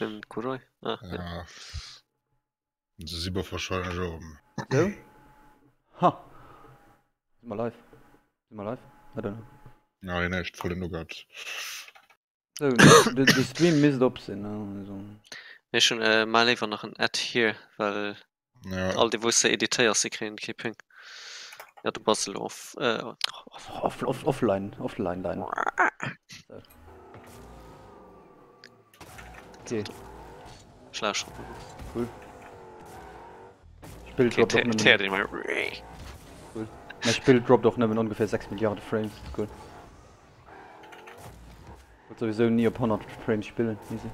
Den Kuroi? Ah, ja. Ja. Se si wahrscheinlech och. Sou. Ha! Si mer live? Si mer live? I don't know. Nei, näischt, voll den Nougat. Sou, de, de Stream misst op sinn, ne? Also. Ech hunn äh, mar léiwer nach en Add here, well Ja. all déi wou s de editéiers, déi kréien kee Ping. Ja, du bass elo off, äh, off. Off, off, offline, offline, line. So. Okay. Ech lauschteren. Cool. Spill Okay, droppt och nëmmen. Teer den mal. Cool. Mäi Spill droppt och nëmmen ongeféier 6 Milliarde Frames. Das ist cool. Wollt sowieso nie op 100 Frames spillen. Easy.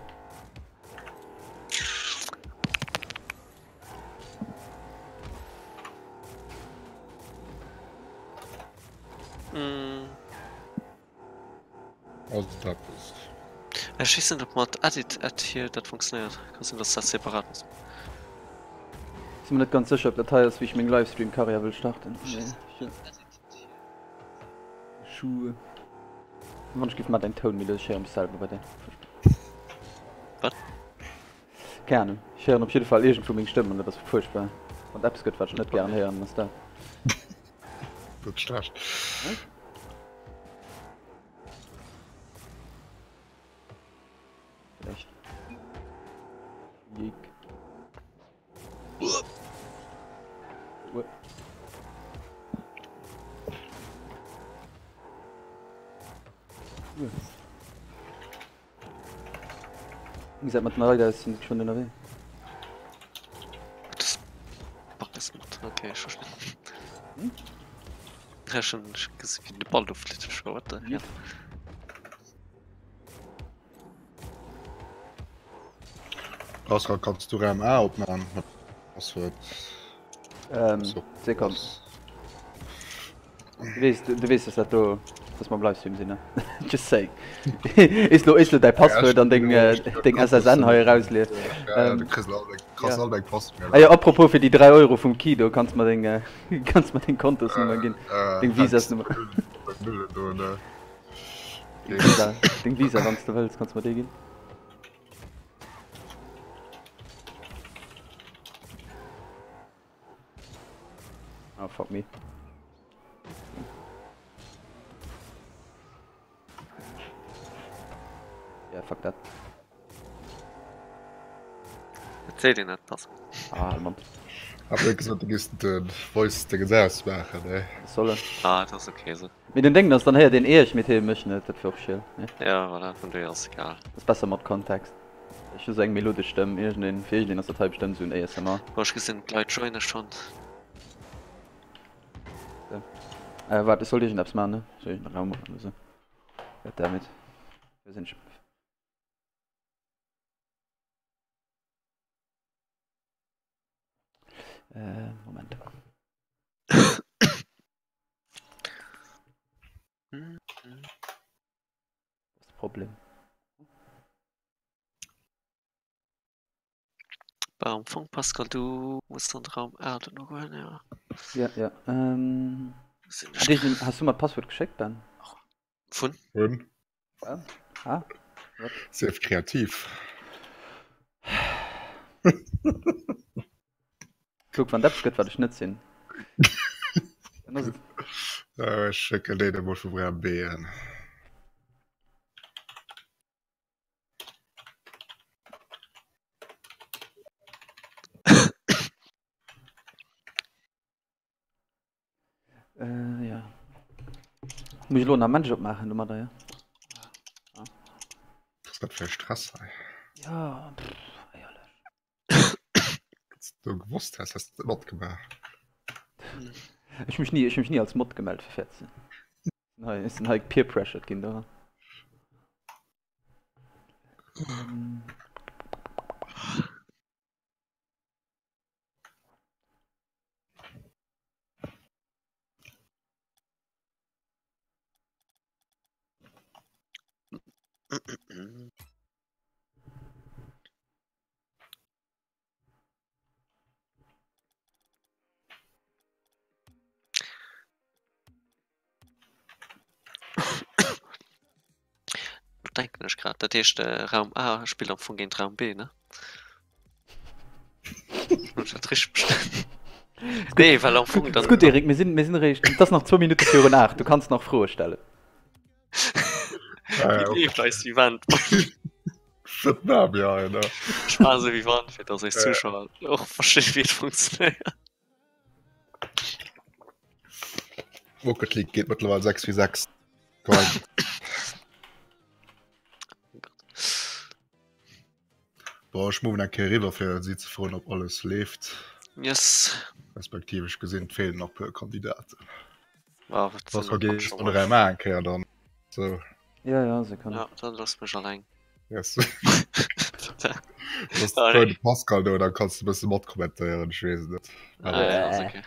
Mm. Also dat ass. Ech weess net op mat Edit Add hier dat funktionéiert. Kann sinn dass dat separat ass. Sinn mer net ganz sécher ob dat hei ass wéi ech meng Livestream Karriär wëll starten. Schuhe. Wann ech giff mat däin Toun méi lues, ech héiere mech selwer bei där. Wat? Keng Ahnung. Ech héieren op jidde Fall iergendwou meng Stëmm an dat ass fuerchtbar. Wann et eppes gëtt wat ech net gären héieren, dann ass dat. Dat ass schlecht. Vielleicht. Jeek. Wie gesagt, mat den Riders sinn schon ënnerwee. Das Ball ist mat. Okay, ich verstehe. Hm? Ja, schon gesehen, wie de Ball do flitt. Ich war, what the hell? Pascal, kanns du Raum A opmachen? Mat Passwort. Ähm, So. Sekonn. Du weess, du weess, dass dat do, dass mer am Livestream sinn, ne? Just saying. Is lo, is lo däi Passwuert an deng, äh, deng SSN hei erausliest. Ja, Ähm, du kriss all deng, kriss ja. all deng Passwörter. Ah jo, apropos fir déi 3 Euro vum Kido, kanns mer deng, äh, kanns mer deng Kontosnummer ginn, Äh, deng Visasnummer. Nullen do, ne? Deng Visa, deng Visa, wann s de wëlls, kanns mer déi ginn. Oh, fuck me. Yeah, fuck that. Dat seet een net, Pascal. Ah, Mann. Hab net gesot, du giss de Voice Dingens ausmaachen, ne? Soll en. Ah, dat ass okay esou. Mee den Déngen ass, dann héiert een iech, mee hie mech net. Dat wier och chill, ne? Ja, voilà, vun dohier ass egal. Ass besser mat Kontext. Ech hu sou eng melodesch Stëmm, iergendeen, fir iergendeen ass dat hei bestëmmt sou en ASMR. Boah, ech gesinn d'Leit joine schonn. Sou. Äh, waart, ech sollt iergendeppes maachen, ne? Soll ech en Raum maachen oder sou? Goddammit. Wou sinn ech? Äh, Moment. Das Problem. Bah, am Fong, Pascal, du muss an de Raum A duerno goen, ja. Ja, ja. Ähm, Sinn hat ech- hast du mer d'Passwuert geschéckt, Ben? Vun? Hunn. Ah, ah, wat? Sief kreativ. Kuck, wann dat eppes gëtt, wat ech net sinn. Dann ass et. Ech schécken déi da mol vum Raum B an. Äh, ja. Muss ich lo nach Mensch opmaachen domadder, ja? Ah. Was dat fir Stress hei? Ja, pff, eierlech. Wanns du gewosst häss, häss du net matgemaach. Ech hu mech ni, ech hu mech ni als Mod gemellt fir fair ze sinn. Hei, ech sinn hei peer pressured ginn doran. Ähm. Denken ech. grad. Dat heescht Raum A spillt am Fong géint Raum B, ne? Hunn ech dat richteg verstanen? Nee, well am Fong dann. Ass gutt, Eric, mir sinn, mir sinn eréischt, et ass nach zwou Minutte virun 8, du kanns nach Froe stellen. Wéi leeft eist Event? Dat war mir einer. Ech maache sou wéi wann, fir dass eis Zuschauer och verstinn, wéi et funktionéiert. Rocket League geet mëttlerweil 6 wie 6. Geil. Boah, ech moven eng Kéier eriwwer fir si ze froen, ob alles leeft. Yes. Respektiv ech gesinn, et feelen nach puer Kandidaten. Ah, wat Was sinn vergeet schon an der MA eng Kéier dann. So, Ja, ja, se kann. Ja, dann lass mech alleng. yes. Du hast Sorry. de Pascal do, dann kannst du e bësse matkommentéieren, ech weess et net. Ah, ja, ass okay.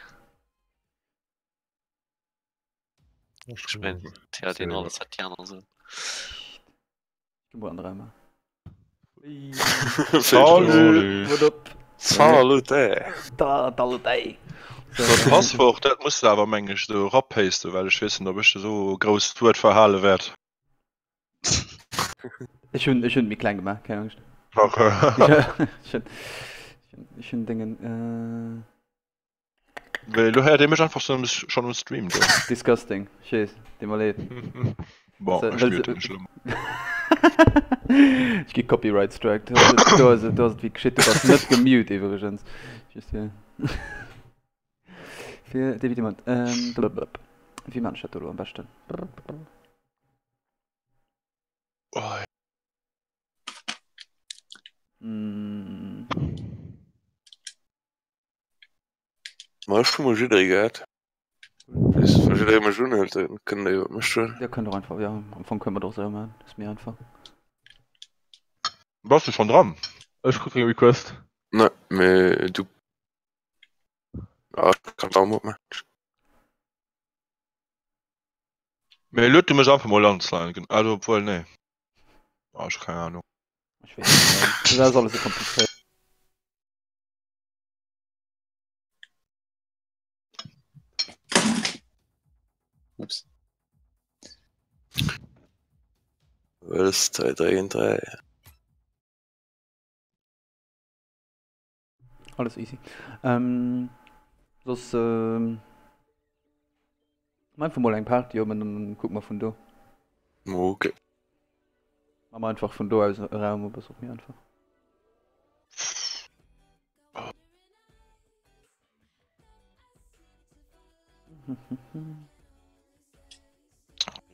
Ech mein, Tja, den alles wat die aner sinn. Geboren dreimal. Salut. What up? Salut ey. Da, da, da. Dat Passwort dat muss de awer meng ech esou erapasten, well ech weess net ob ech esou grousst Wuert verhale wäert. Ech hunn ech hunn méi kleng gemaach, keng Angscht. Okay. Ech hunn ech hunn Déngen äh. Well elo héiert ee mech einfach schon schon um Stream do. Disgusting, ech weess, deet mer leed. Bon, ech mute mech elo mol. Ech gi Copyright striked. Do ass et, do ass et wéi geschitt. Du bass net gemute iwwregens. Just fir fir d'Evidement. Ähm, blablabla. Wéi man ech dat do elo am beschten? Oh. Mm. Ma ech hu mol jidderee gehat. Weess, wa jidderee mech unhëlt, da kënnt der iwwer mech schwätzen. Dir kënnt och einfach, jo, am Fong kënne mer et och esou maachen, ass méi einfach. Bass du schon dran? Ech krut keng Request. Ne, mee du. Ah, ech kann d'Aum opmaachen. Mee lued du mech einfach mol an, Slime. Also obwuel, nee. Ah, ech hu keng Ahnung. Ech weess net, dat ass alles esou komplizéiert. Ups. Wëlls 2, 3 gegen 3. Alles easy. Ähm, soss ähm, einfach mol eng Party op an dann kucke mer vun do. Okay. Maache mer einfach vun do aus e Raum op, ass och méi einfach.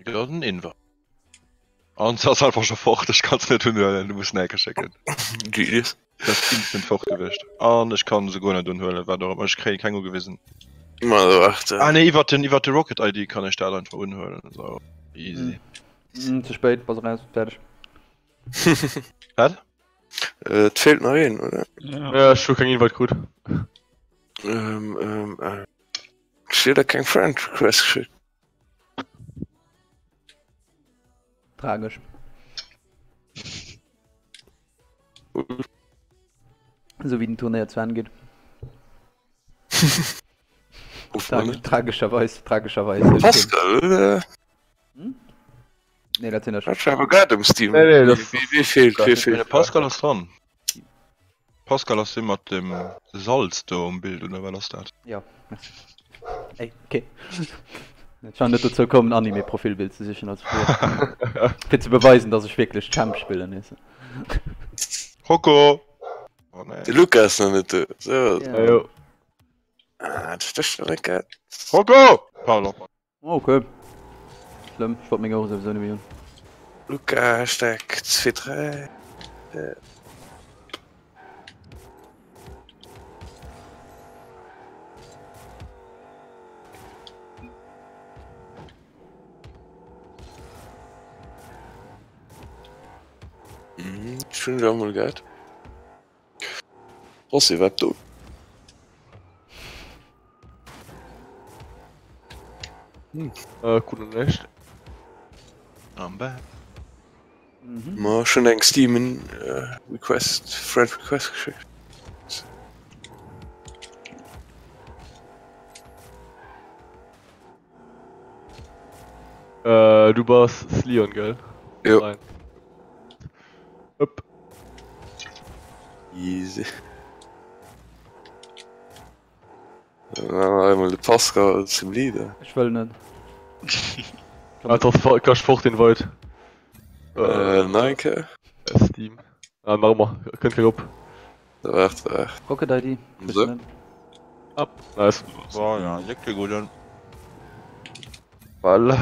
Ja, den Inver. An ass einfach schon fort, ech kann's net unhuelen, du muss en Ecke schécken. Genius. Dat ass instant fort gewiescht. An ech kann se guer net unhuelen, wat och ëmmer, ech kréie keng ugewisen. Ma waart. Ah nee, iwwer den, iwwer de Rocket ID kann ech dat einfach unhuelen, so easy. Mm, ze spéit, bass eraus, fäerdeg. Wat? Äh, et feelt nach een, oder? Ja, ja ech hu keng Invite krut. Ähm, ähm, äh. Ech dir der keng Friend Request geschickt. Tragesch. So wéi den Turnéier zu Enn geet. Tra tragescherweis, tragescherweis. Pascal, oder? Hm? Nee, dat sinn ech. Ech awer grad um Steam. Nee, nee, das, Wie, wie fehlt, wie fehlt? Pascal ass dran. Pascal ass dee mat dem Salz do um Bild, oder wat ass dat? Ja, merci. Ey, okay. Ech war net dozou komm, en Anime-Profilbild ze sichen als fréier. Fir ze beweisen, dass ech wierklech Champ spillen, weess de. Rocco! Oh nee. De Luca ass nach net do. So. Ja. Jo. Ah, dat stécht nach net grad. Rocco! Pardon. Oh, okay. Schlëmm, ech wollt meng Ouere souwisou net méi hunn. Luca, Hashtag 2, 3. Mhm, ech hunn ech emol gehat. Ass iwwerhaapt do? Hm. Äh, krut nach näischt. I'm back. Mhm. Ma ech hunn eng Steam äh, Request, Friend Request geschéckt. Äh, du bass Slion, gell? Jo. Nein. Upp. Easy. Einmal de Pascal zum Leader. Ech wëll net. Ah, das war kann fort invite. Äh, nein, ke. Steam. Ah, mach mal. Könnt ihr op. Waart, waart. Rocket ID. So. Up. Nice. So, ja, Jacke gut an. Voilà.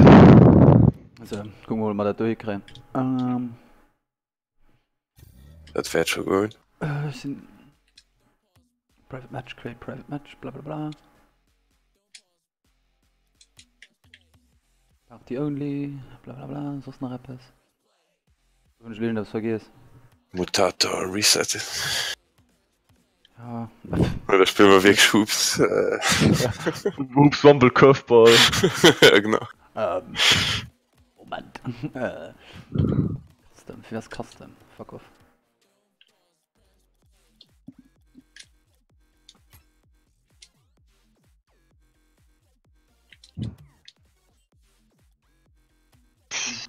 So, gucken wir mal, ob wir dat do hikréien. Ähm. Dat wäert scho goen. Äh, ech sinn. Private Match, create private match, bla bla bla. Party only, bla bla bla, soss nach eppes? Hunn ech iergendeppes vergiess? Mutator reset. Ja. Oder spille mer wierklech Hoops? Hoops Rumble Curveball. Ja, genau. Ähm, Moment. Äh, Custom, fir was Custom? Fuck off.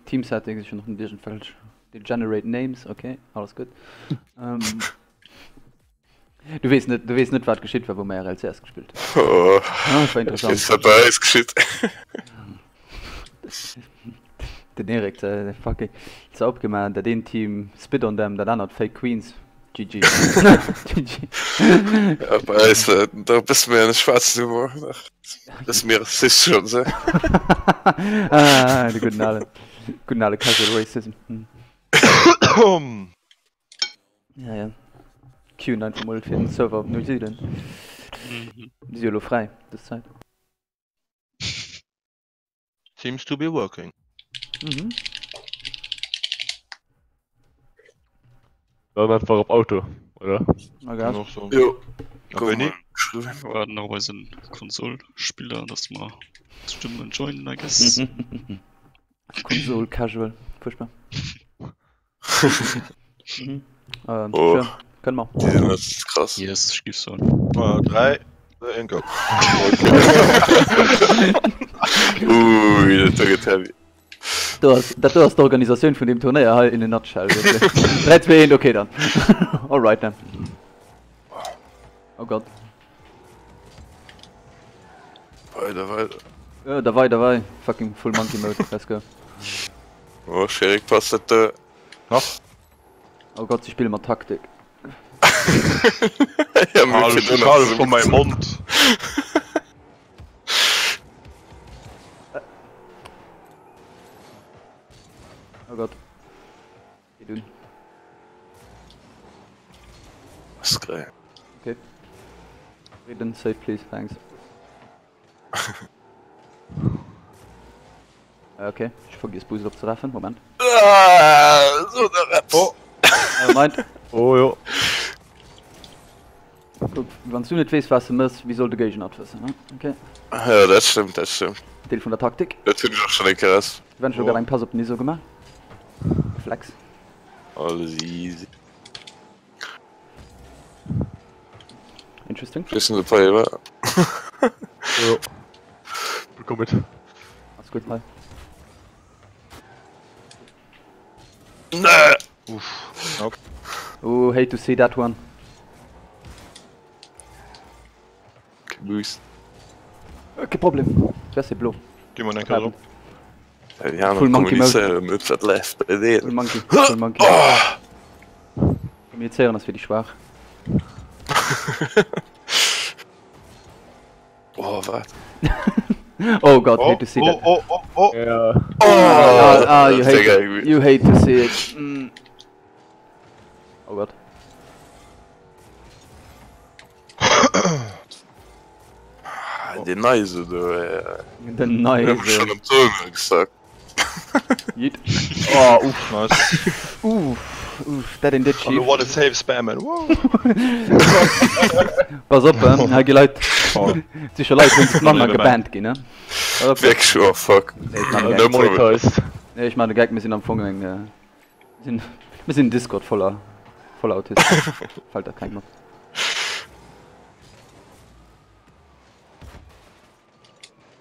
Team Settings ist schon noch ein bisschen falsch. Die Generate Names, okay, alles gut. ähm, du wees net, du wees net wat geschitt war, wou mer RLCS gespielt hunn. Oh, Ah, das war interessant. Ech weess, wat bei eis geschitt. Den Erik, äh, fucking, ze opgemaach, dat een Team Spit on them, dat anert Fake Queens. GG. GG. Ja, bei eis äh, da bësse méi an de schwaarzen Humor. Nach bësse méi rassistesch an esou. ah, de gudden ale, gudden ale Casual Racism. Hm. Ja, ja. Queuen einfach mol fir den Server op Neuseeland. Mhm. Déi si jo elo fräi dës Zäit. Seems to be working. Mhm. Dann einfach op Auto, oder? Na gas. Noch so. Jo. A wéini? Geschriwwen. Wir warten nach op eisen Konsolspiller, dass mer zesummen joinen, I guess. Konsol casual. Furchtbar. Mhm. Ähm, Oh. sure. Kënne mer. Déi sinn das ist krass. Yes, ech giff soen. 3, 2, 1, go. Ui, dat do gëtt heavy. Do ass, dat do ass d'Organisatioun vun deem Turnéier hei in a nutshell. Wierklech. 3, 2, 1, okay dann. Alright dann. Oh Gott. Weider, weider. Äh, dabei, dabei. Fucking full monkey mode. Let's go. Oh, Scherik passt dat do. Nach? Oh Gott, sie spille mat Taktik. Ja, mir Hal fir hal schon mäi Mond. Oh Gott. Geht un. Ass geil. Okay. Reden, safe please, thanks. Okay, ech vergiess Boost opzewerfen, Moment. Ah, so der Raps. Oh. Never mind. Oh jo. Guck, wann du net weess, was du mëss, wéi soll de Géigner et wëssen, ne? Okay. Ja, dat stëmmt, dat stëmmt. Deel vun der Taktik. Dat hunn ech och schonn eng Kéier aus. Eventuell oh. eng Pass op den Iso gemaach. Flex. Alles easy. Interesting. Wissen de Play war. Jo. Komm mit. Alles gut, hi. Nee. Uff. Okay. Oh, hate to see that one. Boost. Ke Problem. Das ist blo. Geh mal eng Kéier op. Ja, déi aner Full Monkey Mode. kommunizéieren net, wat leeft bei Full deenen. Monkey. Full Monkey. Oh! Kommunizéieren ass fir déi Schwaach. Oh, wat? Oh Gott, Oh, hate to see that. oh, oh, oh, oh. Ja. Oh, Ah, ah, you dat wär hate, geil gewesen. you hate to see it. Mm. Oh Gott. Ah, Den Neise do, ey. Den Ich hab Neise. schon am Tunnel gesagt. Yeet. Oh, uff. Nice. Uff, uff, that in the Hallo, chief. what a save spammen. Wow. Pass op, ähm, hei gi Leit, Oh. sicher Leit wéinst Manner Never gebannt ginn, ne? Pass op. Wirklich, oh fuck. Nee, ich mach No de Gag. problem. Monetized. Nee, ich mach de Gag, mir sinn am Fong eng, äh, mir sinn, mir sinn Discord voller, voller Autisten. Fällt dat kengem op.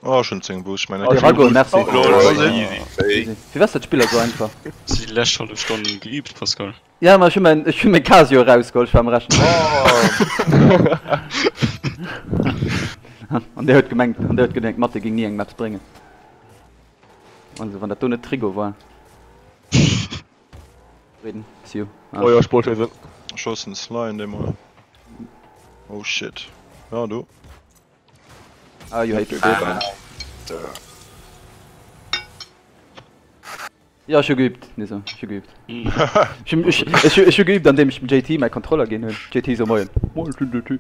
Oh, ech hunn 10 Boost, ech mengen. Oh, Drago, merci. Oh, lol. Easy. Firwat ass dat Spill esou einfach? Hues du déi lescht hallef Stonn geübt, Pascal? Ja, ma ech hu mäin, ech hu meng Casio erausgeholl, ech war am Rechner. An der huet gemengt, an der huet gedenkt, Mathe géing ni engem eppes bréngen. Also, wann dat do net Trigo war. Reden, see you. Ah. Oh ja, Sporthaven. Schossen Sly in dem Mal. Oh shit. Ja, du. Ah, you hate to see it. Ja, ech hu geübt, Niso, ech hu geübt. Ech hu, ech, ech, ech hu geübt, andeem ech dem JT mäi Controller ginn hunn. JT so, Moien. Moien, ech sinn JT.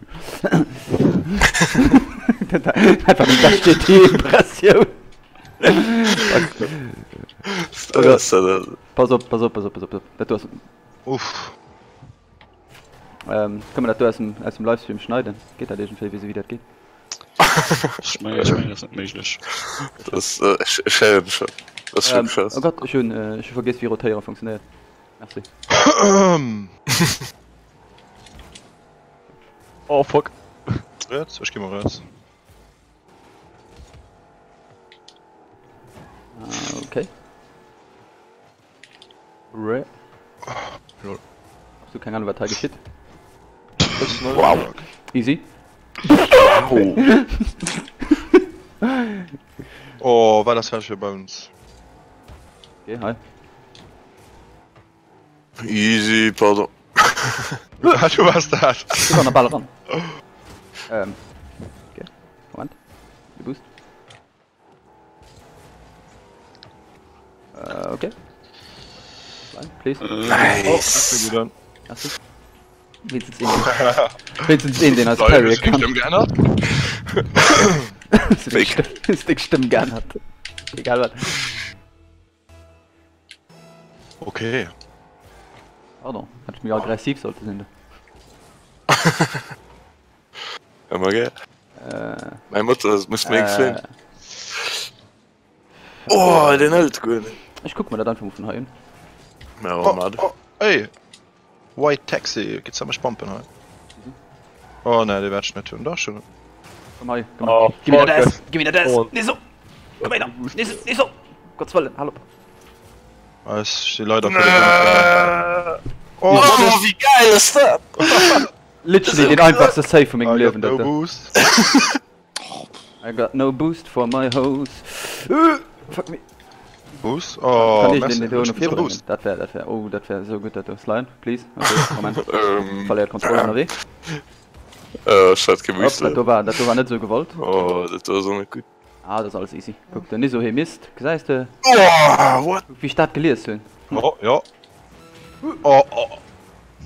Dat war meng bescht JT-Impressioun. Pass op, pass op, pass op, pass op, dat do ass. Uff. Ähm, kënne mer dat do aus dem, aus dem Livestream schneiden? Geet dat iergendwéi? Weess ee wéi dat geet? Ech mengen, ech mengen, dat ass net méiglech. Das, äh, ech, ech héieren schon. Das ist schon Ähm, krass. oh Gott, ech hunn, äh, ech hu vergiess wéi rotéiere funktionéiert. Merci. Oh fuck. Riets? Ech gi mol riets. Ah, okay. Re. Lol. Absolut keng Ahnung wat hei geschitt. Wow. Easy. Wow. Oh, wat ass dat fir Bounce? Okay, hi. Easy, pardon. Du wars dat. Du war nach bal eran. Ähm. Okay. Moment. De Boost. Äh, okay. Nein, please. Nice. Oh, Merci. Wenigstens een, wenigstens een, den als Carrier kann. Stëmm geännert? Deng Stëmm geännert. Egal wat. Okay. Pardon, hätt ech méi aggressiv sollte sinn. Ëmmer gär. Äh, Mäi Motor muss méi gefléen. äh, Oh, den hëlt guer net. ech kucke mer dat einfach mol vun hei un. Ja, Oh, mat. oh, ey. White Taxi, geht's da mech bumpen hei? Oh ne, dee wäert ech net hunn. Dach schon. Komm hei, komm Oh, Gib mir fuck, das, das- gib mir das. Oh. Nee, so. Komm her, nee, so, nee, so. Gottes Willen, hallo. Ah, ech si leider fir de Oh, oh, wéi geil ass dat? Literally den einfachste Save vu mengem I got Liewen, no dat do. boost. I got no boost for my hose. Uh, fuck me. Boost? Oh, Kann ich merci. den do no vir bréngen? Boost. Dat wär, dat wär, oh, dat wär esou gutt, dat do. Slime, please. Okay, Moment. Ähm, Verléiert Kontroll ënnerwee. äh, ech hat kee Hopp, Boost. dat do war, dat do war net esou gewollt. Oh, dat do ass och net gutt. Ah, dat ass alles easy. Kuck, den Niso, hee misst. Gesäis de, Oh, what? kuck, wéi ech dat gelies hunn. Oh, ja. Oh, oh.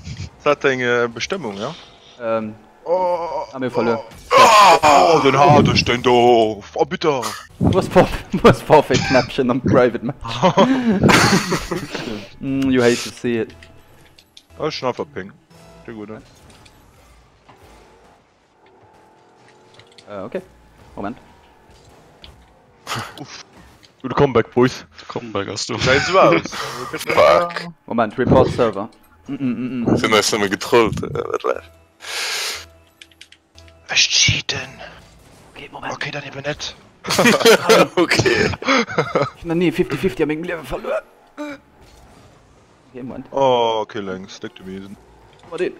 Ist dat deng äh, Bestëmmung, ja? Ähm, Oh, ah, mir verluer. oh, den hat ech den do. Oh, bitter. Wo ass Forf wo ass Forfait-Knäppchen am Private Match? Mm, you hate to see it. Ech hun einfach Ping. De gudden. Äh, okay. Moment. Gudde Comeback, Boys. Comeback ass do. Gesäit esou aus. Fuck. Moment, Report Server. Mm, mm, mm, mm. Sinn eis nëmme getrollt, äh, wat war? Ech cheaten. Okay, Moment. Okay, dann eben net. Okay. Ech hunn nach ni 50-50 a mengem Liewe verluer. Okay, Moment. Oh, okay, lénks. Stick to me. Guck mal den.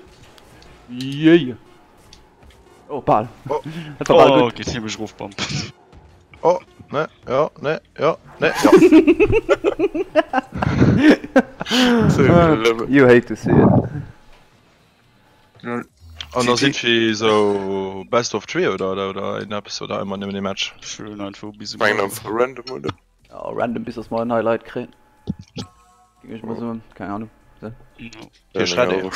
Yay. Oh, bal. Oh. Dat war bal Oh, gutt. geet hie mech erofbumpen. Oh, ne, ja, ne, ja, ne, ja. So, Lëmme. You hate to see it. An da sinn fir so Best of Three oder oder oder en eppes oder ëmmer nëmmen ee Match. Schön einfach bis Mengen einfach random, oder? Ja, random bis dass mer nei Leit kréien. Ging ech mol soen, keng Ahnung. So. Hier schreit ee.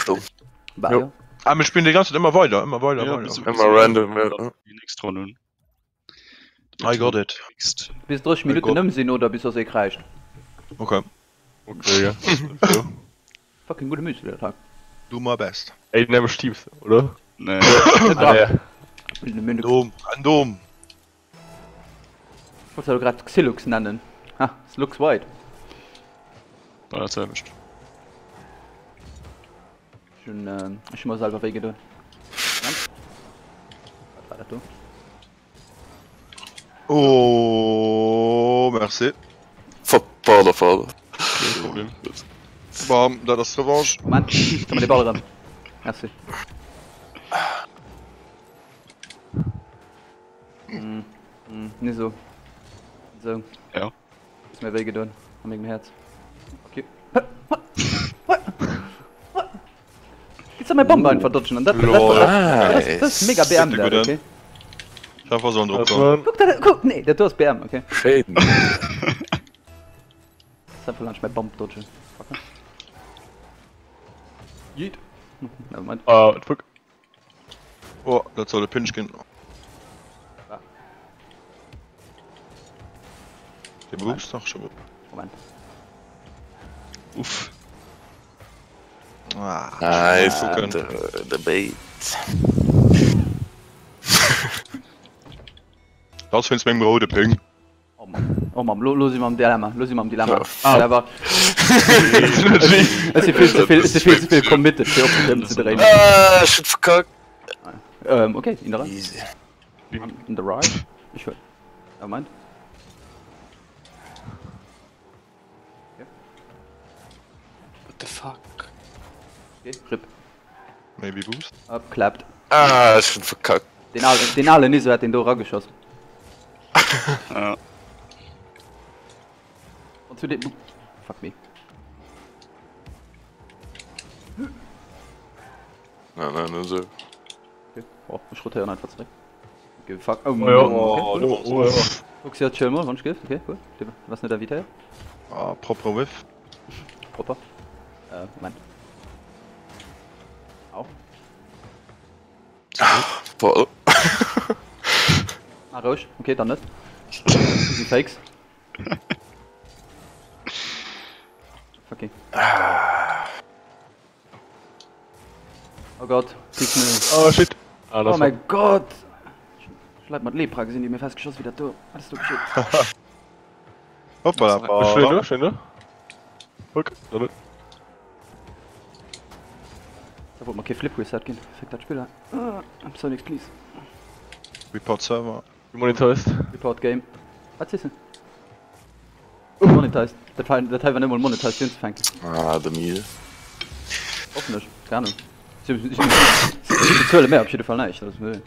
Bah, Jo. jo. Ah, mir spillen déi ganz Zäit ëmmer weider, ëmmer weider, Ja, weider. bis- Ëmmer random, ja. Déi nächst Ronn hunn. I got it. Next. Bis 30 Minutten ëm sinn oder bis dass ee kräischt. Okay. Okay, ja. Fucking gudde Müsli dat hei. Do my best. Ey, nämlech Teams, oder? Nee. Ah, nee. Random, random. Ich wollte grad Xilux nennen. Ha, es looks white. War dat selwecht. Ech hunn, ech hunn mer selwer wéi gedoen. Moment. Wat war dat do? Oh, merci. Pardon, pardon. Kee Problem. Bam, dat ass d'Revanche. Moment, kann man de Ball erëm. Merci. Mm, mm, nicht so. So. Ja. Ist mir wéi gedoen an mengem Herz. Okay. Gibt's da mein Bombe einfach dodgen an dat, dat, dat, dat, dat, dat ist mega BM dat, okay? Einfach so drop kommen. Guck dat, guck, nee, dat do ass BM, okay? Schéin. Einfach laanscht mäi Bomb dodgen. Fucker. Yeet. Never mind. Ah, what the fuck? Oh, dat soll e Pinch ginn. Ah. De Boost dach schon. Moment. Uff. Ah, Nice, gucken. de, de Bait. Das wéinst mengem roude Ping. Oh Mann, oh Mann, lo, lo si mer am Dilemma, lo si mer am Dilemma. Ah. Ah. War, es si vill ze vill, es si vill ze vill committed fir op den ze dréinen. Ah, ech hunn verkackt. Ähm, okay, in der Rei. Easy. In the right. Ich hol. Oh, Moment. What the fuck? Okay, RIP. Maybe Boost. Up, clapped. Ah, ech hunn verkackt. Den alen, den alen Niso hat den do erageschoss. Ja. Und zu dem. Fuck me. Nein, nein, nur so. Okay. Oh, ich rotieren einfach zurück. Okay, fuck. Oh, Oh ja. okay. Oh, oh, ja. Fuchs, ja, chill mal, wann gift. Okay, cool. Was nicht der Vita? Ah, propre Whiff. Proper. Äh, Moment. Au. Voll. Ah, roueg. Okay, dann net. Easy Fakes. Okay. Oh Gott, please no. Oh shit. Ah, Oh das mein Gott! Ech Leit mat Lepra gesinn, déi mir festgeschoss wéi dat do. Wat ass do geschitt? Hoppala. war schön, ne? Schön, ne? Fuck, damit. Da wollt mer kee Flip Reset ginn. Fick dat Spill hei. Ah, Sonics, please. Report Server. Demonetized. Report Game. Wat sees du? Monetized. Dat war, dat hei war net mol monetized fir unzefänken. Ah, de Miel. Hoffen ech. Keine Ahnung. Si, si, si bezuele mär op jidde Fall näischt. Also, nee.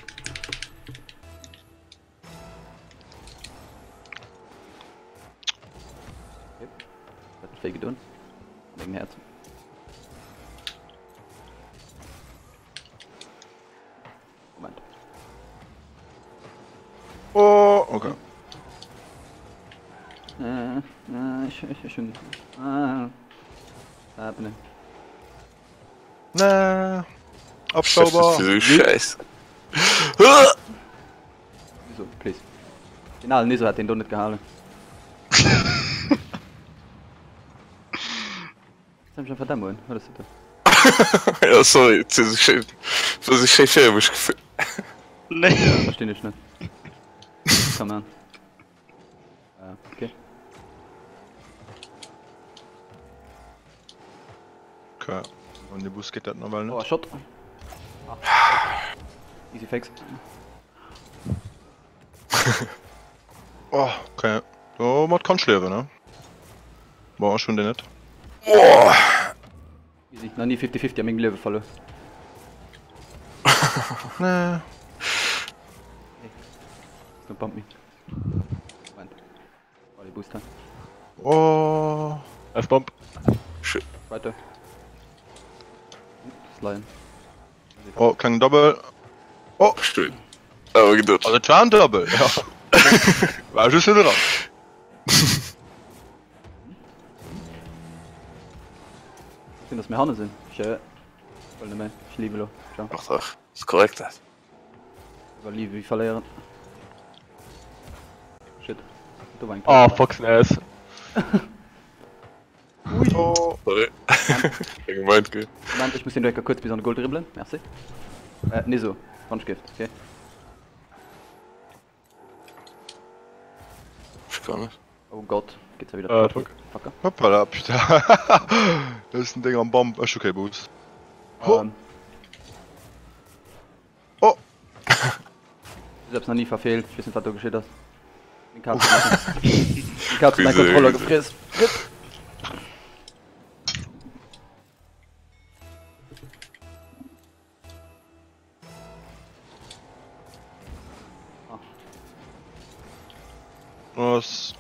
Okay. Dat huet wéi gedoen. An mengem Häerz. Moment. Oh, okay. Äh, äh, ich, ich, ich hun. Ah, ah, bin Nee. Abstauber. Scheiß. So, please. Den alen Niso hat den do net gehalen. Jetzt hab ich einfach Demo, wat ass dat do? Ja, sorry, et huet sech schéi, et huet sech schéi firmeg gefillt. Nee. Verstinn ech net. Come on. Äh, okay. Okay. An de Bus geet dat nawell net. Oh, Shot. Ah. Easy Fakes. Oh, okay. Domat kann ech liewen, ne? Bon, ech hunn deen net. Oh! Easy, nach ni 50-50 a mengem Liewe verluer. Nee. Don't bump me. Moment. Oh, de Boost hei. Oh. F-Bomb. Weiter. Lion. Oh, klengen Double. Oh! Schön. Awer geduckt. Also, et war en Double, ja. War just net eran. Schön, dass mir hanne sinn. Ech äh, wëll net méi. Ech leave elo. Ciao. Ach dach, ass korrekt dat. Iwwer leave wéi verléieren. Shit. Do war eng Ah, fucking ass. Oh. Sorry. Gemeint ge. Moment, ech muss den Drecker kurz bis an de Goal dribbelen. Merci. Äh, nee so. Wandschgift, okay. Ech kann net. Oh Gott, geht's ja wieder. Äh, fuck. Fucker. Hoppala, putain. Dat ass en Ding am Bamp. Ech hu kee Boost. Ho. Ähm. Oh. Selbst nach nie verfehlt. Ich weiß nicht, was da geschieht ist. Meng Kaz huet meng Kaz huet mäi Controller gefriess. Rip. Was?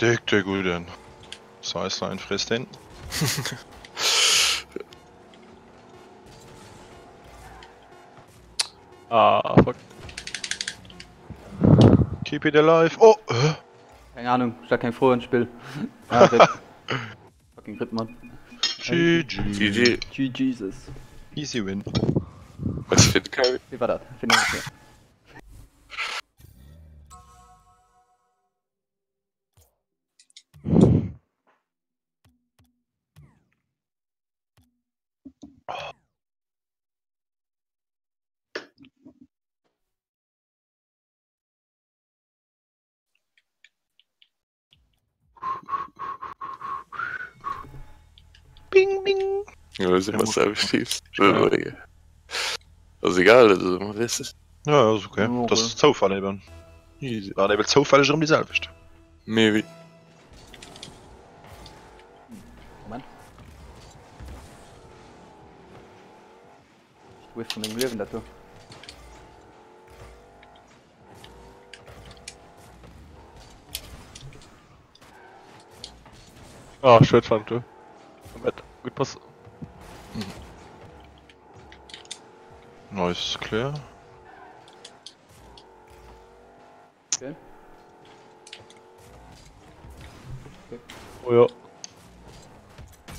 Dick, der Guten. Sizeline frisst den. Ah, fuck. Keep it alive. Oh! Hä? Keng Ahnung, stell keng Froen, Spill. Ah, RIP. Fucking RIP, Mann. GG. GG. G Jesus. Easy win. Was fir de Carry? Wéi war dat? Fir den Bing, bing. Ja, das ist immer selbe Teams. Ass egal, also man weess es. Ja, ass okay. Ja, Das okay. ist Zoufall eben. Easy. Waren eben zoufälleg erëm déi selwecht. Mee wéi. Moment. Whiff vun mengem Liewen dat do. Ah, schued fand du. Moment, gut pass. Nice clear. Okay. Oh ja.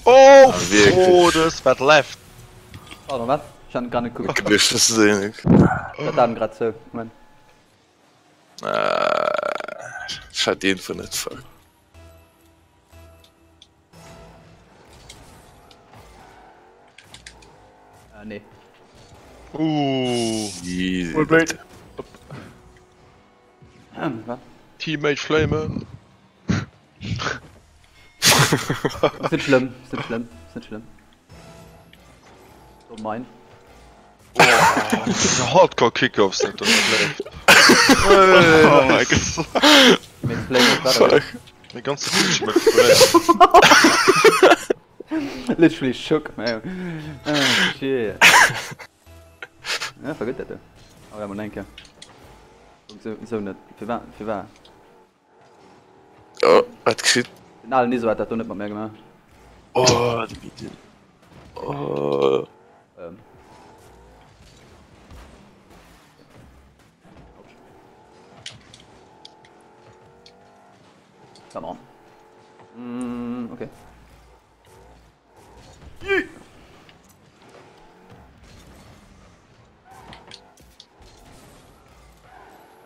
Oh, Ah, wirklich? Frodes, wat left. Pardon, wat? Ich han gar net gekuckt. Geduecht, dass du den. Dat dan grad zou. Moment. Ah, ich hat die Info net, fuck. Äh, nee. Uh, Easy. Well played. Ähm, wat? Teammate flamen. Ist net schlëmm, ist net schlëmm, ist net schlëmm. So mein. Oh, Hardcore Kickoffs, dat ass schlecht. Oh mein Gott. Teammate Flame, wat war dat? Fuck. De ganze Bildschirm explodéiert. Literally shook, man. Oh, shit. Ja, war gutt dat do. Oh, ja, mol eng Kéier. Sou, sou net. Fir wat? Fir wat? Oh, wat geschitt? Den alen Iso hat dat do net mat mär gemaach. Oh, de Video. Oh. Ähm. Come on. Mm, okay.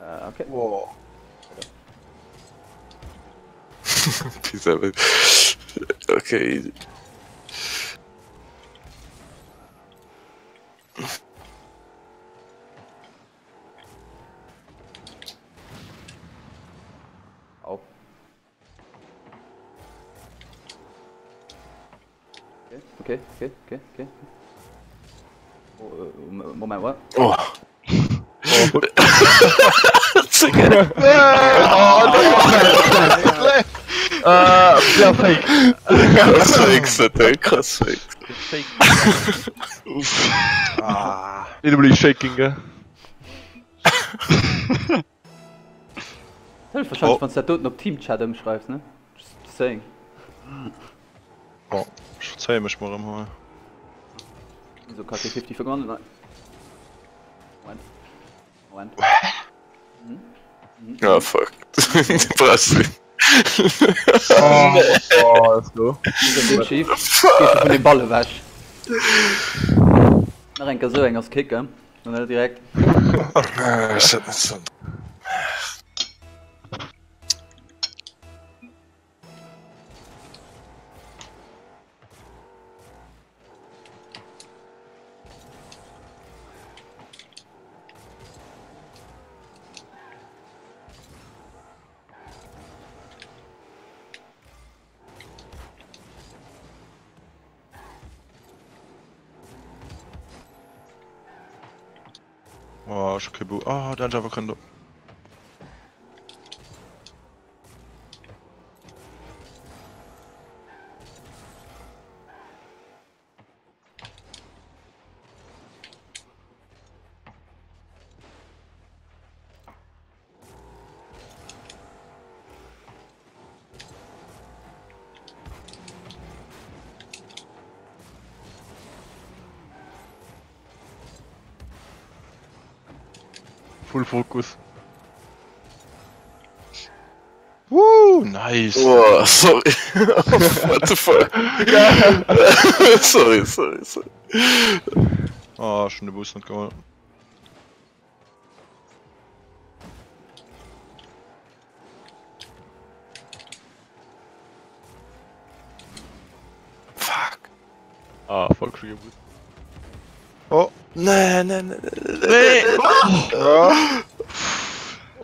Äh, okay. Wow. Dieser Okay, easy. Au. Okay, okay, okay, okay, okay. Oh, äh, Moment, what? Oh. Oh, Äh, ja, fake. Krass fakes, dat hei, krass fakes. Uff. Ah. Literally shaking, gell. Hëlleft wahrscheinlech, Oh. wann s dat doten op Teamchat ëmschreifs, ne? Just saying. Oh, ech verzéie mech mol erëm hei. Wieso KT 50 für gewonnen? Nein. Moment. Moment. Mhm. Ah, fuck. Brauchst du. Oh, oh, let's go. Wieso den Chief? Gehst du von den Ball ewech. Nach eng Kéier sou eng ass Kick, gell? Dann direkt. Ah, ech hat net so. Oh, ech hu kee Boo. Oh, den Java kënnt op. Full Fokus. Woo, nice. Oh, sorry. What the fuck? sorry, sorry, sorry. Oh, schon de Boost net geholl. Fuck. Ah, fuck, schon geboost. Oh. Nee, nee, nee, nee, nee. Oh.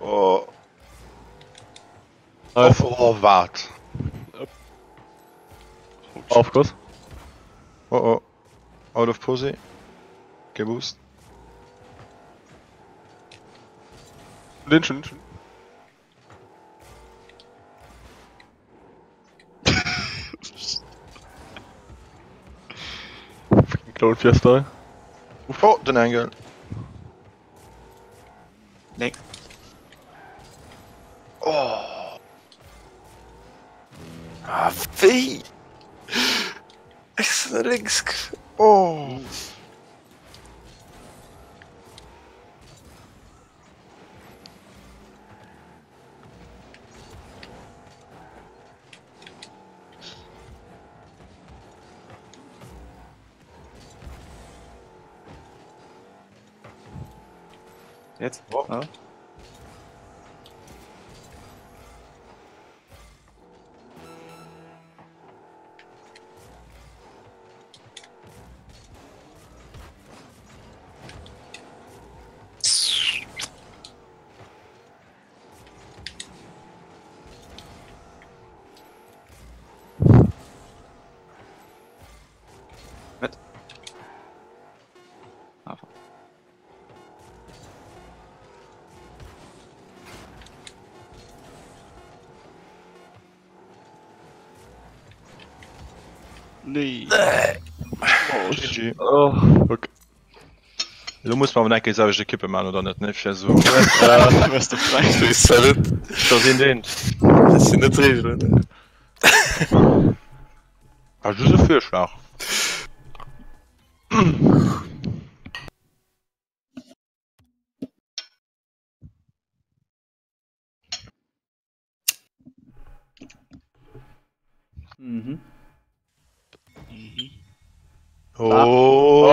Oh. Nice. Oh, oh, wat? Aufguss. Oh oh. Out of Posi. Geboost. Den schon, schon. Fucking Clone Fiesta. Oh, den Engel. Nee. Oh. Ah, wéi? Ech sinn no lénks ge. Oh. Jetzt? Oh. Ah. Mit. Ah, fuck. Nee. GG. Oh, fuck. Lo muss man awer enke selwecht Ekippe man oder net ne fir so. Best of drei. Salut. Da sinn den. Dat sinn net d'Reegelen. Ah, just e Virschlag. Mhm. Oh.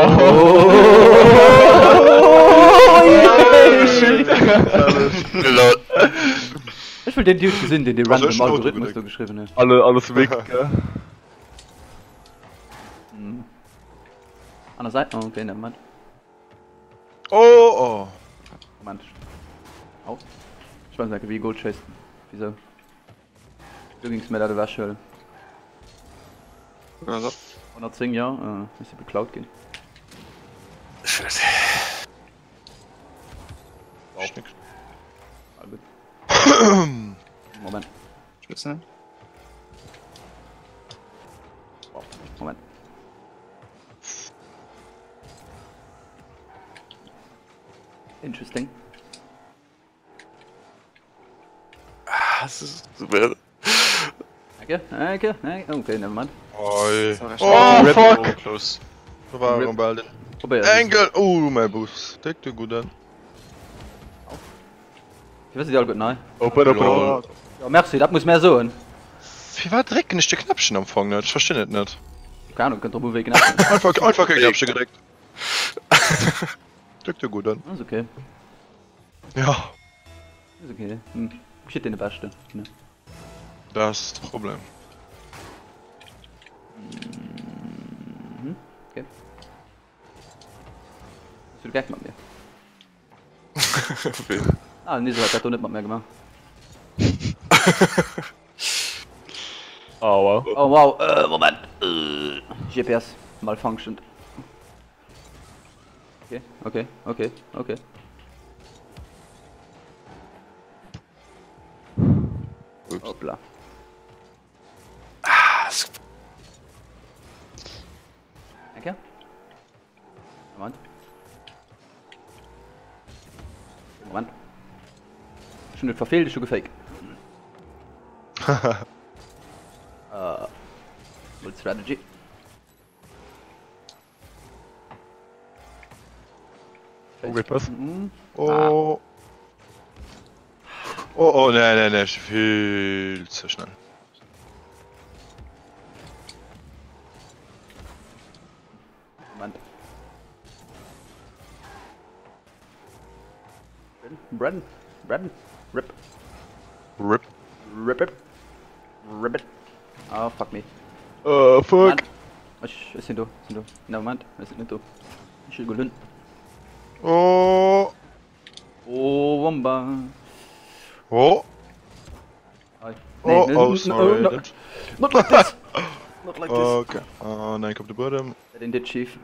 shit. Lol. Ech wëll den Dude gesinn, deen dee Also, random ech hun Auto Algorithmus gedréckt. do geschriwwen huet. Alle, alles weg, gell? Mhm. An der Säit? Oh, okay, nevermind. Oh, oh. Moment. Au. Ech weess net, wéi Gold schéisst. Wieso? Du gings mir dat ewech huelen. Also. 110, ja, äh, ist sie beklaut ginn. Shit. Wow. Ah, gut. Moment, Spitze. Moment. Interesting. Ah, das ist super. Danke, danke, danke. Okay, nevermind. Oi. Sorry, Oh, Rip. fuck. Close. Do war Rip. erëm bal den Probéier. Engel. Oh, mäi Boost. Déck de gudden. Ich weiß nicht, all gut, nein. Open, open, Lol. open. Ja, merci, dat muss mer soen. Firwat drécken ech de Knäppchen am Fong net? Ech verstinn et net. Keine Ahnung, kënnt drop u wéi Knäppchen. Einfach, einfach ke Knäppchen gedréckt. Déck de gudden. Ass okay. Ja, Ass okay. Hm. Geschitt deene Beschten, ne? dat ass de Problem. Mhm. Okay. Bist du Geck mat mir? Ah, den Niso hat dat do net mat mir gemaach. Oh, wow. Oh wow, äh, Moment. Äh, GPS malfunctioned. Okay, okay, okay, okay. Hoppla. Ah, super. Danke. Moment. Moment. Schon net verfehlt, ist schon gefaked. äh, Old Strategy. Oh, wait, was? Mhm. Oh. Oh oh nee nee nee, ech si vill ze schnell. Moment. Brenn, Brenn, Rip. Rip. Rip, rip. Rip it. Oh, fuck me. Oh, fuck. Moment. Ech, ech sinn do, ech sinn do. Never mind, ech sinn net do. Ech hu gelunn. Oh. Oh, Womba. Oh. Hi. Oh, Nee, oh, no, sorry. no, not like this. Not like this. Okay. Oh, nein, kommt de Buedem. Den dit schief.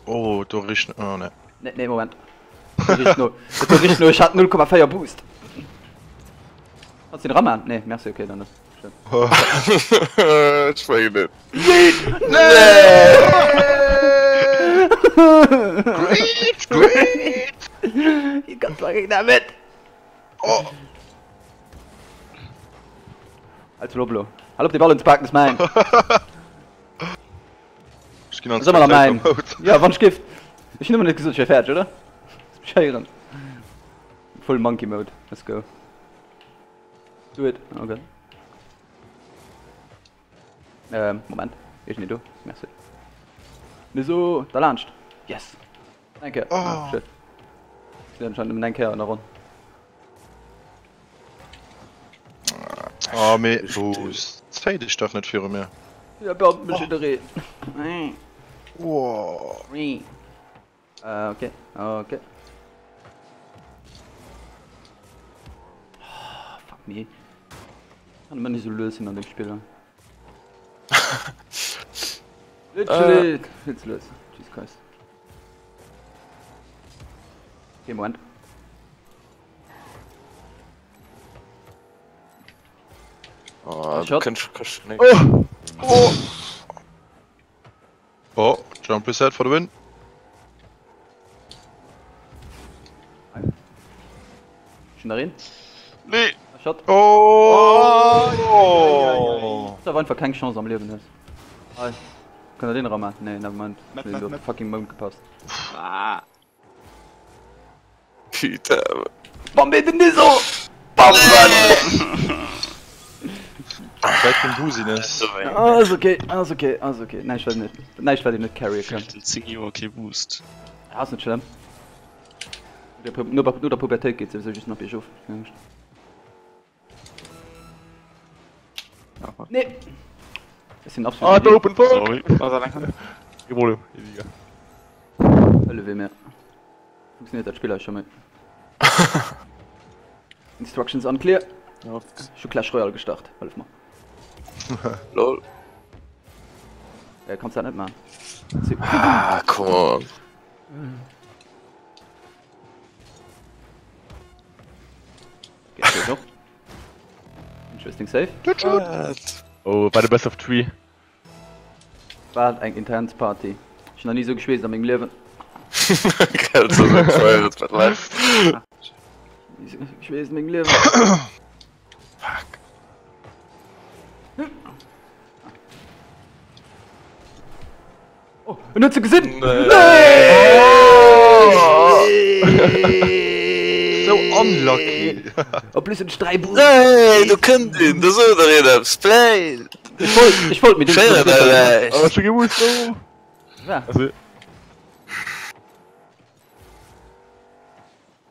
Oh, do richt. Oh, nee. Nee, nee, Moment. Dat no, dat richt no, ich hat 0,4 Boost. Kannst du den Ram an? Nee, merci, okay, dann ist. Schön. Ech mengen net. Great, great! You got fucking damn it! Oh! Also Loblo. Hal op de Ballen ze paken, ass mäin. Ech ginn an Ass ëmmer nach mäin. Spectator Mode. Ja, wann ech giff. Ech hunn ëmmer net gesot, ech wier fäerdeg, oder? Lass mech héieren. Full Monkey Mode, let's go. Do it. Oh Gott. Ähm, Moment. Iergendee do. Merci. Wieso? Da laanscht. Yes. Eng Kéier. Oh. Ah, shit. Sinn anscheinend nëmmen eng Kéier an der Ronn. Oh, mee Boost. Zéi dech dach net viru mir. Ja, bombt mech jiddereen. Wow. Äh, okay, okay. Oh, fuck me. Kann immer nicht so lues sinn an dem Spiel. Literally, viel zu lues. Jesus Christ. Okay, Moment. Oh, Shot. kënnt kascht net. Oh! Oh! Oh, jump reset for the win. Schon darin? Nee. Shot. Oh! Das war einfach keine Chance am Leben. Hi. Kann er den Raum machen? Nee, never mind. Map, Nee, map, so map. fucking Mond gepasst. Ah. Putain. Bombe den Niso! Wäit vum Business. Ah, ist okay, ah, ist okay, ah, ist okay. Nein, ich werde nicht. Nein, ich werde nicht carry können. Den 10 Joer kee Boost. Ja, ist nicht schlimm. Nur der, nur, nur der Pubertät geht sowieso just nach bergauf. Keine Angst. Nee! Das sind absolut. Ah, der Open Fuck! Sorry. Kein Problem. Egal. Hölle weh mehr. Funktioniert das Spiel schon mal. Instructions unclear. Ja. Ich hab Clash Royale gestartet. Hilf mir. Lol. Äh, kannst du das nicht machen. Ah, come on. Okay, okay, doch. Interesting save. Oh, bei der Best of Three. War eng intens Party. Ich hab noch nie so geschwätzt an meinem Leben. Geil, so ein Feuer, das live. Nie so geschwätzt in meinem Leben. Fuck. Oh, en huet se gesinn! Nee. So unlucky. En plus hunn ech 3 Boosts. Nee, do kënnt een, do sot der een eppes. Play! Ech wollt, ech wollt mit dem. Schéier der Oh, schon gewusst, oh. Ja. Also,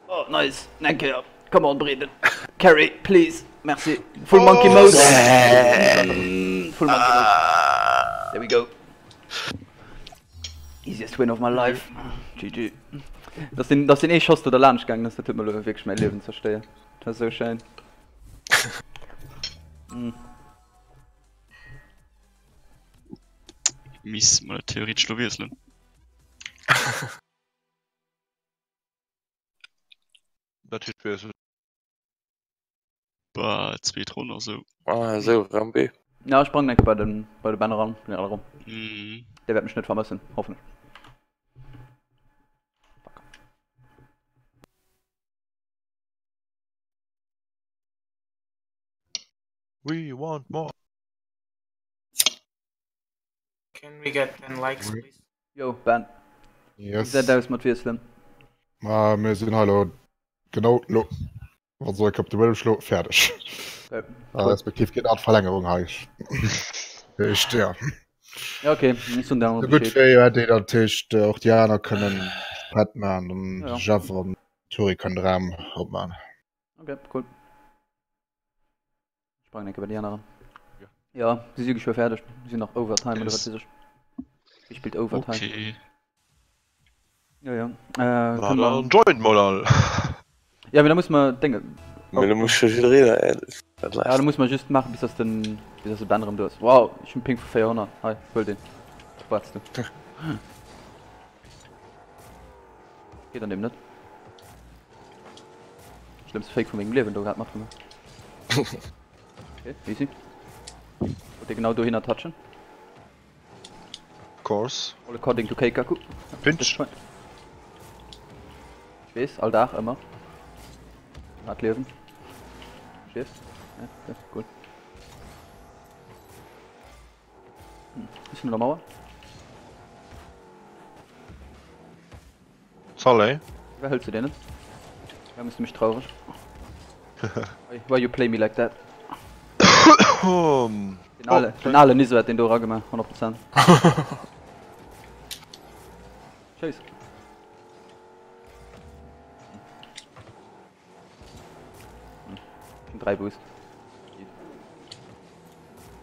Oh, nice. Eng Kéier. Come on, Breden. Carry, please. Merci. Full Monkey Mode. Full Monkey Mode. There we go. Easiest win of my life. GG. Dass den, dass den ee Schoss do derlaanscht gaangen ass, dat huet mer elo wierklech mäi Liewen zerstéiert. Dat war sou schéin. Misst mer theoretesch lo wiesselen. Dat heescht wiesselen. Bah, zweet Ronn oder sou. Ah, esou, Raum B. Ja, ech sprangen enke bei den, bei de Ben eran. Bin eran. Mhm. Der wäert mech net vermëssen, hoffen ech. Fuck. We want more. Can we get 10 likes, please? Yo, Ben. Wéi Yes. gesäit aus mat wiesselen? Ma mir sinn hei elo genau lo. Wann se op de Buedem schlo fäerdeg. Respektiv geet an d'Verlängerung hei. Heescht ja. Ja okay, ech soen der Sou gutt wéi huet déi dat heescht och déi aner kënnen prett maachen, den Ja. Jeff an Turi kënnen de Raum opmaachen. Okay, cool. Ech sprangen eng Kéier bei déi aner eran. Ja, si si geschwë fäerdeg. Si sinn nach Overtime oder wat weess ech. Wie spillt Overtime? Okay. Jo, jo. Äh, Na kënne mer. dann joint mol all. Ja, mee da muss mer Dénge. Mee da muss jo jiddereen adden. Dat Ja, läscht. da muss mer just maachen, bis dass den, bis dass de Ben erëm do ass. Wow, ech hunn Ping vu 400. Hei, huel deen. Op waarts du. Geet an deem net. Schlëmmste Fake vu mengem Liewen do grad matgemaach. Okay, easy. Wollt dir genau dohinner touchen? Of course. All according to Keikaku. Pinch. Ich wees, all Dag, ëmmer. Hat Liewen. Stierfs? Ja, okay, cool. Hm, ist nur der Mauer. Zalé. Wer hëlt ze deenen? Warum bist du mich traurig? Why you play me like that? Den ale, den ale Niso hat den do eragemaach, 100 Prozent. Tschüss. Hm. 3 Boost.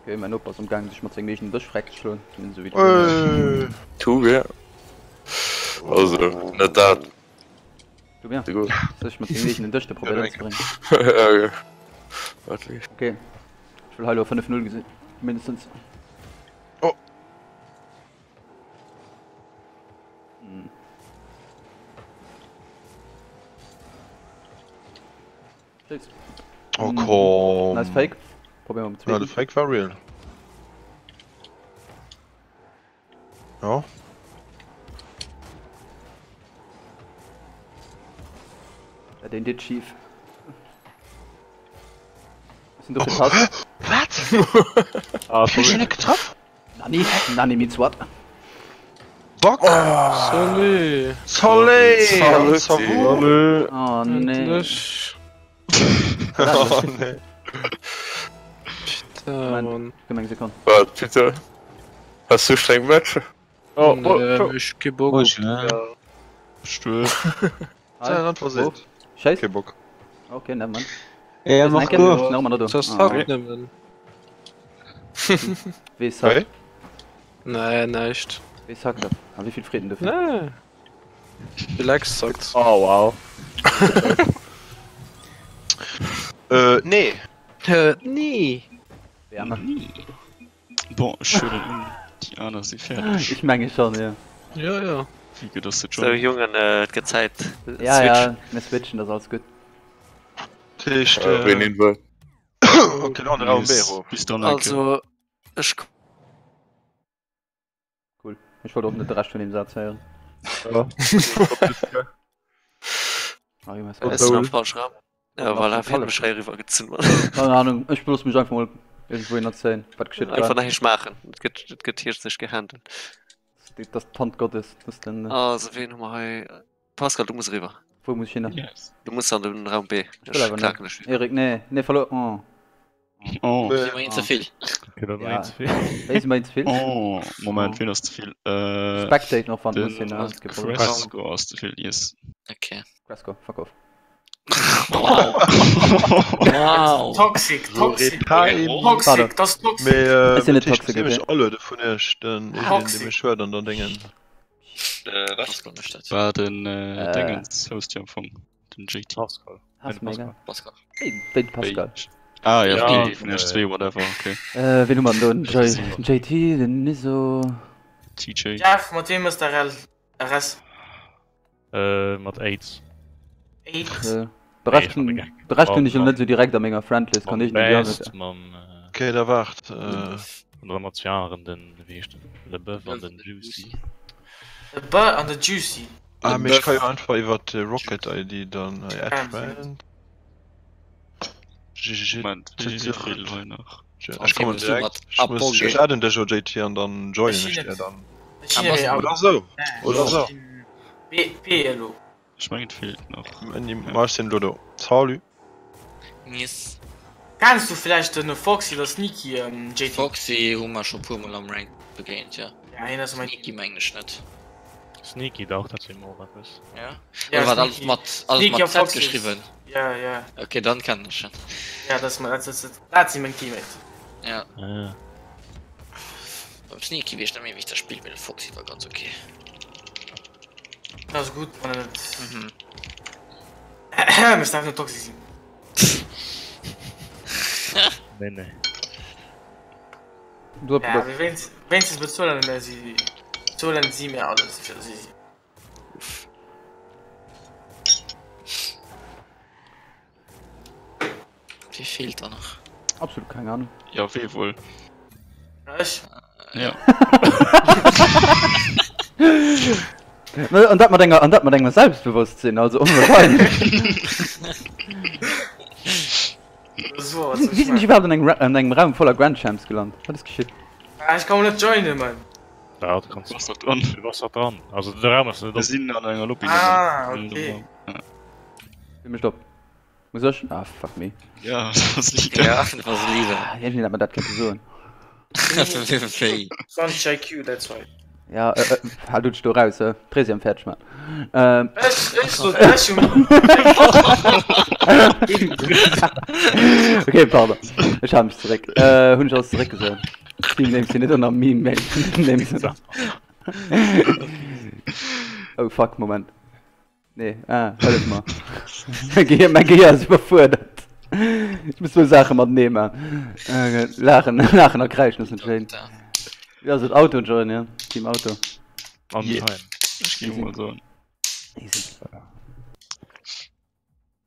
Okay, mein Noper ass am Gaang sech mat sengem eegenen Dësch freck ze schloen. Zumindest esou wéi Äh. Tu ja. Also net dat. Du bien. Sech mat sengem eegenen Dësch de probéiert ëmzebréngen. Okay. Ech wëll hei elo 5-0 gesinn. Mindestens. Oh. Hm. Oh komm. Nice Fake. Probier mal mit Ja, de Fake war real. Ja. Ja, den dit schief. Sind doch oh. Wat? ah, sorry. net getraff? Nani, Nani means what? Bock! Salut! Salut! Salut! Salut! Oh nee. Oh nee. Putain, Mann. Gëmm eng Sekonn. Wat, Peter? Has du streng Matcher? Oh, Nee, oh, ech kee Bock op. Stuer. Scheiss. Kee Bock. Okay, never mind. Ja, mach du. Nach mal do. Das hackt nëmmen. Wee sackt? Nee, näischt. Wee sackt dat? A wéi vill freet en dofir? Nee. De Lex sackt. Oh wow. Äh, nee. Äh, nee. Nee. Bon, ech huelen un, déi aner si fäerdeg. Ech menge schonn, jo. Jo, jo. Wéi gutt ass de Sou Join? Jongen, et gëtt Zäit. Ja, ja, mir switchen, dat ass alles gutt. Dat heescht, Ween een wëll. Okay, an de Raum B erof. Bis dann eng Kéier. Also, ech. Cool. Ech wollt och net de Rescht vun deem Saz héieren. Ja. Ah, Junge, Ech sinn am falsche Raum. Ja, voilà, wien huet mech hei eriwwer gezunn, Mann? Keine Ahnung, ech loosse mech einfach mol iergendwou hin erzéien, wat geschitt Einfach grad. näischt maachen, et gëtt, et gëtt hierschteg gehandelt. Dat ass d'Hand Gottes, dat ass den. Also, wien hu mer hei? Pascal, du muss eriwwer. Wou muss ech hin? Yes. Du muss an den Raum B. Ech wëll Ech awer net. klaken dech wieder. Eric, nee, nee, verlo. Oh. Oh. Si mer een ze vill. Okay, dat war Ja. een ze vill. Wéi si mer een ze vill? Oh, Moment, wien ass ze vill? Äh, Spectate nach wann den muss hin, ne? Kee Problem. Cresco ass ze vill, yes. Okay. Cresco, fuck off. Wow. Wow. Toxic, toxic, Toxic, toxic, das ist toxic. Mee äh, Ech sinn net dat heescht, toxic, zimmlech okay? alle vun iech, den Alien, dee Toxic. mech huet an dann Déngen. Äh, Pascal mécht dat. War den äh, Äh. Dingens Host jo am Fong, den JT. Pascal. Hass Nein, mega. Pascal. Hey, wéi de Pascal. Ah ja, Ja, okay, vun iech äh, zwee, whatever, okay. Äh, wien hu mer denn do? Den Das ist J- Simon. den JT, den Niso. TJ. Jeff, mat wem ass der RL? RS? Äh, mat AIDS. AIDS? Äh, de Rescht Nee, hunn, Gag. de Rescht hunn ech elo Mam- net sou direkt a menger Friendlist, kann Mam ech net Best, mam. Äh, Okay, da waart. Äh, und dann mat zwee aneren, den, wéi heescht den? Le Boeuf an den Juicy. De B an de Juicy. ah, Le mee ech ka jo Boeuf. einfach iwwer de Rocket ID dann hei add friend. GG. Moment, wéi wéi vill hei nach? Ech kommen Okay, direkt. Ech muss, Apogee. ech adden dech jo JT an dann joinen Ech ech sinn dir net. dann. Ech sinn net. Oder sou. Oder sou. B, B elo. Ech mengen et feelt nach. Ma ech sinn elo do. Salut. Yes. Kenns du vläicht den Foxy oder Sneaky, JT? Foxy hu mer scho puer mol am Ranked begéint, jo. Ja, hien ass mäin. Sneaky mengen ech net. Sneaky, dach, dat seet mer och eppes. Ja? Ja, Oder wat alles Sneaky. mat, alles Sneaky a mat Z Foxy. geschriwwen? Ja, ja. Okay, dann kennen ech en. Ja, dat ass mäin, dat, dat, dat si meng Teammates. Ja. Ah. Beim Sneaky weess ech net méi wéi ech dat spillen, mee de Foxy war ganz okay. Dat ass gutt, wann en net. Mhm. Ech darf net toxisch sinn. Nee, nee. Du Ja, mee wéinst, wéinstens bezuelen mir si, bezuelen si mir alles fir si. Uff. Wie feelt da nach? Absolut keng Ahnung. Ja, wee wuel? Ech? Ja. An dat mat enger, an dat mat engem Selbstbewosstsinn, also onwahrscheinlech. Wéi sinn ech iwwerhaapt an engem, an engem Raum voller Grand Champs gelant? Wat ass geschitt? Ah, ech kann mol net joinen, Mann. Ja, du kanns. Du bass dach dran. Du bass dach dran. Also de Raum ass net Wir op. sinn an enger Lobby. Ah, okay. Wie mécht op? Muss ech? Ah, fuck me. Ja, dat ass Liga. Ja, dat ass Liga. Ah, iergendwéi hätt mer dat kënnte soen. Wéi? 20 IQ, that's why. Ja, äh, äh, hal du dech do raus, äh. Trési am fäerdeg man. Ähm. Ech, ech sot, ech hunn. Okay, pardon. Ech hale mech zeréck. Äh, hunn ech alles zeréckgesot? Team Names sinn net ënner Meme Names. Oh fuck, Moment. Nee, ah, hëllef mer. Mäi Gehir, mäi Gehir ass iwwerfuerdert. Ech muss sou Saache matenee maachen. Äh, laachen, laachen a kräischen ass net schéin. Wéi ass et? Auto join, ja? Team Auto. Anscheinend. Ech géif mol soen. Easy.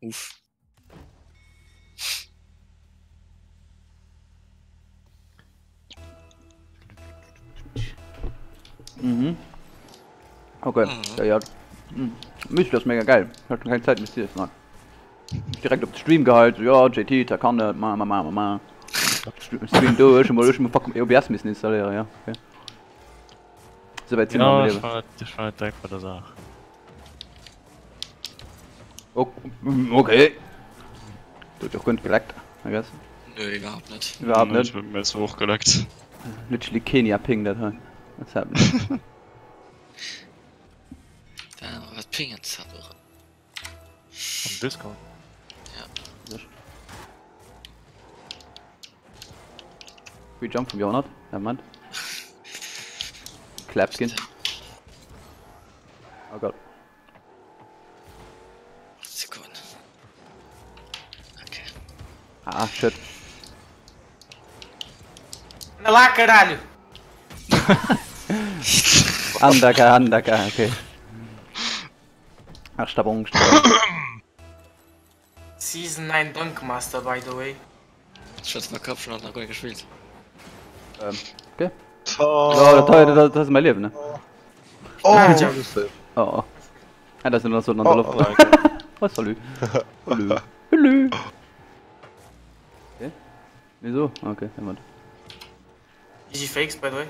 Uff. Mhm. Okay, ja, ja. Mhm. Müsli ass mega geil. Ich hatte keine Zeit, Müsli essen. Direkt op de Stream geheit, so, ja, JT, da kann net, ma, ma, ma, ma, ma. Stream do, ech hu mol, ech hu mol fucking OBS missen installéieren, ja, okay. Souwäit si mer am Ja, ech Liewen. war net, ech war net direkt bei der Saach. Okay. Du huet och guer net geleckt, I guess. Nö, iwwerhaapt net. Iwwerhaapt net. Mir huet och geleckt. Literally Kenia Ping dat hei. What's happening? Wat pingen ze och? Am Discord. Ja. Free Jump vum Johanat. Nevermind. Claps ginn. Oh Gott. Sekunde. Okay. Ah, shit. Anda lá, caralho! Andaka, Andaka, okay. Ach, Stabung, Stabung. Season 9 Dunk Master, by the way. Schwätz mal Köpfen hat nach guer gespillt. Ähm, okay. Ja, dat hei, dat ass mäi Liewen, ne? Oh, Oh, oh. Ah, dat ass nur so an der Luft. Oh, salut. Hallo. Hallo. Okay. Wieso? Okay, jemand. Easy Fakes, by the way.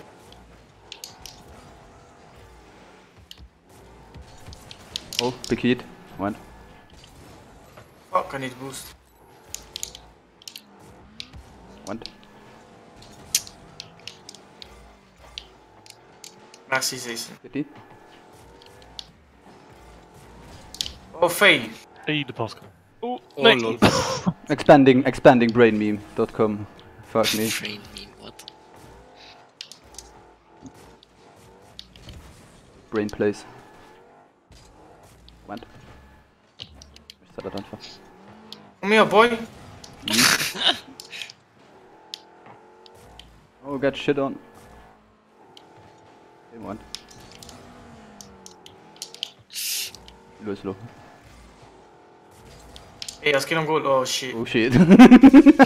Oh, Big Heat. Moment. Fuck, I need boost. Moment. Merci, Jason. Bitte. Oh, Faye. Ey, de Pascal. Oh, Oh, nee. lol. Expanding, expanding brainmeme.com. Fuck me. Brain meme, what? Brain place. Moment. Ich sag das einfach. Komm her, boy. Oh, get shit on. Okay, Moment. Los, los. Ey, es geht am Goal. Oh, shit. Oh shit. Oh shit.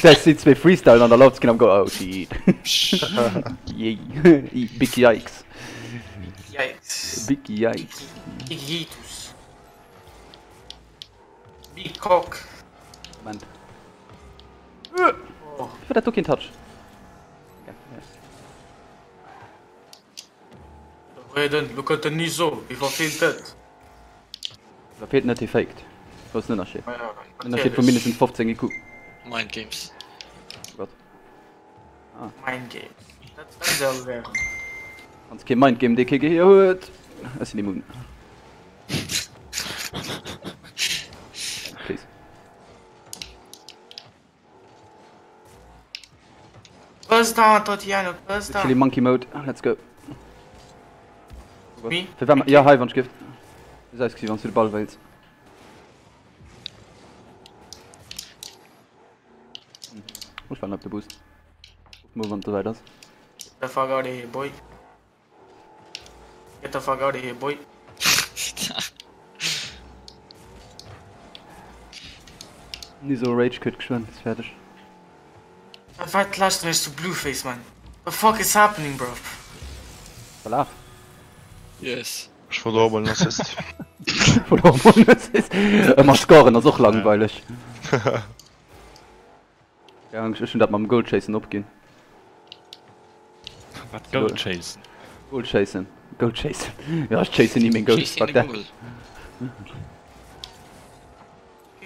Das sind zwei Freestyle an der Luft, gehen am Go. Oh shit. Yay. Big Yikes. Yikes. Big Yikes. Big Yeetus. Big Cock. Moment. Oh. Ich will dat do keen Touch. Okay, yes. Reden, lo kënnt den Niso. Wie verfehlt dat? Da feelt net déi faked. Groussen Ënnerscheed. Ënnerscheed vu mindestens 15 IQ. Mind Games. Oh Gott. Ah. Mind Games. Dat soll wären. Wann s kee Mind Game dee kee Gehier huet. Ech sinn immun. Please. Buzz down, Tatiana, buzz down. Literally Monkey Mode, let's go. Me? Fir wat? Ja, hei, wann ech giff. Wéi se ausgesi wann s du de Ball wéils. Ech waarden op de Boost. Kuck mol wann et esouwäit ass. Get the fuck out of here, boy. Get the fuck out of here, boy. Niso Rage Quit geschwënn, ass fäerdeg. Wat lauschteren ech zu Blueface, man? The fuck is happening, bro? Verlaf. Yes. Ech wollt och emol en Assist. Wollt och emol en Assist. Ëmmer scoren ass och langweileg. Ja, ech hunn dat mam Goal Chasen opginn. Wat Goal Chasen? Goal Chasen, Goal Chasen. Ja, ech chasen ni meng Goals, fuck that.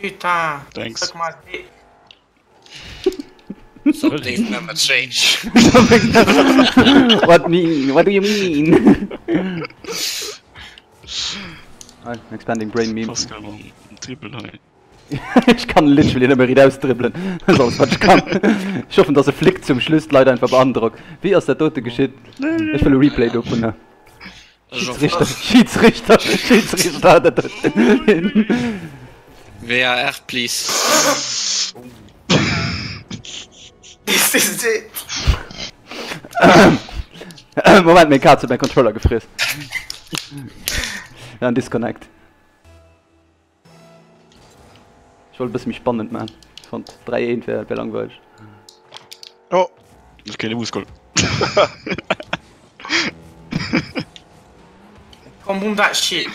Putain, Thanks. suck my dick. Some things never change. What mean? What do you mean? Ah, expanding brain meme. Pascal mam Triple hei. Ech kann literally nëmme riit ausdribbelen. Dat ass alles wat ech kann. Ech hoffen dass e Flick zum Schluss d'Leit einfach beandrockt. Wéi ass dat dote geschitt? Ech wëll e Replay dovunner. Schiedsrichter, Schiedsrichter, Schiedsrichter, dat doten. VAR please. This is it. Moment, meng Kaz huet mäi Controller gefriess. Ja, en Disconnect. Ech wollt e bësse méi spannend man. Ech fonnt 3 1 wär wär langweileg. Oh. Ech kenne Muskel. Komm boom that shit.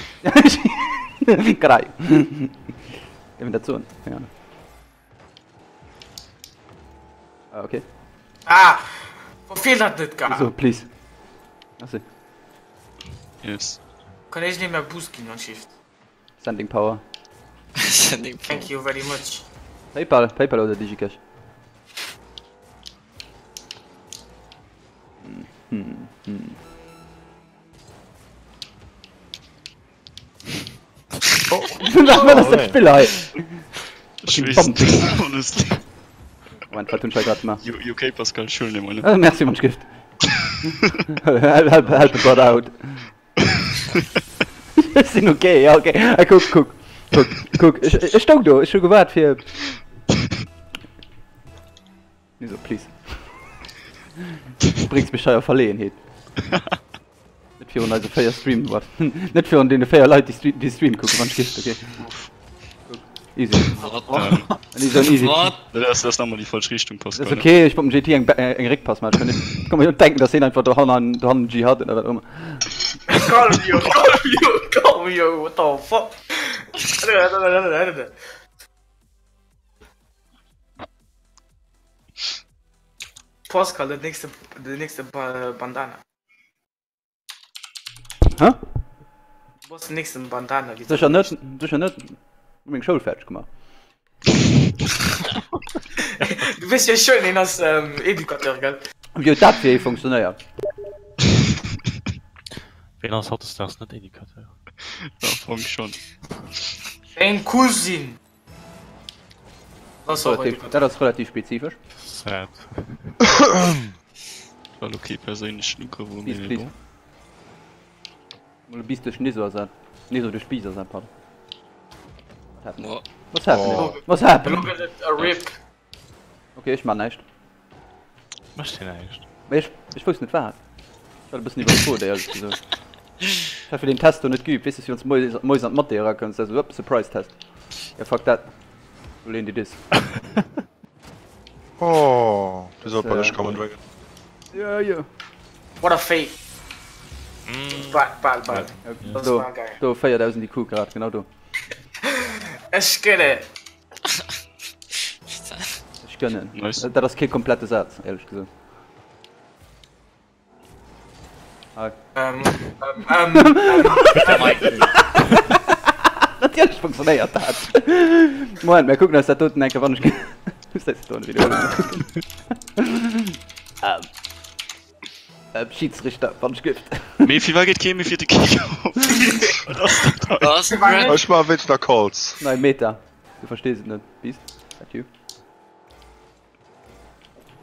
Caralho. Dierf een dat soen? Keng Ahnung. Ah, okay. Ah! Verfeelt dat net gar. So, please. Merci. Yes. Kann ech net mehr Boost ginn on Shift. Sending Power. Sending Power. Thank you very much. PayPal, PayPal oder DigiCash? Hm, hm, hm. Oh. Wat ass dat Spill hei? Ech weess net, honestly. Moment, wat hunn ech hei grad gemaach? UK Pascal, ech huelen dir mol. Ah, merci, Mann, Gift. Help, help, help a brother out. Ech sinn ok, ja ok. Ah, kuck, kuck, kuck, kuck. Ech, ech stoung do, ech hu gewaart fir. Nee, so, please. Du bréngs mech hei a Verleeënheet. Net virun eise 4 Stream, wat? Net virun deene 4 Leit, déi Stream, déi Stream kucken, wann ech gift, okay. Easy. Easy, easy. Dat ass, dat ass nach mol déi falsch Richtung, Pascal. Dat ass okay, ech wollt dem JT eng, eng Réckpass maachen. Ech kann net, kann mir net denken, dass hien einfach dohannen, dohannen G hat oder wat och ëmmer. Calm yo, calm yo, calm yo, what the fuck? Pascal, den nächste, den nächste Bandana. Hä? Du bass den nächsten Bandana. Sécher net, sécher net. Hu meng Schoul fäerdeg gemaach. Du weess jo schon, hien ass ähm, Educateur, gell? Wéi huet dat fir ee funktionéiert? Ween ass hautdesdaags net Educateur? Ja, am Fong schon. Deng Cousine! Dat ass relativ spezifesch. Sad. Well ok perséinlechen Ugrëff un Please, please. Mol e Biss duerch Niso ersat. Niso duerch Biss ersat, pardon. What happened? What's happening? Oh. What's happening? Look at it, a rip. Ok, ech man näischt. Mécht hien näischt? Mee ech, ech wousst net wat. Ech war e bëssen iwwerfuerdert, éierlech gesot. Ech hat fir deen Test do net geübt. Weess de, wéi wann s moies, moies an d'Mathé erakënns, da sou, Upp, Surprise Test. Ja, fuck that. Lo leen déi dis. Oh, du sollt bei dech kommen, Dragon. Ja, ja. What a fake. Bal, bal, bal. Das Do, war geil. do 4000 IQ grad, genau do. Ech gënne. Ech gönnen. Nice. Dat ass kee komplette Saz, éierlech gesot. Hi. Ähm, ähm, ähm, Dat. Natierlech funktionéiert dat. Moment, mir kucken eis dat doten eng Kéier wann ech muss dat do widderhuelen. Ähm. Äh, Schiedsrichter, wann ech gift. Mee firwat geet kee méi fir de Kick-Off? Wat ass dat hei? Was? Brad? Ech maache wéinst der Calls. Nei Meta. Du verstees et net. Beast, that you?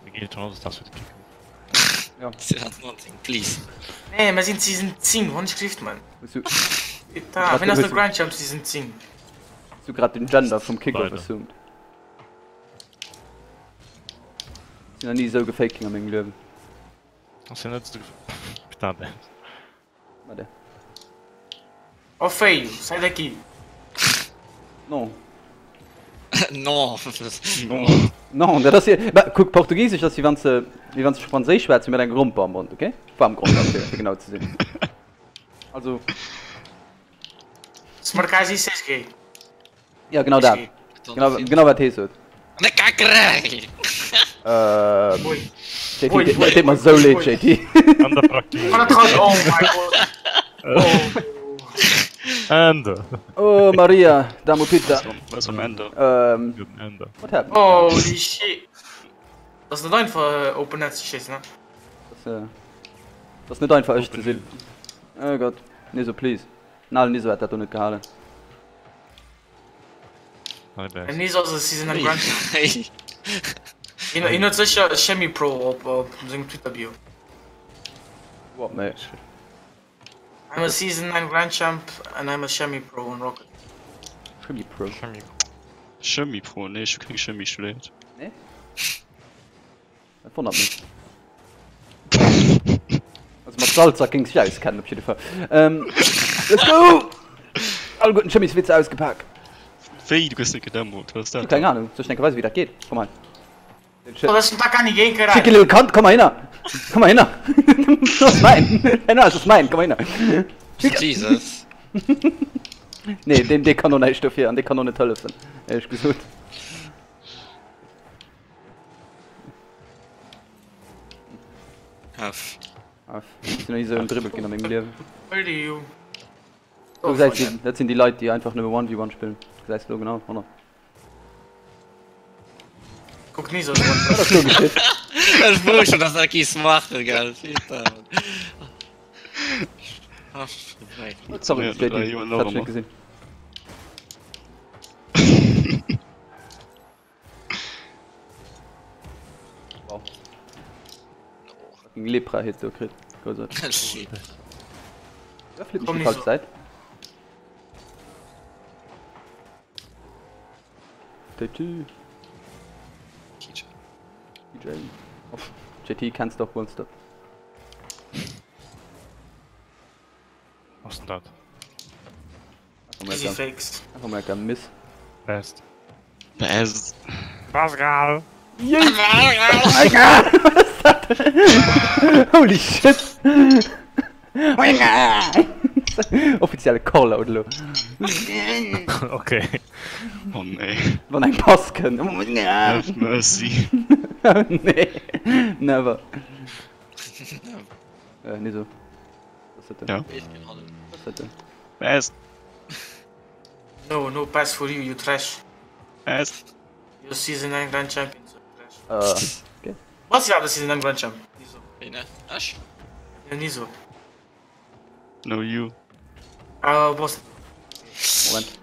Mir geet et schon aus, dass fir de Kick-Off. Ja. 2019, please. Nee, mir sinn Season 10, wann ech gift, man. Hues du, Da, wien ass de Grand Champ Season 10? hues du grad den Gender vum Kick-Off Leider. assumed? Sinn nach ni esou gefaked ginn a mengem Liewen. Ass jo net esou Putain de. Warte. Oh feio, sai daqui. Non. Non. Non. Non, dat ass jo, bah, kuck, Portugisesch ass wéi wann s de, wéi wann s de Franséisch schwätz, mee mat enger Gromper am Mond, okay? Waarm Gromper, fir, fir genau ze sinn. Also. Se marcares isso és gay. Ja, genau dat. Genau, genau wat hee sot. Ähm, JT, Ui, det ui, deet mer sou leed, ui. JT. An der Praktik. An der oh my god. Oh. Ende. Oh, Maria, Damo Pizza. Was am Ende? Ähm, Guten Ende. what happened? Holy shit. Dat ass net einfach äh, Open Net ze schéissen, ne? Das, äh, das ass net einfach ech ze sinn. Oh Gott. Nee, so please. Nal Niso hätt dat do net gehalen. En Niso ass e Season 9 Grand Champ. Hien hien huet sécher e Chemie Pro op op sengem Twitter Bio. What mate? I'm a Season 9 Grand Champ and I'm a Chemie Pro on Rocket. Chemie Pro. Chemie Pro? Nee, ech hu keng Chemie studéiert. Nee? Dat wonnert mech. Also mat Salzer géing sech auskennen op jidde Fall. Ähm, let's go! All guten Chemiswitze ausgepak. Wéi, du gëss net gedemot? Wat ass dat? Keng Ahnung, soll ech enke weisen wéi dat geet? Komm hei. Oh, das ist gar nicht gegen Cheeky little cunt, komm mal hinner! Komm mal hinner! Das ass mäin! Hey, das ass mäin, komm mal hinner! Jesus. Nee, deen, dee kann och näischt dofir an dee kann och net hëllefen, éierlech gesot. F. F. Ech sinn nach ni esou ëmdribbelt ginn a mengem Liewen. Do gesäis du, dat sinn déi Leit, déi einfach nëmme 1v1 spillen. Gesäis du do genau, 100. Kuck ni sou. Wat ass do geschitt? Ech wou schon, dass dat gees maachen, gell. Sorry, JT, dat hat ech net gesinn. Wow. Fucking Lepra hit do kritt. Großartig. Da fliegt mich die falsche Seite. JT. TJ. Oh, JT can't stop, won't stop. Was denn dat? Easy fakes. Einfach mal kein Miss. Best. Best. Pascal! Alter, was ist das? Holy shit! Offizielle Callout elo. Okay. Oh nee. Wann eng Pass kënnt. Have mercy. Nee, never. Äh, nee so. Was ist das denn? Ja. Was ist das denn? Best. No, no pass for you, you trash. Best. You're season 9 Grand Champion, so trash. Äh, okay. Was war der Season 9 Grand Champ? Niso. Wéi ne? Ech? Ja, Niso. No you. Ah, was? Moment.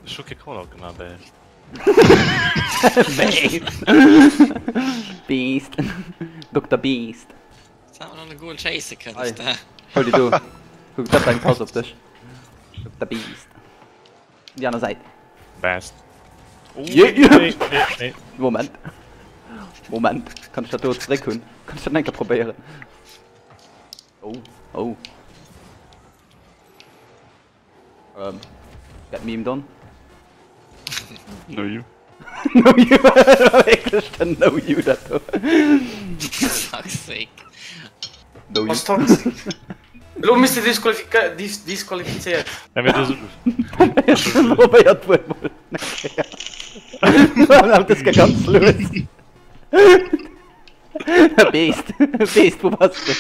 Ech hu kee Callout gemaach, Beest. Beest. Beest. Dr. Beest. Jetzt haben wir noch eine Goal chase können. Ei. Hol die do. Kuck, dat war eng Pass op dech. Dr. Beast. Déi aner Säit. Best. Oh, Je- nee, nee, nee. Moment. Moment. Kann ech dat do zeréck hunn? Kann ech dat enke probéieren? Oh, oh. Ähm, get memed on. No you. No you. Wierklech den No you dat do. Fuck's sake. No you. Was toxic. Elo misst de disqualifika dis disqualifizéiert. Ja, mir du Probéiert wuel mol eng Kéier. Das geht ganz los. Beest, Beest, wo bass du?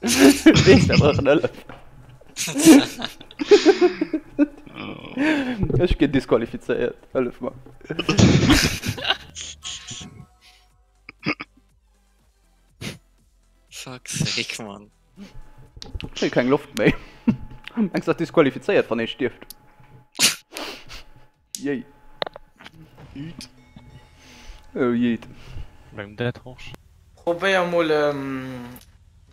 Beest, wir brauchen Hëllef. Oh. Ech ginn disqualifizéiert, hëllef mer. Fuck sake, Mann. Ech kréie keng Loft méi. Mengs du, ass disqualifizéiert, wann ee stierft? Jéi. Oh jeet. Beim Dead Horse. Probéier mol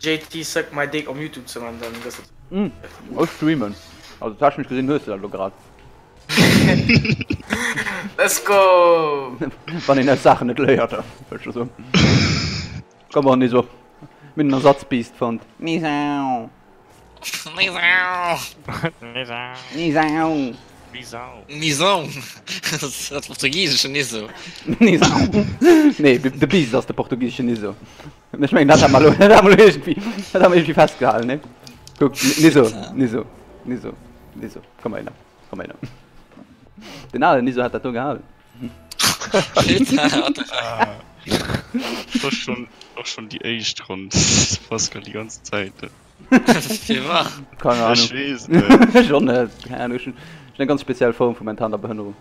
JT suck my dick op Youtube ze man, dann gëss de. Ech streamen, also technesch gesinn hues de dat elo grad. Let's go! Wann een aus Saachen net léiert, da wëll ech jo soen. Komm on, Niso. Mir hunn en Ersatzbiest fonnt. Nisau! Nisau! Nisau! Nisau! Nisau! Dat portugiesesche Niso. Nisau! Nee, de Biest ass de portugiesesche Niso. Ech mengen, dat hat mer elo, dat hat mer elo iergendwéi, dat hat mer iergendwéi festgehalen, ne? Kuck, Niso, Niso, Niso, Niso, komm mal hinner, komm mal hinner. Den alen Niso hat dat do gehalen. War schon, war schon déi éischt Ronn, Pascal, déi ganz Zäit. Firwat? Keine Ahnung. Ech weess net. Ech och net. Keine Ahnung. Ech hunn eng ganz speziell Form vu mentaler Behënnerung.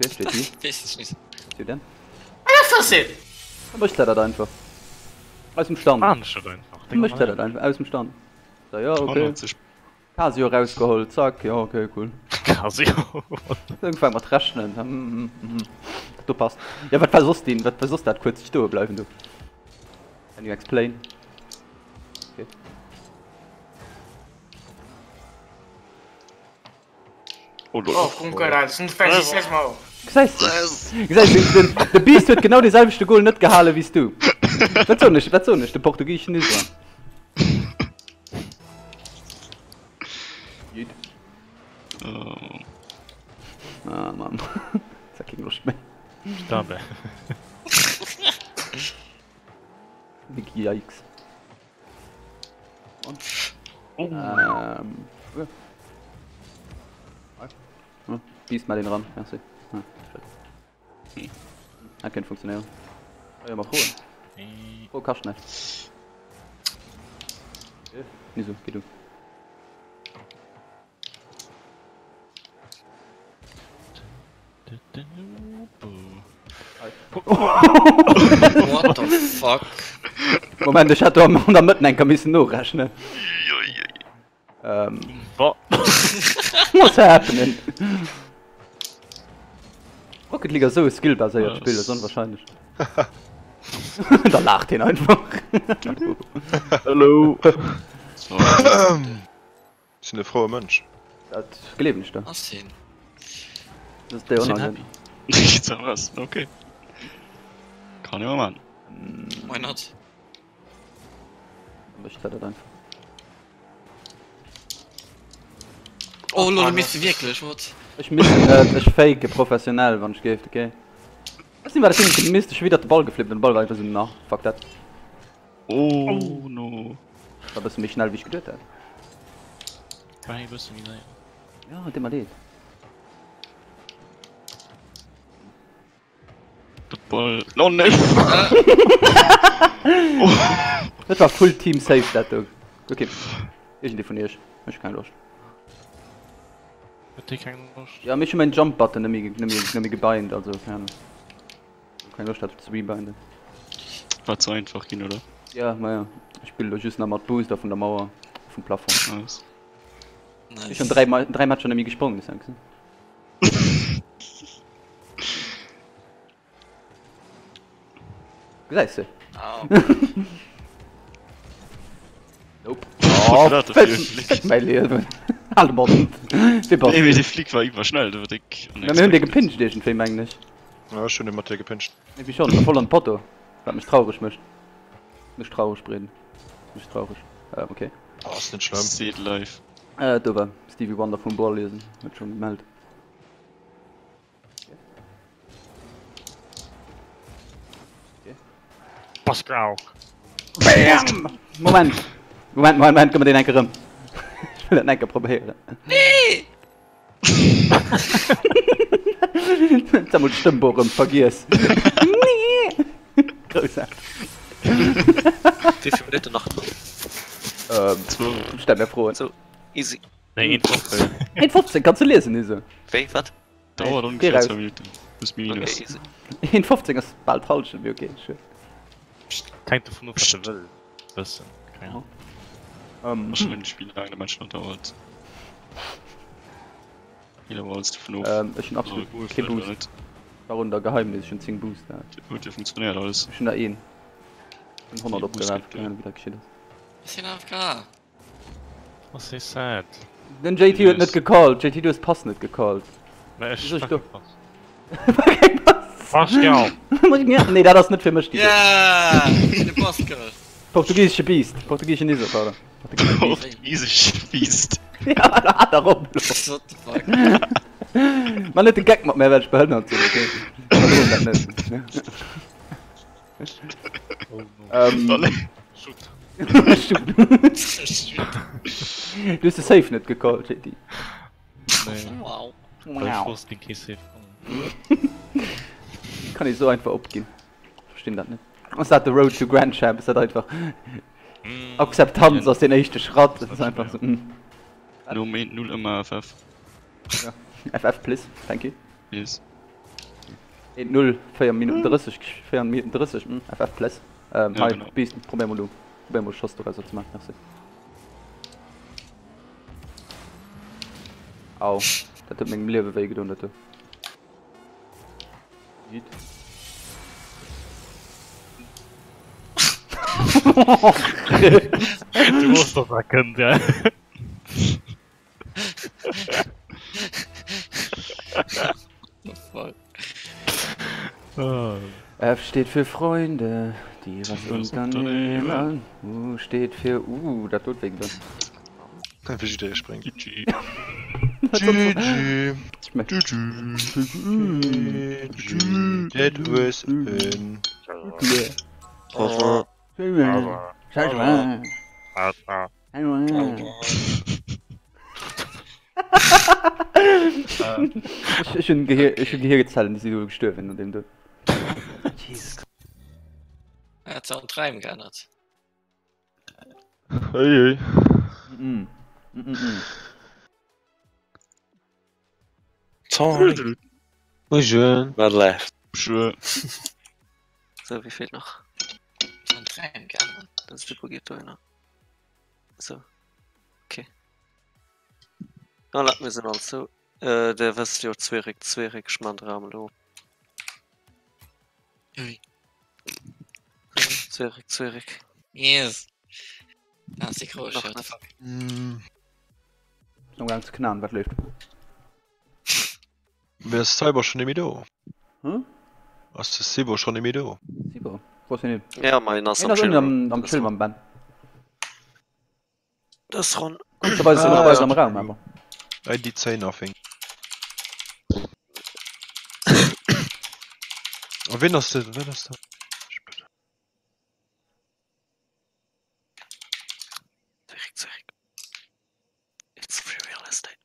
Wéi steet déi? Weess ech net. Wéi denn? Ah, ja, Da mécht der dat einfach. Aus dem Stand. Maan ech dat einfach. Da mécht der dat einfach aus dem Stand. So, ja, okay. 180 Casio rausgeholl, zack, ja, okay, cool. Casio. Ugefaangen mat rechnen. Hm, hm, hm. Dat do passt. Ja, wat war soss deen, wat war soss dat kuerz stoe bleiwen do? Can you explain? Okay. Oh lol. Oh, komm, caralho, se não faz isso, és mau. Gesäis de? Gesäis de, den, de Beast huet genau dee selwechte Goal net gehale wéi s du. Wat soen ech, wat soen ech, de portugiesischen Niso. Jeet. Oh. Ah, Mann. Jetzt hat keng Loscht méi. Stabe. Big Yikes. Oh. Ähm. Ja. Hm, Biest mal den ran, merci. Hm, shit. Dat kéint funktionéieren. Oh, ja, mal froen. Froe kascht näischt. Wieso? Geh du. What the fuck? Moment, ech hätt do an der Mëtt enker missen norechnen. Ähm. What's happening? Rocket League ass esou e skillbaséiert Spill, dat ass onwahrscheinlech. Da laacht hien einfach. Hallo. Ech sinn e froue Mënsch. Dat gleewen ech der. Ass hien. Dat ass déi onangenehm. Was? Okay. Kann jo man. Why not? Mécht dat einfach. Oh lol, du misst wierklech, what? Ech misst net, ech fake professionell wann ech géif, okay? Ech sinn war dat Ding, misst ech wieder de Ball geflippt an de Ball war einfach sou, na, fuck that. Oh no. War bësse méi schnell wéi ech geduet hat. War e bësse méi séier. Ja, deet mer leed. De Ball. Oh nee! Dat war full Team safe dat do. Okay. Iergendee vun iech. Ech hu keng Loscht. Huet dee keng Loscht? Ja, mee ech hu mäin Jump Button net méi net méi net méi gebind, also keng Ahnung. Keng Loscht dat ze rebinden. War ze einfach ginn, oder? Ja, ma ja. Ech spillen elo just nach mat Booster vun der Mauer, vum Plafond. Nice. Ech hunn 3 3 Matcher net méi gesprongen, das gesinn. Gesäis de? Nope. Oh, fick mäi Liewen. Hal de Mond. Wee bass Nee, mee du? dee Flick war iwwerschnell, dat war déck Mä mir hunn dee unexpected. gepinscht iergendwéi, mengen ech. Ja, ech hunn e mat dir gepinscht. Iergendwéi schonn, voll an d'Potto. Wat mech traureg mécht. Mech traureg, Breden. Mech traureg. Äh, okay. Oh, ass net schlëmm. Seet live. Äh, do war Stevie Wonder vum Ball liesen. Huet schonn gemellt. Pascal. Bam! Moment! Moment, Moment, Moment, komm mer deen enke rëm. Ech wëll dat enke probéieren. Nee! Jetzt haben wir d'Stëmm bo rëm vergiess. Nee! Groussaarteg. Wéi vill Minutten nach? Ähm, Zwou. stell mir Froen. So, easy. Nee, 1,15. 1,15 kanns du liesen, Nise. Wéi, wat? Dauert ongefähr 2 Minuten. Plus minus. Okay, easy. 1,15 ass bal d'Hallschent, mee okay, schued. Hänkt dovun of, wat e wëll wëssen. Keng Ahnung. Ähm, Wahrscheinlech wéi laang de Match nach dauert. Hänkt awer alles dovun of. Ähm, ech hunn absolut kee Boost. War un der Geheimnis, ech hunn 10 Boost. Huet jo funktionéiert alles. Ech hunn der een. Ech hunn 100 opgeraf, keng Ahnung wéi dat geschitt ass. Ass hien AFK? Ass hie sad? Den JT huet net gecallt. JT du hues Pass net gecallt. Mä ech Wieso war do? keng Pass. War keng Pass. Pascal! Nee, dat ass net fir mech déi. Yeah! De Pascal! Portugiesesche Beast. Portugiesischen Iso, pardon. Portugiesesche Beast. Ja, da hat er op. What the fuck? Man net de Geck mat mär, well ech behënnert sinn, okay? Ech verdroen dat net. Ähm, Shoot. Shoot. Du hues de Safe net gecallt, JT. Nee. Wow. Well ech wosst, et géing kee Safe kommen. Kann ee sou einfach opginn? Verstinn dat net. Ass dat de Road to Grand Champ? Ass dat einfach Akzeptanz ass den éischte Schratt? Dat ass einfach sou. Nom 1-0 ëmmer FF. Ja. FF please, thank you. Yes. 1 0 4 Minuten 30 4 Minuten 30 hm, FF please. Ähm, Ja, hei, genau. Beast, probier mal du. Probier mal Schoss doraus ze machen, merci. Au, dat huet mengem Liewe wéi gedoen, dat do. Yeet. Du wosst, dass dat kënnt, ja. F steht für Freunde, die was unternehmen. U steht für Uh, dat doet wéi gedoen. Fir jidderee spréngt. GG. GG. GG. Dat was en. Au revoir. Ech hunn Gehir, ech hunn Gehirgezellen, déi si elo gestuerwen no deem do. Jesus Christ. Er hat seinen Treim geännert. Ui, ui. Mm. Mm, mm, mm. Sorry. Bonjour. Wat leeft? Sure. So, wie fehlt nach? Seinen Treim geännert. Das Typo geht da einer. So. Okay. Voilà, mir sinn all zou. Äh, der wësst jo, Zweeréck, Zweeréck, ech man de Raum elo op. Ui. Zweeréck, Zweeréck. Yes. Ah, ist die groß, Nach what the net. fuck. Mm. Am Gang ze knaen, wat leeft? Mee ass Cyber schon nemmi do? Hm? Ass de Cybo schon nemmi do? Cyber? Wou ass hien hin? Ja, ma hien ass Hien am ass ënnen Chill. am, am Chill mam Ben. Das Ronn. Kommst du bei eis, Ah, bei eis ja. am Raum awer. I did say nothing. A wien ass de, wien ass de? Zweeréck, Zweeréck. It's free real estate.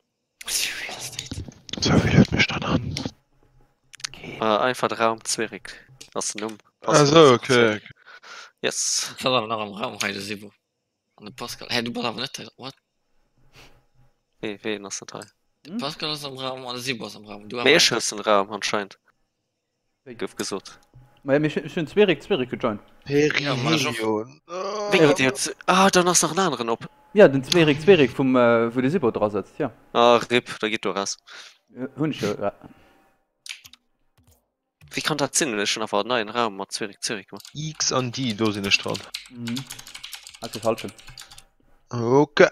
It's free real estate. So, wéi huet mech dann an? Äh, einfach de Raum Zweeréck ass den Numm. Ah sou, okay. Yes. Jetzt ass awer nach am Raum hei de Sibo. An de Pascal. Hä, du bass awer net hei, what? Wee, ween ass net hei? De Pascal ass am Raum an de Sibo ass am Raum. Du Mee awer ech net. hues den Raum anscheinend. Gouf gesot. Maja, mee ech hunn Zweeréck, Zweeréck gejoint. Ja, ma ech och. Perihelion. Wéi geet dir? Ah, dann ass nach en aneren op. Ja, den Zweeréck, Zweeréck vum, wou de Sibo dra sëtzt, jo. Ah, rip, da gitt do eraus. Hunn ech jo, ja. Wéi kann dat sinn? Ech hunn awer en neien Raum mat Zürich Zürich gemaach. X an D, do sinn ech dran. Mhm. Hat sech falschen. Okay.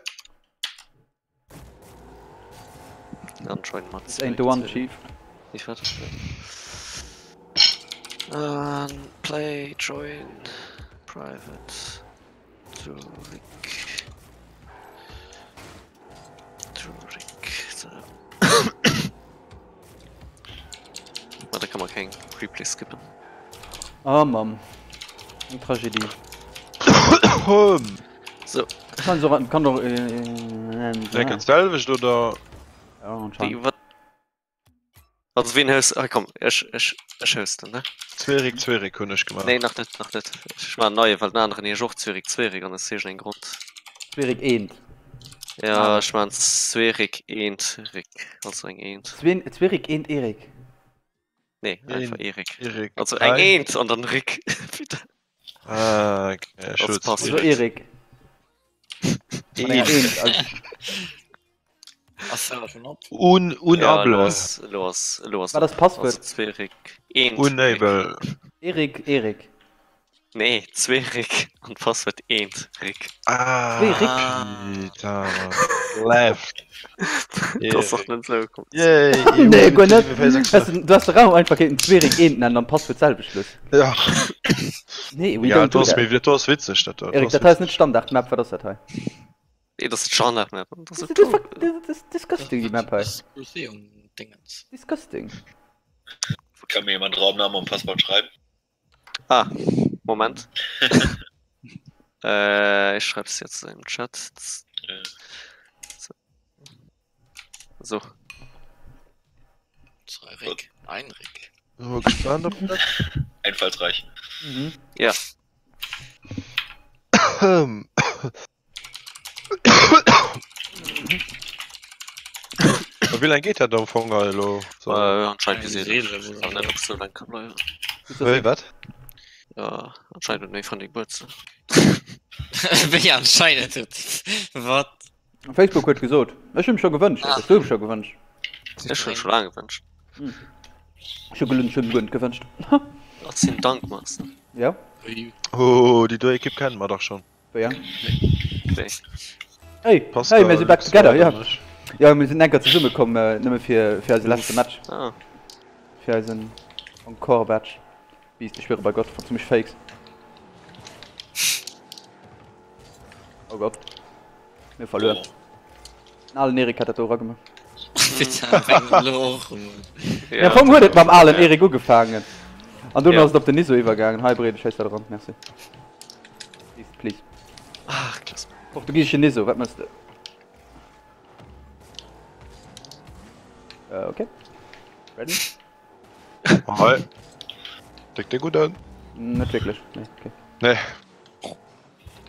Anscheinend mat This ain't the one, Chief. Ich warte. Um, play, join, private, Zurich. Zurich. So. Ma da kann man keng Replay skippen. Oh Mamm. Eng Tragedie. So. Kann so kann doch äh, Enke d'selwecht oder? Ja, anscheinend. Wéi, wat? Also wien hues, ah komm, ech, ech, ech hosten, ne? Zweeréck, Zweeréck hunn ech gemaach. Nee, nach net, nach net. Ech maachen en neien, well den aneren heescht och Zürich, Zweeréck an aus iergendengem Grond. Zweeréck eent. Ja, ech maan Zweerik eent Rik, also eng Eent. Zween, Zweerik eent Erik. Nee, einfach Erik. Erik. Also eng Eent an dann Rik. Ah, okay. Ech Als huet Also Erik. Mat enger Eent als. Ass Server schon op? Un, Ja, unable. elo ass, elo ass, elo ass Wat ass op. d'Passwuert? Also Zweerik eent Rik. Unable. Erik, Erik. Nee, Zweerik an d'Passwuert eent Rik. Ah, Zweerik? Putain. Left. Dat ass och net esou kompliziert. Yay, Nee, guer net. Weißt du, du hast de Raum einfach kéinten Zweerik eent nennen an d'Passwuert selwecht loossen. Ja. Nee, we Ja, don't dat do ass that. méi, dat ass witzeg, dat do. Erik, dat hei ass net Standard-Map, wat ass dat hei? Nee, dat ass d'Standard-Map. Dat ass Das esou ist, das ist disgusting, déi Map hei. Dingens. Disgusting. Kann mir jemand Raumname und Passwort schreiben? Ah, Moment. äh, ich schreib's jetzt im Chat. So. So. Zwei Rick. Ein Rick. So, gespannt op dat. Einfallsreich. Mhm. Ja. Wéi laang geet dat am Fong elo? So. Äh, anscheinend bis 11. Ich weiß net, ob so lang kann bleiwen. Wéi, wat? Ja, anscheinend huet meng Frëndin Gebuertsdag. Wéi anscheinend huet. Wat? Facebook huet gesot. Ech hunn scho gewënscht. Ah. Ech hunn scho gewënscht. Ech hunn scho laang gewënscht. Hm. Ech hu gelunn, ech hunn guer net gewënscht. Ass den Dank machst. Ja. Oh, déi do Ekipp kennen mer dach schonn. Wéi eng? Hey, hey, mir si back together, ja. Ja, mir sinn enker zesumme komm, äh, nëmme fir, fir eise leschte Match. Ah. Fir eisen Encore-Match. Beast, ich schwöre bei Gott, falls du mich fakes. Oh Gott. Mir verluer. Den alen Erik hat dat do eragemaach. Ja, am Fong huet et mam alen Erik ugefaangen. An dunn ass et op den Niso iwwergaangen. Hei Breed, schéiss dat eran. Merci. Please, please. Ach, klasse. Portugiesischen Niso, wat mëss de? Äh, okay. Ready? Hei. Déck dir gutt an? Net wierklech, nee, okay. Nee.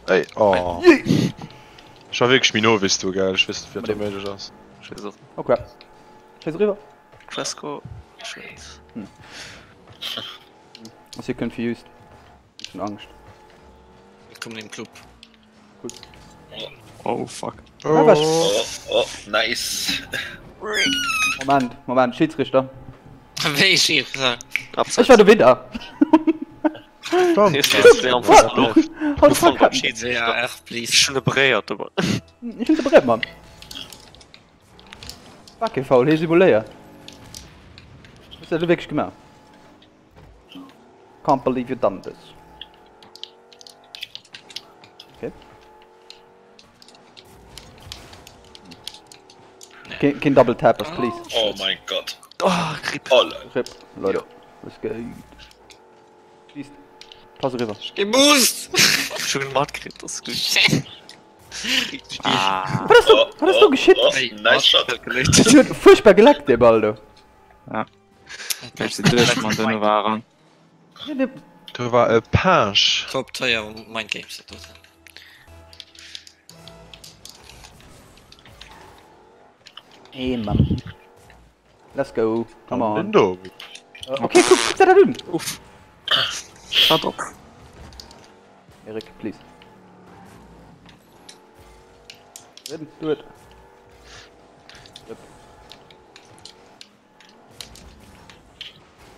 Ey, oh. Ech war wierklech méi no wéi s du, gell? Ech weess net, wéi dat do méiglech ass. Okay. Schéiss eriwwer. Fresco, Schwert. Hm. Ass hie confused. Ech hunn Angscht. Willkommen im Club. Cool. Oh fuck. Oh, oh, oh nice. Moment, Moment, Schiedsrichter. Wéi Schiedsrichter? Ech war de Winner. Ech hunn se beréiert, Mann. War kee Foul, hie simuléiert. Hues du dat wierklech gemaach? Can't believe you done this. Okay. Keen, keen Double Tappers, please. Oh mein Gott. Oh, RIP. Oh, lol. RIP, Leute. Was geht? Siehst. Pass eriwwer. Geboost! Schon matkritt, das ist gut. Ah. Wat ass do, wat ass do geschitt? Oh, nice shot. Den huet furchtbar geleckt, dee Ball do. Ja. Ech sinn duerch, man, duerno war eran. Do war e Pinch. Top teuer Mind Games dat doten. Hey Mann. Let's go. Come on. Lindo. Okay, guck, guck dir dat un. Uff. Shut up. Erik, please. Do it. Yep.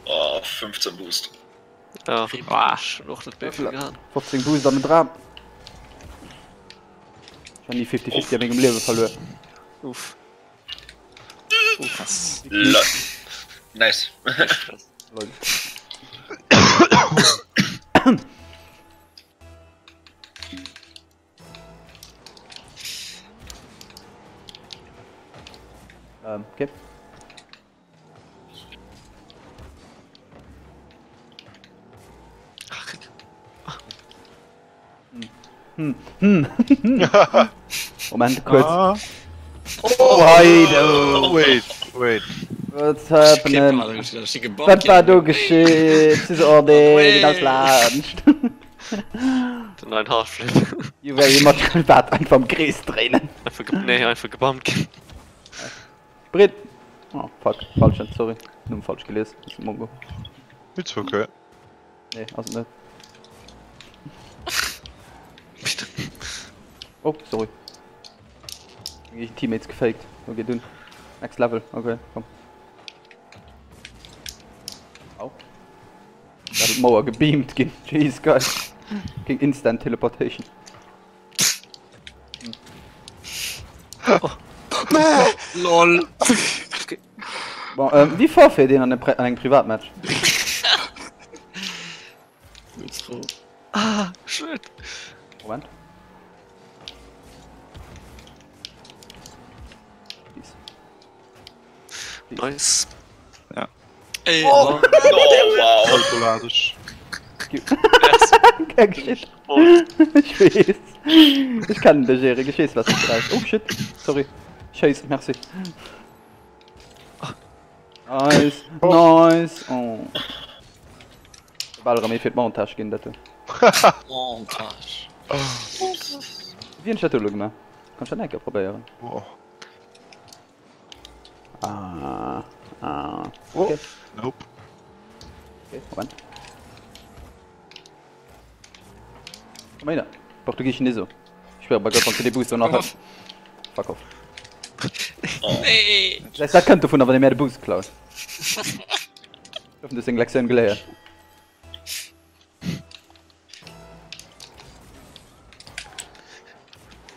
Oh, 15 Boost. Ja, ah, schon och net méi vill gehat. 15 Boost an den Dram. Ech han ni 50-50 a mengem Liewe verluer. Uff. Uff. Lol. Nice. Lol. Ähm, okay. Hm. Hm. Hm. Moment, kurz. Ah. Oh, hei, do. Wait, wait. What's happening? Wat war do geschitt? Si se, oh nee, ginn alles laanscht. Den neien Hardflip. You very much wat einfach am Krees dréinen. Einfach ge nee, einfach gebammt ginn. Britt! Oh fuck, falschen, sorry. Numm falsch gelies, ass e Mongo. It's okay. Nee, ass et net. Oh, sorry. Meng eegen Teammates gefaked. Okay, dunn. Next level, okay, komm. Au. Da hat d'Mauer gebeamt ginn. Jesus Christ. Ging instant Teleportation. LOL. Bon, ähm, wie forfait deen an, an engem Privatmatch? Ah, shit. Moment. Peace. Nice. Ja. Ey, oh. oh, wow. Alkoholadisch. Kein Geschicht. Ich wees. Ich kann dech, Erik. Ich wees, was du brauchst. Oh shit. Sorry. Scheiß, merci. Nice. Nice. Oh. Bal erëm ee fir d'Montage ginn, dat do. Montage. Wien huet dat do elo gemaach? Kann ech dat nach eng Kéier probéieren? Oh. Ah, ah. Okay. Oh. Nope. Okay, Moment. Komm her. Portugiesischen Niso. Ich schwöre bei Gott, wann du den Boost noch hast. Fuck off. Nee. Das dat kënnt dovun, wann ee mär de Boost klaut. Ich hoffe, du hast deng Lektioun geléiert.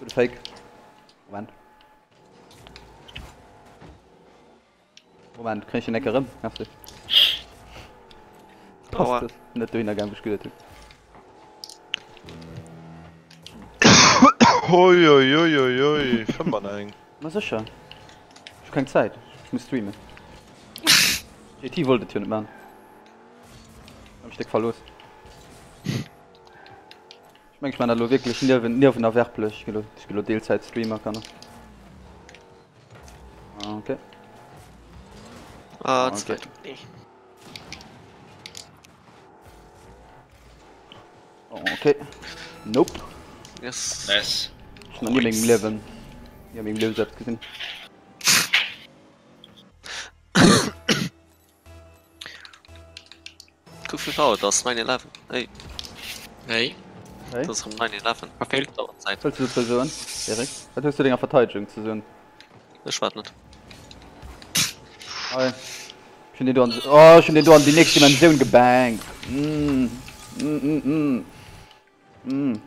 Gute Fake. Moment. Moment, kréien ech den Eck erëm? Merci. Aua. Passt das? Net dohinner gaang, wou ech geduet hunn. Oi, oi, oi, oi, oi, 5 an eng. Ma sécher. Ech hu keng Zäit. Ech muss streamen. JT wollt et jo net man. Hab mech déck verlooss. Ech meng ech man dat elo wierklech niewen niewenerwerblech. Ech ginn elo ech ginn elo Deelzäit Streamer Kanner. Ah, okay. Ah, Okay. zwei. Nee. Oh, okay. Nope. Yes. Nice. Ech hunn nach ni a mengem Liewen ni a mengem Liewen sou eppes gesinn. Kuck wéi Auer et ass, 9:11. Hey. Hey. Hey. Et ass erëm 9:11. Verfehlt. D'Auerzäit. Wat wëlls du dozou soen, Eric? Wat hues du denger Verteidegung ze soen? Ech waart net. Hei. Ech hunn deen do an, oh, ech hunn deen do an déi nächst Dimensioun gebangt. Mm. Mm, mm, mm. Mm.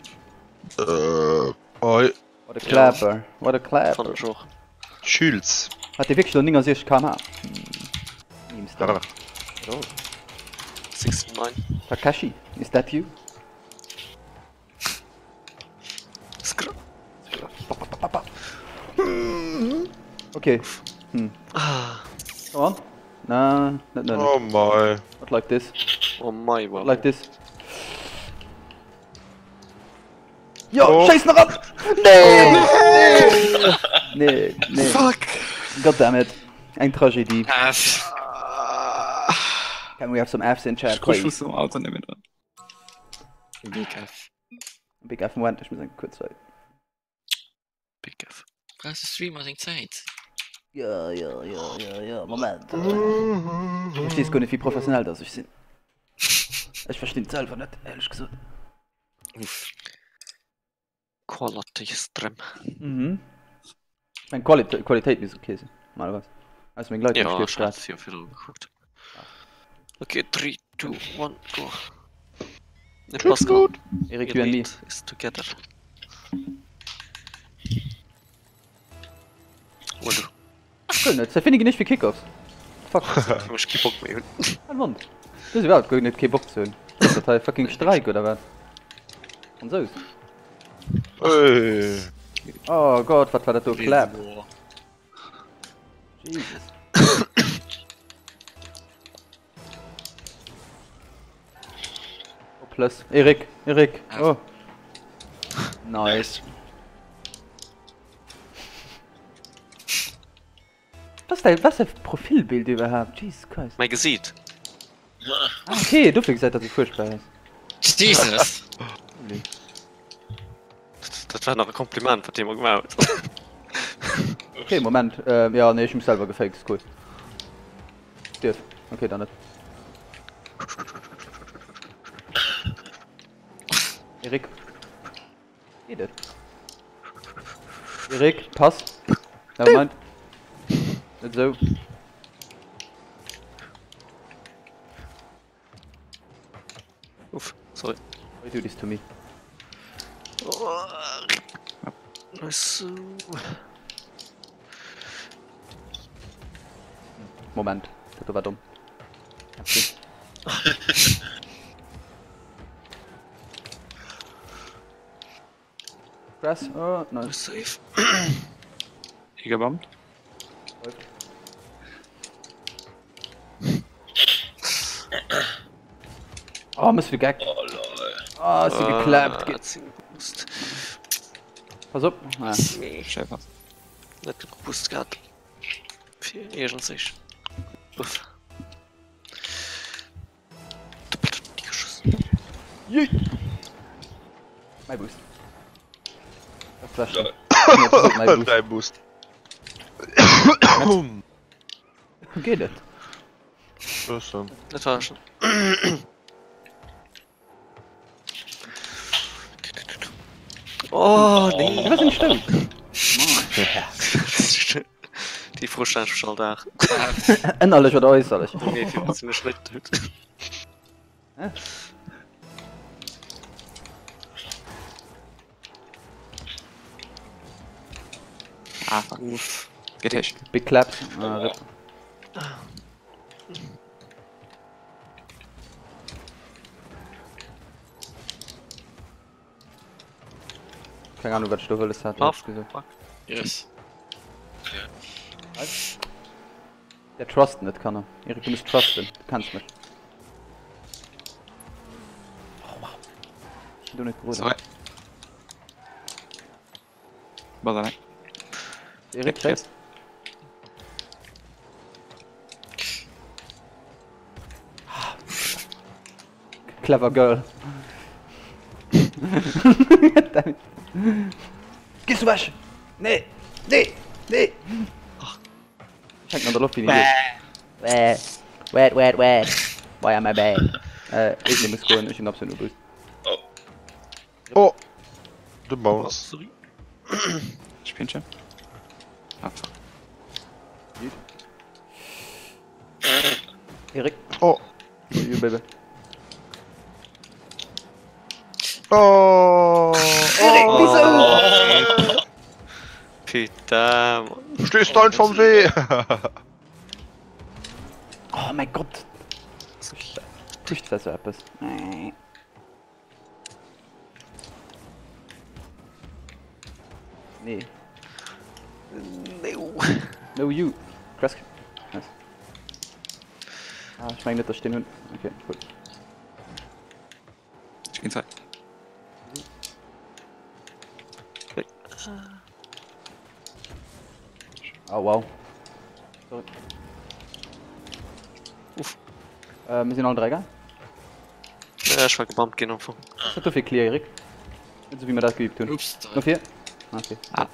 Oi. What a clapper. What a clapper. Fand ech och. Schülz. Hat dee wierklech lo 69 km/h? Memes da. Oh. 69. Takashi, is that you? Skr. Okay. Hm. Ah. Come on. Na, net net. Oh my. Not like this. Oh my, Not like this. Jo, oh. schéiss nach an! Nee! Oh. Nee, nee. Fuck! Goddammit. Eng Tragedie. F. Can we have some Fs in chat, please? please? Ich Auto nicht mehr dran. Big F. Big F, Moment, ich muss eng kurz Zeit. Big F. Brauchst du Streamer seng Zäit? Ja, ja, ja, ja, ja, Moment. Du verstees guer net, wéi professionell dass ech sinn. Ech verstinn et selwer net, éierlech gesot. Uff. Quality Stream. Mhm. Ech meng, Quali Qualitéit misst ok sinn, normalerweis. Ausser meng Leitung Ja, stierft ech grad. hat jo virdru gekuckt. Ok, 3, 2, 1, go. Ne, Pascal. Erik, you and me. Elite is together. Hol du. Wëll net, Zefini ginn nicht fir Kickoffs. Fuck. Ech kee Bock méi hunn. Kein Wand. Du hues iwwerhaapt guer net kee Bock ze hunn. Was dat hei fucking Streik oder wat? Fransous. Hey. Oh Gott, wat war dat do? Clap. Jesus. Oh, plus. Erik, Erik. Oh. Nice. Was ist dein, was ist dein Profilbild überhaupt? Jesus Christ. Mäi Gesiit. Ah, okay, dofir gesäit dat sou fuerchtbar aus. Jesus! Nee. Dat war nach e Kompliment, wat dee mer gemaach huet. Okay, Moment. Ähm, ja, nee, ech hu mech selwer gefaked, ist cool. Dierf. Okay, dann net. Erik. Geht et? Erik, pass. Never mind. Net sou. Uff, sorry. Why do this to me? Oh, nice. Moment, dat war dumm. Press, oh, nice. Safe. Egebammt. Oh, miss de Geck. Oh lol. Oh, si geklappt. Ah, hat geboost. Pass op. Ah. Nee. Schnell pass. Net genuch Boost gehabt. Fir iergendsech. Uff. Jee. Mäi Boost. Dat war schon. Mäi Boost. Däi Boost. Geet et? Bëssen. Dat war schon. Oh nee. Iwwer sinn stout. Déi Fro stellen ech mech all Dag. Ënnerlech oder äusserlech? Nee, fir wat se mech net huet. Ah, fuck. Uff. Geet héich. Big claps. Ah, rip. Keng Ahnung, wat ech do wëlles hat. Off. ehrlich gesagt. Fuck. Yes. Der trust net, Kanner. Erik, du musst trusten. Du kanns mech. Oh, wow. Ich bin do net geruddert. Sorry. Bass alleng. Erik, safe? Clever girl. Gehst du weg? Nee, nee, nee. Ich hängt an der Luft wie ein Idiot. Wait, wait, wait. Why am I bad? Äh, ich nehme es goen, ich hunn absolut no Boost. Oh! De Bounce. Sorry. Ich pinche. Ah, fuck. Erik. Oh! You baby. Oh! Erik, wieso? Putain, Mann. Stehst du einfach am Wee! Oh mein Gott. Tücht das so etwas. Nee. Nee. No. No you. Kresk. Nice. Ah, ich meine nicht, dass ich den Hund. Okay, cool. Ech ginn zréck. Oh wow. Sorry. Uff. Äh, mir sinn all 3 gell? Ja, ech war gebammt ginn am Fong. Was hat du fir Clear, Erik? Net sou wéi mir dat geübt hunn. Ups, No vir? Ah, okay. Ah.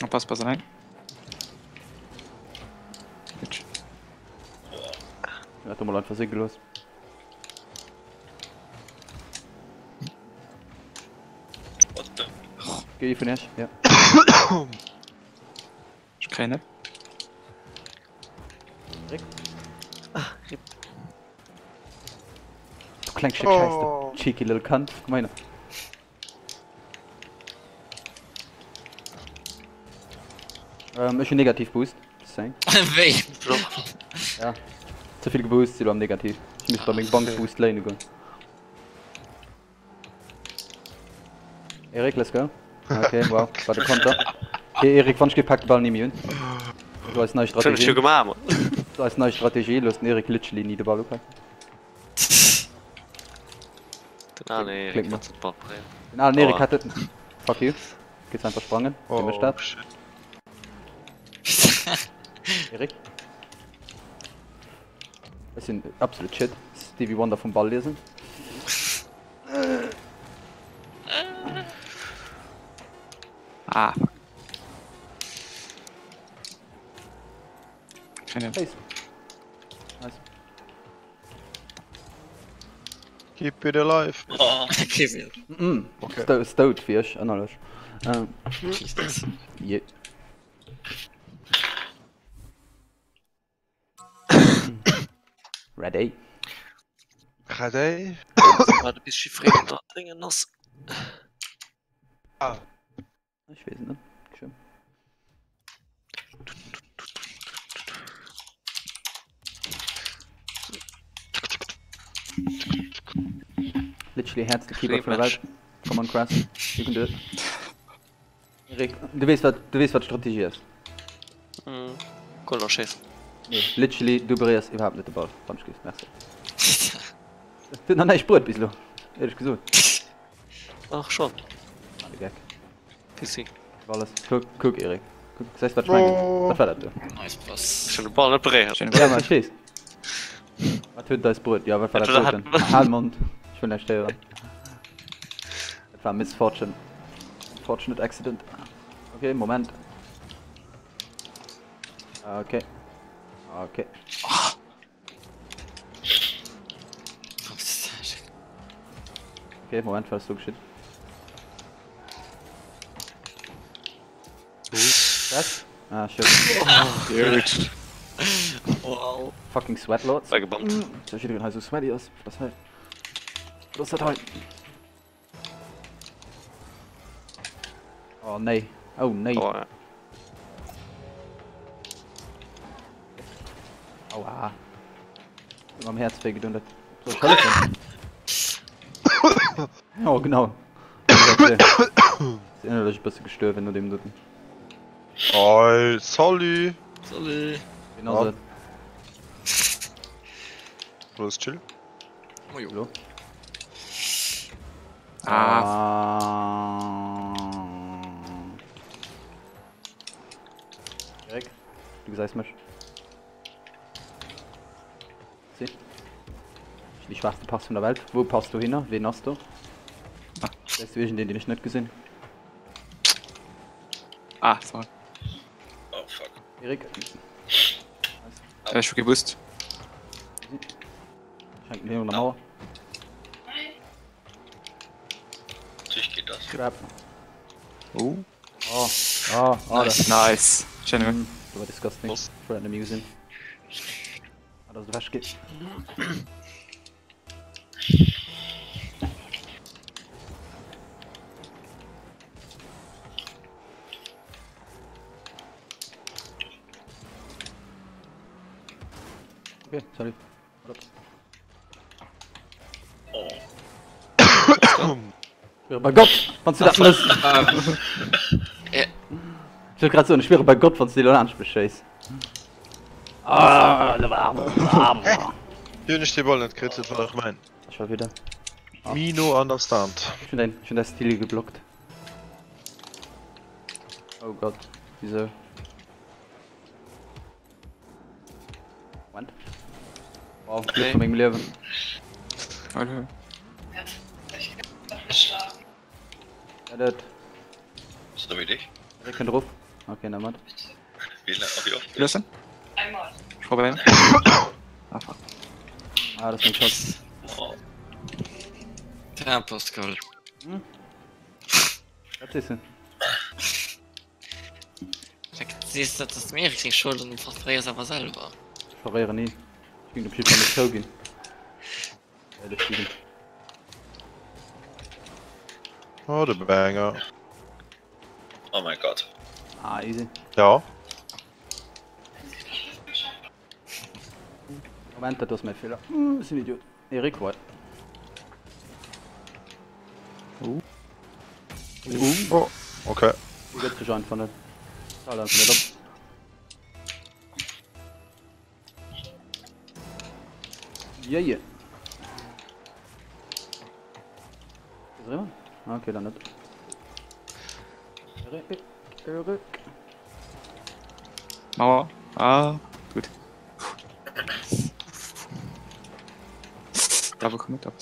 Oppass, pass alleng. Bitch. Ich hat mol einfach si gelooss. What the? Géi vun Iech, ja. Ech kréien net. Rick. Ah, rip. Du kleng Stéck Schäiss, du cheeky little cunt. Komm hei hin. Ähm, ech hunn negativ Boost. Just saying. Wéi? Ja. Ze vill geboost, si lo am Negativ. Ech misst bei meng Bank Boost léine goen. Erik, let's go. Okay, wow, wat e Konter. Okay, Erik, wann ech geet, pak de Ball ni méi un. So eis nei Strategie. So eis nei Strategie, looss den Erik literally ni de Ball upaken. Den alen Erik hat den Ball bréngen. Den alen Erik hat den. Fuck you. Geht's einfach sprangen. Wie mécht dat? Erik? Ech sinn absolut shit. Stevie Wonder vum Ball liesen. Ah, fuck. Keine. Face. Nice. Keep it alive. Oh. Keep it. Mm. Okay. Sto Stout fir ech ënnerlech. Ähm. Yeah. Ready. Ready? Warte bis Chiffré da dréngen ass. Ah. Ech weess et net. Schön. Literally häertste Keeper vun der Welt. Come on Cress, you can do it. Erik, du weess wat, du weess wat d'Strategie ass. Mm. Goal schéissen. Nee, literally, du beréiers iwwerhaapt net de Ball. Wann ech giff, merci. Huet nach näischt bruet bis elo, éierlech gesot. Ach schon. Ah, de Geck. Pissi. Alles. Kuck, kuck Erik. Kuck, gesäis wat ech mengen? Wat war dat do? Nice Pass. Ech hunn de Ball net beréiert. Ja, ma ech weess. Wat huet eis bruet? Ja, wat war dat doten? Hal Mond. Ech wëll näischt héieren. Dat war Misfortune. Fortunate accident. Okay, Moment. Okay. Okay. Okay, Moment, was ist so geschieht? Was? Ah, shit. Dude. Wow. Fucking Sweatlords. War gebombt. Soll ich hei so sweaty ass? Das hei. Das dat hei. Oh nee. Oh nee. Oh, ja. Aua. Huet am Häerz wéi gedoen, dat soll ech hëllefen. Oh genau. Ass innerlech e bësse gestuerwen no deem doten. Oi, salut! Salut! Wien ass et? Alles chill? Mojo. Hallo? Ah, Ah. Erik, du gesäis mech. Si. Déi schwaachste Pass vun der Welt. Wou passt du hinner? Ween ass do? Ah. Gesäis du iergendeen, deen ech net gesinn? ah, sorry. Oh fuck. Erik, Äh, ech hu gewusst. schenkt mir un der Mauer. Natürlich geht das. Crap. Oh. Oh, oh, oh, Nice. Nice. Schön. Mm, Dat war disgusting. Ech wollt dat net méi gesinn. Ah, dass et ewech geet. Okay, salut. Oh. Schwöre bei Gott, wann du dat mëss. Ech wollt grad soen, ech schwöre bei Gott, wann du déi lo laanscht mech schéiss. Ah, Wéi hunn ech dee Ball net kritt? Dat war dach mäin. Ech war wieder. Me no understand. Ech hunn däin, ech hunn däi Stil geblockt. Oh Gott, wieso? Moment. Wow, Glück von mengem Liewen. Hallo. Edit. So wie dich. Wer könnt drauf? Okay, na mat. Wie lange? Wie oft? Lösen? Einmal. Ich probiere. Ah, fuck. Ah, das ist mein Shot. Oh. Ja, Pascal. Hm? Was ist denn? Siehst du, das ist mir seng Schuld an du verréiers awer selwer. Ich verréiere nie. Ich ging op jeden Fall net zouginn. Ehrlich ginn. Oh, de Banger. Oh mein Gott. Ah, easy. Ja. Moment, dat ass mäi Feeler. Hm, ech sinn Idiot. Erik, what? Uh. Oh, okay. Du gëtt sech einfach net. Halt einfach net op. Yeah, yeah. Ist er immer? Ah, okay, dann net. Erik, Erik. Mauer. Ah, gut. Da bekomme ich da.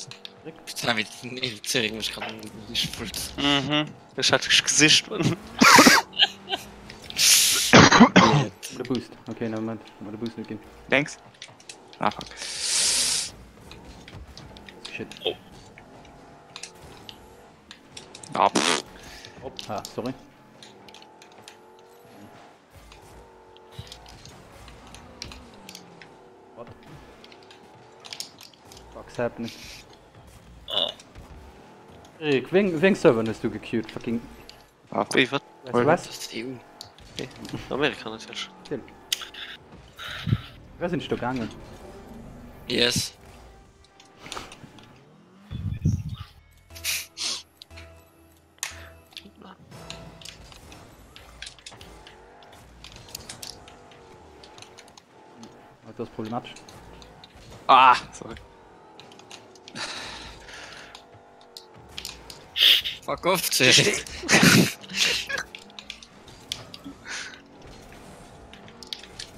Putain, wéi den Cédric mech grad siche wollt. Mhm. Ech hat dech gesicht, Mann. De Boost. Okay, nevermind. Hat mer de Boost net ginn. Lenks. Ah, fuck. Shit. Oh. Ah, pff. Ah, sorry. What? Fuck's happening? Ah. Erik, wéi eng Serveren hues du gequeued? Fucking. Ah, Wéi wat? West West? Das ist EU. Nee, Amerika natierlech. Wéi sinn ech do gaangen? Yes. Das ist problematisch. Ah, sorry. Fuck off, Cédric.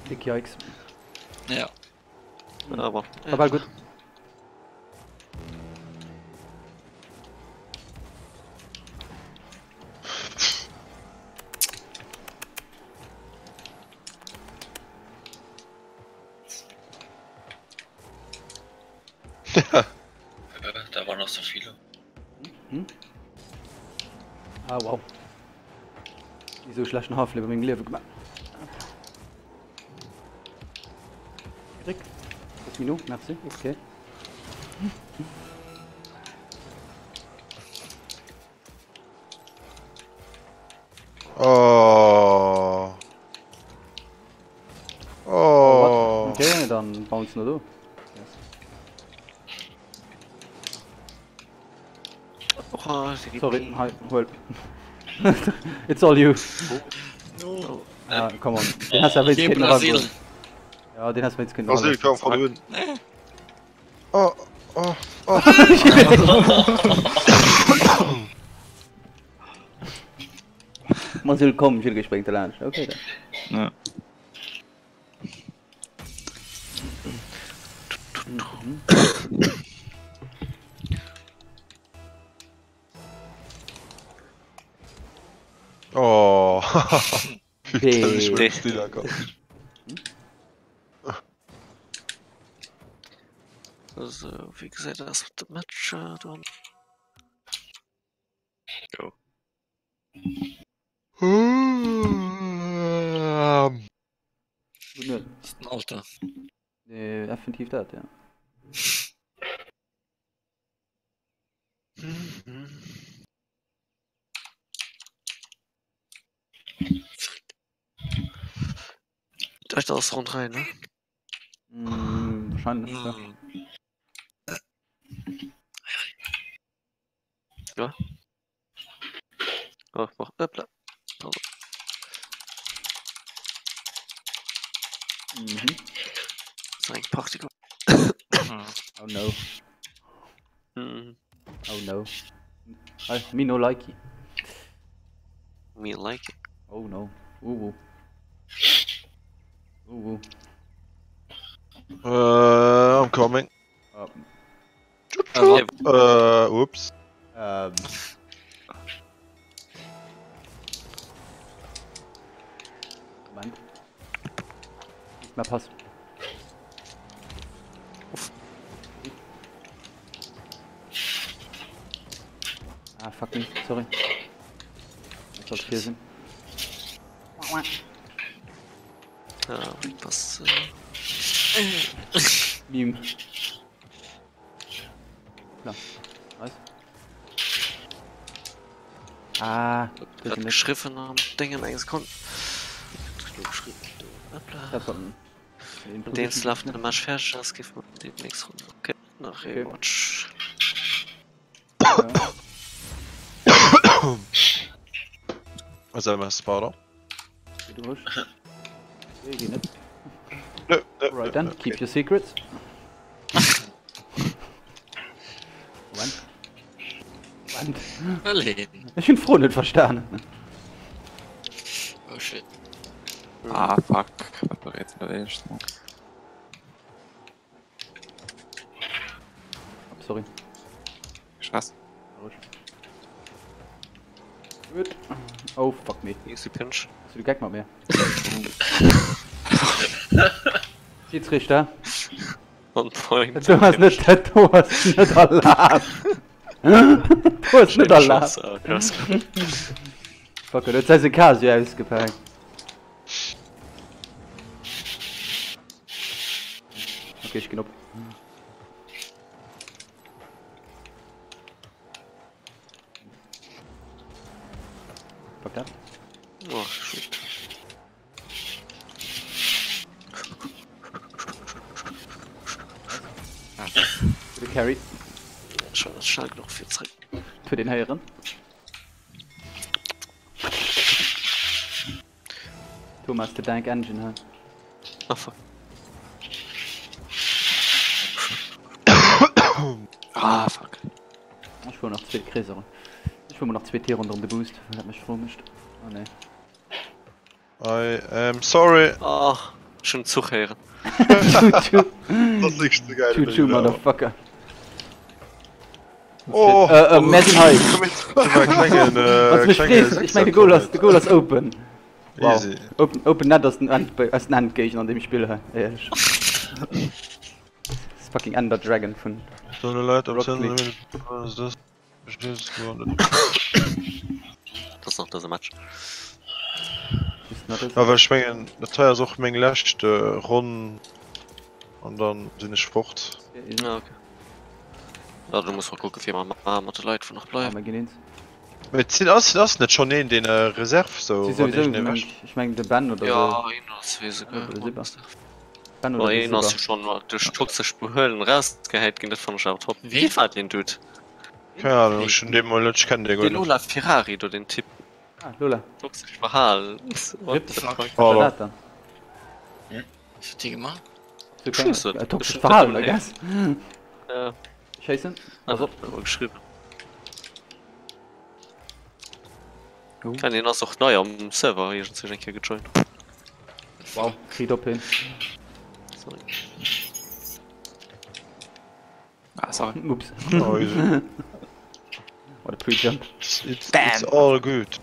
Dick Yikes. Ja. Aber. Aber gut. Äh, Da waren noch so viele. Hm? Ah, wow. Wieso schlechten Haarflip in mengem Liewe gemaach. Rick, das Minu, merci, okay. Oh. Oh. Okay, dann bounce nur du. Yes. Oh, Sorry, hi, hol. It's all you. No. Ah, come on. Den hast du ja wéinst Hier keinen Brasil. erageholt. Ja, den hast du wéinst keinen Brasil erageholt. komm von unten. Oh, oh, oh. Brasil, komm, Gilles spréngt derlaanscht. Okay, dann. Ja. Oh. Nee. Also, wéi gesäit dat aus mat de Matcher dann? Go. Gutt Nuet. Das ist ein Alter. Nee, effektiv dat, ja. Vielleicht ass Ronn 3, ne? Mm, wahrscheinlich, ja. Mm. Ja. Oh, mach, hoppla. Pardon. Mhm. Das ist eng Party. Oh no. Mhm. Oh no. Hey, me no likey. Me like it. Oh no. Uwu. Uwu. Uh, I'm coming. Um, Uh, oops. ähm. Moment. Nicht mehr pass. Ah, fuck me, sorry. Das sollte hier sind. Ja, was. Meme. Klar. Was? Ah, Äh, das grad geschriffen am Dingen eng Sekunde. Geschrieben. Hoppla. Das war ein. Und den Slav den Match fertig ass, gi mer déi nächst Runde. Okay, nach Okay. Rewatch. Ja. Was MS Pardon. Du hast. Nee, geh nicht. Nö, nö, Right nö, then, nö, keep your secrets. Moment. Moment. Allein. Ich bin froh, nicht verstanden. Oh shit. Ah, fuck. Wat war jetzt der erste Mal? Sorry. Stress. Gut. Oh fuck me. Easy pinch. Hast du Geck mat mir? Schiedsrichter. On point. Du hast net dat do ass net erlaabt. Du ass net erlaabt. Fuck, huet säi Casio ausgepaakt. Okay, ech ginn op. Fuck that. Oh, shoot. De Carry. Schon das schnell genug fir zréck. Fir den héieren. Thomas the Tank Engine hei. Ah fuck. Ah fuck. Ech fuer nach zweet Kreeser. Ech fuer mol nach zweet Tier ronderëm de Boost, well dat mech frou mécht. Oh nee. I am sorry. Ah, ech hunn den Zuch héieren. Choo-choo. Dat ass wierklech ze geil. Choo-choo, Motherfucker. Oh! Äh, äh, mir sinn hei. War klengen, äh, Wann du mech klenge frees, ich mein, de Goal ass, de Goal ass open. Wow. Easy. Open, open Net ass den, End, ass den Endgéigner an deem Spill hei, éierlech. Das fucking Ender Dragon vun So eine Leit Rocket am League. Das Das nach dëse Match. Awer ech mengen dat hei ass och meng lescht Ronn an dann sinn ech fort. Ja, okay. Ja, du muss mal kucke fir mat mat de Leit vu nach bleiwen. Ja, ginn eens. Mee et sinn ass ass net schonn een deen Reserve sou Si souwisou meng ech meng de Ben oder sou. Ja een oder zwee souguer. Ben oder een ass jo schonn duerch toxesch Behuelen rausgehäit ginn, dat fannen ech awer top. Wee war deen Dude? Keng Ahnung, ech hunn dee mol net, ech kennen dee guer net. De Lola Ferrari do, deen Typ. Ah, Lola. Toxesch Verhalen. What the fuck? Wat war dat dann? Wat huet dee gemaach? Toxescht Verhalen, I guess. Ja. Schéissen? Pass op. Huet geschriwwen. Kein deen ass och nei am Server iergendswéi eng Kéier gejoint. Wow, kritt op hin. Sorry. Ah, sorry. Ups. Oh, easy. What a pre-jump. It's, it's, it's all good.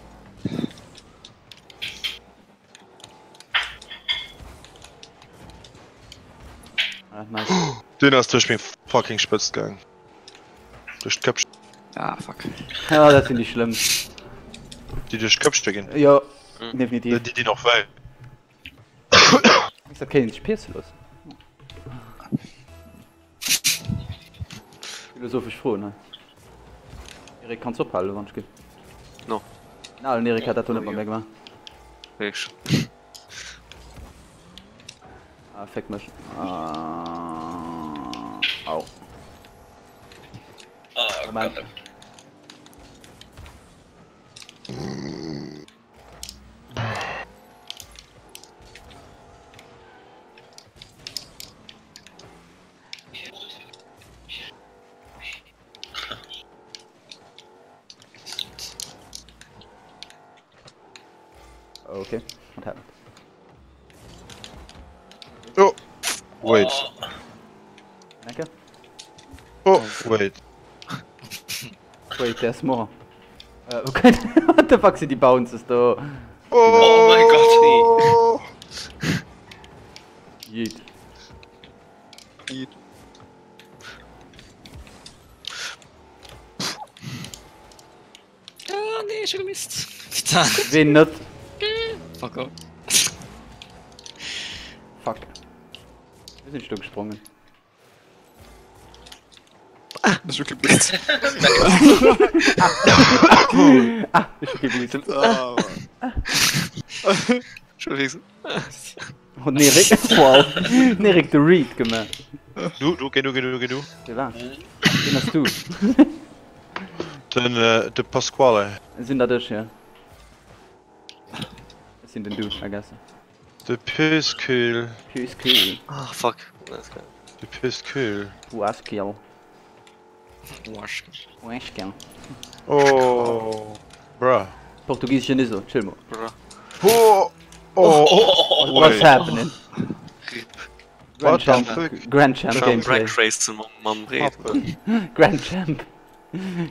Ah, nice. Deen ass duerch meng fucking Spëtzt gaang. Duerch d'Köpfchen. Ah, fuck. Ah, dat sinn déi schlëmmst. Déi duerch d'Köpfchen ginn. Jo, definitiv. Déi dinn och wéi. Dat kéint een sech pierce loossen. Philosophesch Froen hei. Erik, kanns ophalen, wann ech ginn. No. Den alen Erik hat dat do net mat mir gemaach. Wierklech. Ah, féck mech. Ah, au. Ah, Moment. Gott. Okay, what happened? Oh! Wait. Danke. Oh, wait. Wait, there's more. Äh, okay. What the fuck sinn déi Bounces do? Oh mein Gott. Yeet. Yeet. Ah, nee, ech hu gemisst. Putain. Ween net? Fuck off. Fuck. Wéi sinn ech do gesprongen? Ech hu kee Boost. Ah, ech hu kee Boost. Entschuldigung. Oh, Nerik. Wow. Nerik de Read gemaach. Du, du, geh du, geh du, geh du. Wee war? Ween ass du? Den, äh, de Pasquale. Sinn dat ech, ja. Ech sinn den Du, I guess. De Püskül. Püskül. Ah, fuck. Alles klar. De Püskül. Waschkill. Waschkill. Waschkill. Oh. Bruh. Portugiesischen Iso, chill mal. Bruh. Oh. Oh, oh, oh, What's happening? What Grand the Champ, fuck? Grand Champ Gameplay. Drag Race mam Reden. Grand Champ.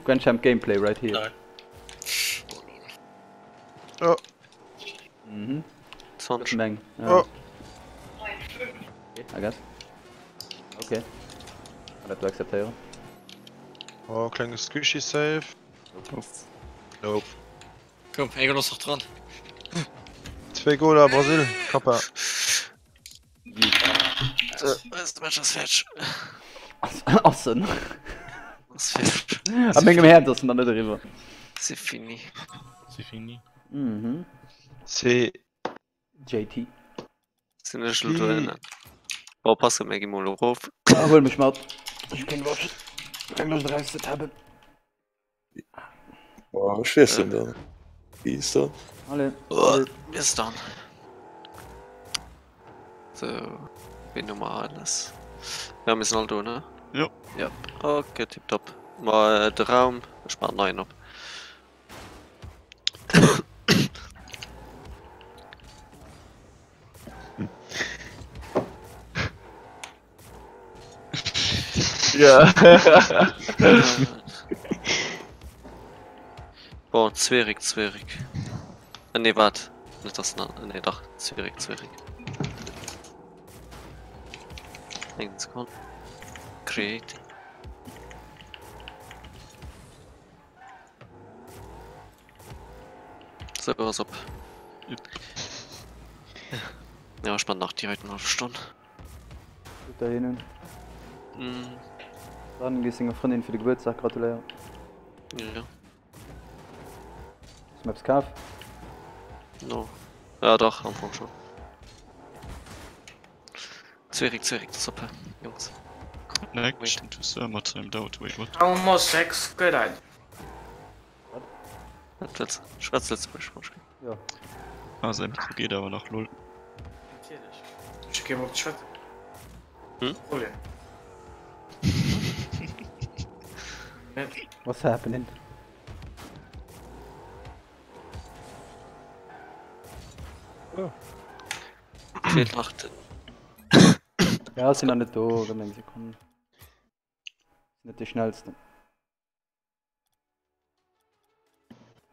Grand Champ Gameplay right here. Nein. Oh. Mhm. 20. Meng. Ja. Oh. I guess. Okay. Kann dat do akzeptéieren. Oh, klenge Squishy Save. Nope. Komm, ee Goal ass nach dran. Zwee Goaler Brasil, Kappa. So, de Match ass fäerdeg. Ass en. Ass fäerdeg. A mengem Häerz ass en nach net eriwwer. C'est fini. C'est fini. Mhm. C'est JT. Sinn ech elo dohinner? Bon, passe, mir gi mol erof. Ah, huel mech mat. Ech hu keng Loscht. Keng Loscht eraus ze tabben. Boah, ech wiesselen dann. Wie ist da? Allez. Oh, bis dann. So, ween hu mer alles? Ja, mir sinn all do, ne? Jo. Ja. Okay, tipptopp. Ma de Raum, ech maachen neien op. Ja. Bon, Zwerik, Zwerik. Äh, nee, wart. Net das, nee, dach, Zwerik, Zwerik. Eng Sekunde. Creating. So, ass op. Ja, ech man nach déi heiten hallef Stonn. Gutt dohinnen. Mm. Dann gees senger Frëndin fir de Gebuertsdag gratuléieren. Ja. Hues du eppes kaf? No. Ja dach, am Fong schon. Zwerik, Zwerik, das op, Jungs. Connection to server timed out, wait what? Almost 6 gëtt ein. Wat? Schwätz Lëtzebuergesch, Moschke. Jo. Ah, säi Mikro geet awer nach, lol. Natierlech. Ech hu kee Bock ze schwätzen. Hm? Problem. Net. What's happening? Oh. Feelt nach den. Ja, sinn nach net do, gëtt eng Sekonn. Sinn net déi schnellsten.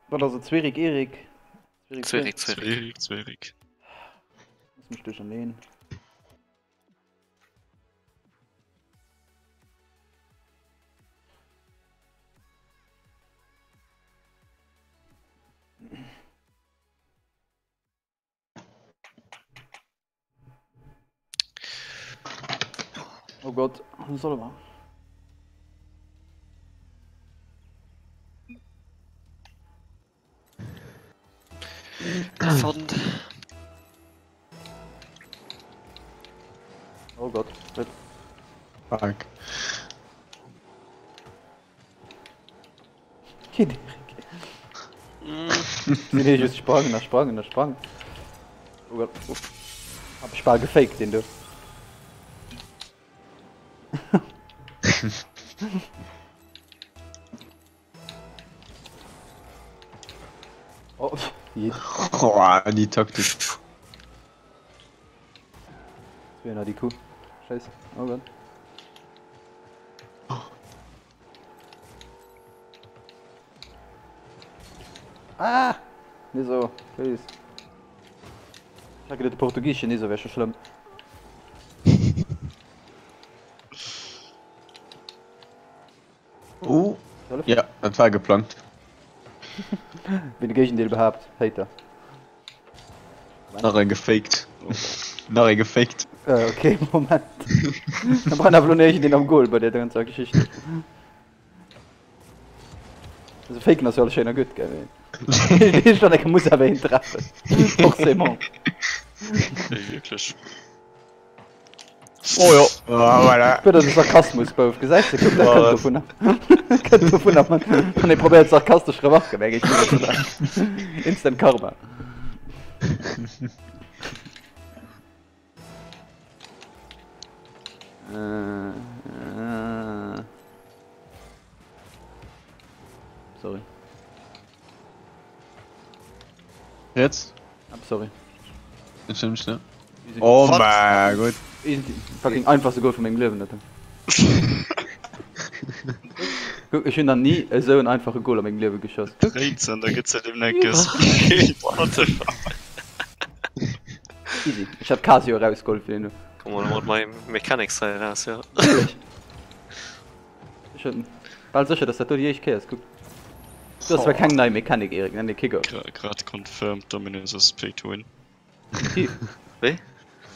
Wat ass et? Zwerik, Erik? Zwerik, Zwerik. Zwerik, Zwerik. Lass mech duercherneen. Oh Gott, soll mal. Fand. Oh Gott, rip. Fuck. Kid. Nee, nee, just sprangen, a sprangen, a sprangen. Oh Gott. Hab ich bal gefaked, den du. Oh, je. Oh, die Taktik. Das wär die Kuh. Scheiße. Oh Gott. Ah! Niso, please. Ich hab gedacht, Portugiesische Niso wäre schon schlimm. Oh. Ja, dat war geplangt. Wien de Géigendeel behaapt, Hater. Nach e gefaked. Nach e gefaked. Äh, okay, Moment. Da brauch awer lo iergendeen am Goal bei där ganzer Geschicht. Also faken ass jo alles schéin a gutt, gell, mee iergendwann eng Kéier muss awer een treffen. Forcément. Ey, wierklech. Oh jo. Ah, voilà. Huet de Sarkasmus, Bouf, gesäis de, kuck, dat kënnt dovunner. Kënnt dovunner, wann wann ee probéiert sarkastesch Remarken eng Kéier ze maachen. Instant Karma. Äh, äh. Sorry. Jetzt? I'm sorry. Entschuldigt, ne? Oh mein Gott. Easy. Fucking einfachste Goal vun mengem Liewen, dat. Kuck, ech hunn nach ni esou en einfache Goal a mengem Liewe geschoss. Kuck. 13, da gëtt se dem Neckes. What the fuck? Easy. Ech hat Casio erausgeholl fir den. Komm mol mat mei Mechanics hei eraus, jo. Natierlech. Ech hunn bal sécher, dass dat do déi éischt Kéier ass. Kuck. Du ass zwar keng nei Mechanik, Erik, nenn de Kick-Off. Grad confirmed, Dominus ass pay to win. Definitiv. Wéi?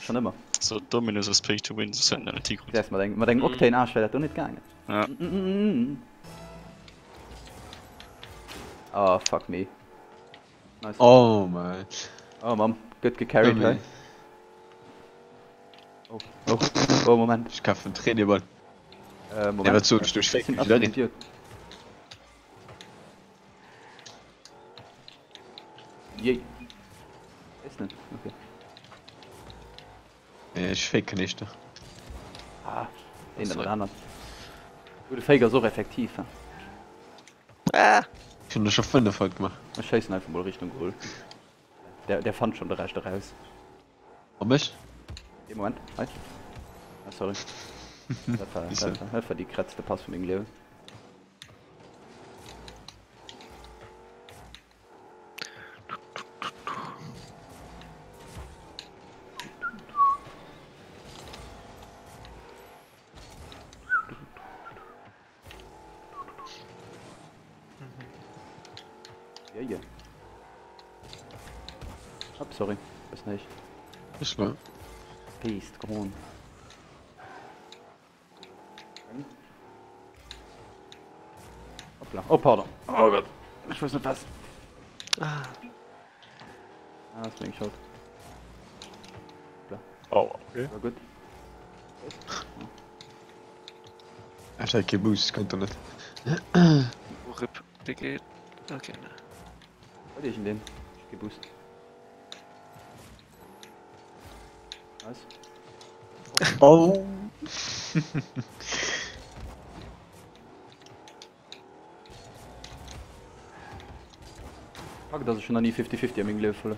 Schon ëmmer. So Dominus ass pay to win, soss hätten dat net hikrutt. Gesäis, mat engem, mat engem Octane Aarsch wär dat do net gaangen. Ja. Oh, fuck me. Nice. Oh man. Oh Mann, gëtt gecarried hei. Oh, oh, oh, Moment. Ech kafen Trainerball. Äh, Moment. Nee, wat soen ech do? Ech Ech sinn fake absolut Idiot. Yay. Wees net, okay. Nee, ech faken éischter. Ah, een oder anert. Gudde Fake ass och effektiv, he? Ah! Ech hunn der scho 5 haut gemaach. Ech schéissen einfach mol Richtung Goal. Der, der fannt schon de Rescht eraus. Op mech? Ee Moment, hei. Ah, sorry. Dat war, dat war, dat war déi kretzte Pass vun mengem Liewen. Ja, ja. Hopp, sorry. Bis nicht. Ist wahr. Beast, Gron. Hoppla. Oh, pardon. Oh Gott. Ich weiß nicht was. Ah. Ah, das bin ich schuld. Oh, okay. War gut. Ech hat kee Boost, konnt der net. RIP, DG. Okay, ne. Wollt ich den? Ich geh Boost. Nice. Oh! Fuck, dass ich schon noch nie 50-50 am mengem Liewe verluer.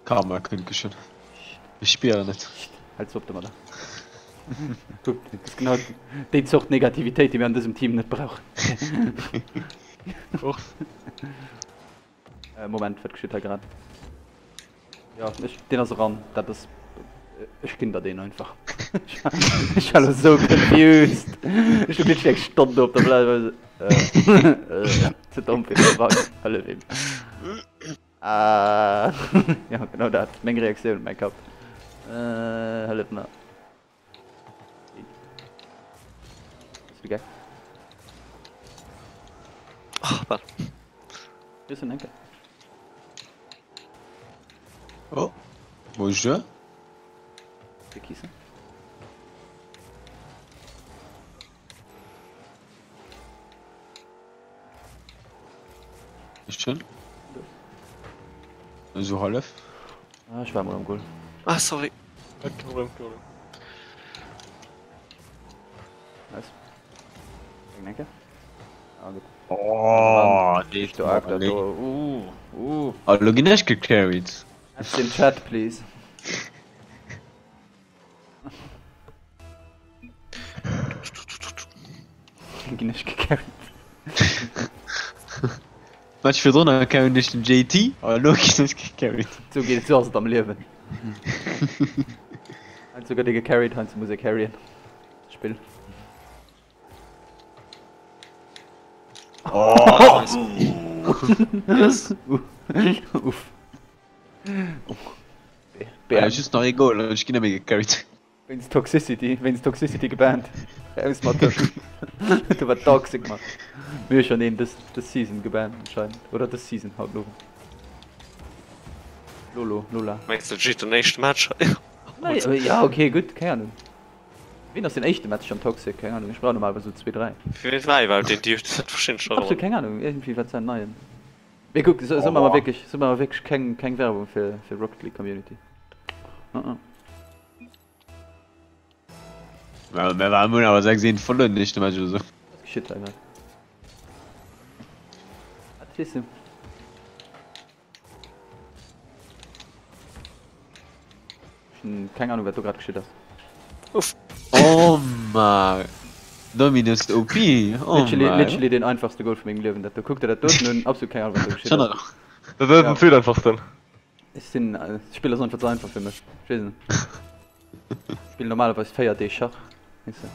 Karma kënnt geschwënn. Ech spieren et. Hält's op domadder. Kuck, dat ass genau déi Zort Negativitéit, déi mir an dësem Team net brauchen. Och. Äh, Moment, wat geschitt hei grad? Ja, ech, deen ass eran. Dat ass, ech ginn der deen einfach. Ech war elo sou confused. Ech hu wierklech eng Stonn do op der Plaz. Äh, ze domm fir ze fragen. Hëllef him. Ah, ja, genau dat. Meng Reaktioun, mäi Kapp. Äh, hëllef mer. Bist du geil? Oh, bal. Bist du enke? Oh, bonjour. C'est qui ça? Echt schon? Esou hallef. Ah, ech war mol am Goal. Ah, sorry. Kein Problem, kein Problem. Nice. Eng enke. Ah, gut. Oh, nee, stark, dat do. Uh, uh. Oh, lo ginn ech gecarried. Add den Chat, please. Ginn ech gecarried. Match virdrun carryen ech den JT, a lo ginn ech gecarried. Sou geet et, sou ass et am Liewen. Heiansdo gëtt ee gecarried, heiansdo muss ee carryen. Spill. Oh! Uff. Äh, just nach ee Goal an ech ginn net méi gecarried. Wéinst Toxicity, wéinst Toxicity gebannt. Raus mat dem. Du war toxic, Mann. Mir hu schon een dës, dës Season gebannt anscheinend. Oder dës Season haut no. Lolo, Lola. Mengs du legit den éischte Match? Nee, aber ja, okay, gutt, keng Ahnung. Wien ass den éischte Match schon toxic? Keng Ahnung, ech brauch normalerweis esou zwee, dräi. Wien war iwwerhaupt deen Dude? Dat verstinn ech Absolut keng Ahnung, iergendwéi wat säin neien. Mee kuck, so, so ma wierklech, so ma wierklech keng, keng Werbung fir, fir Rocket League Community. Uh -uh. Well, mir waren hunn awer 6 1 verluer den éischte Match oder sou. Was geschitt hei grad? Wat weess du? Ech hunn keng Ahnung, wat do grad geschitt ass. Uff. Oh! Oh my Dominus OP oh Literally, my. literally deen einfachste Goal vu mengem Liewen dat do. Kuck der dat doten un, absolut keng Ahnung wat do geschitt ass. Dat ass den zweeteinfachsten. Ech sinn, d'Spill ass einfach ze einfach fir mech. Ech weess net. Ech spillen normalerweis 4 Deeg Schach, weess de.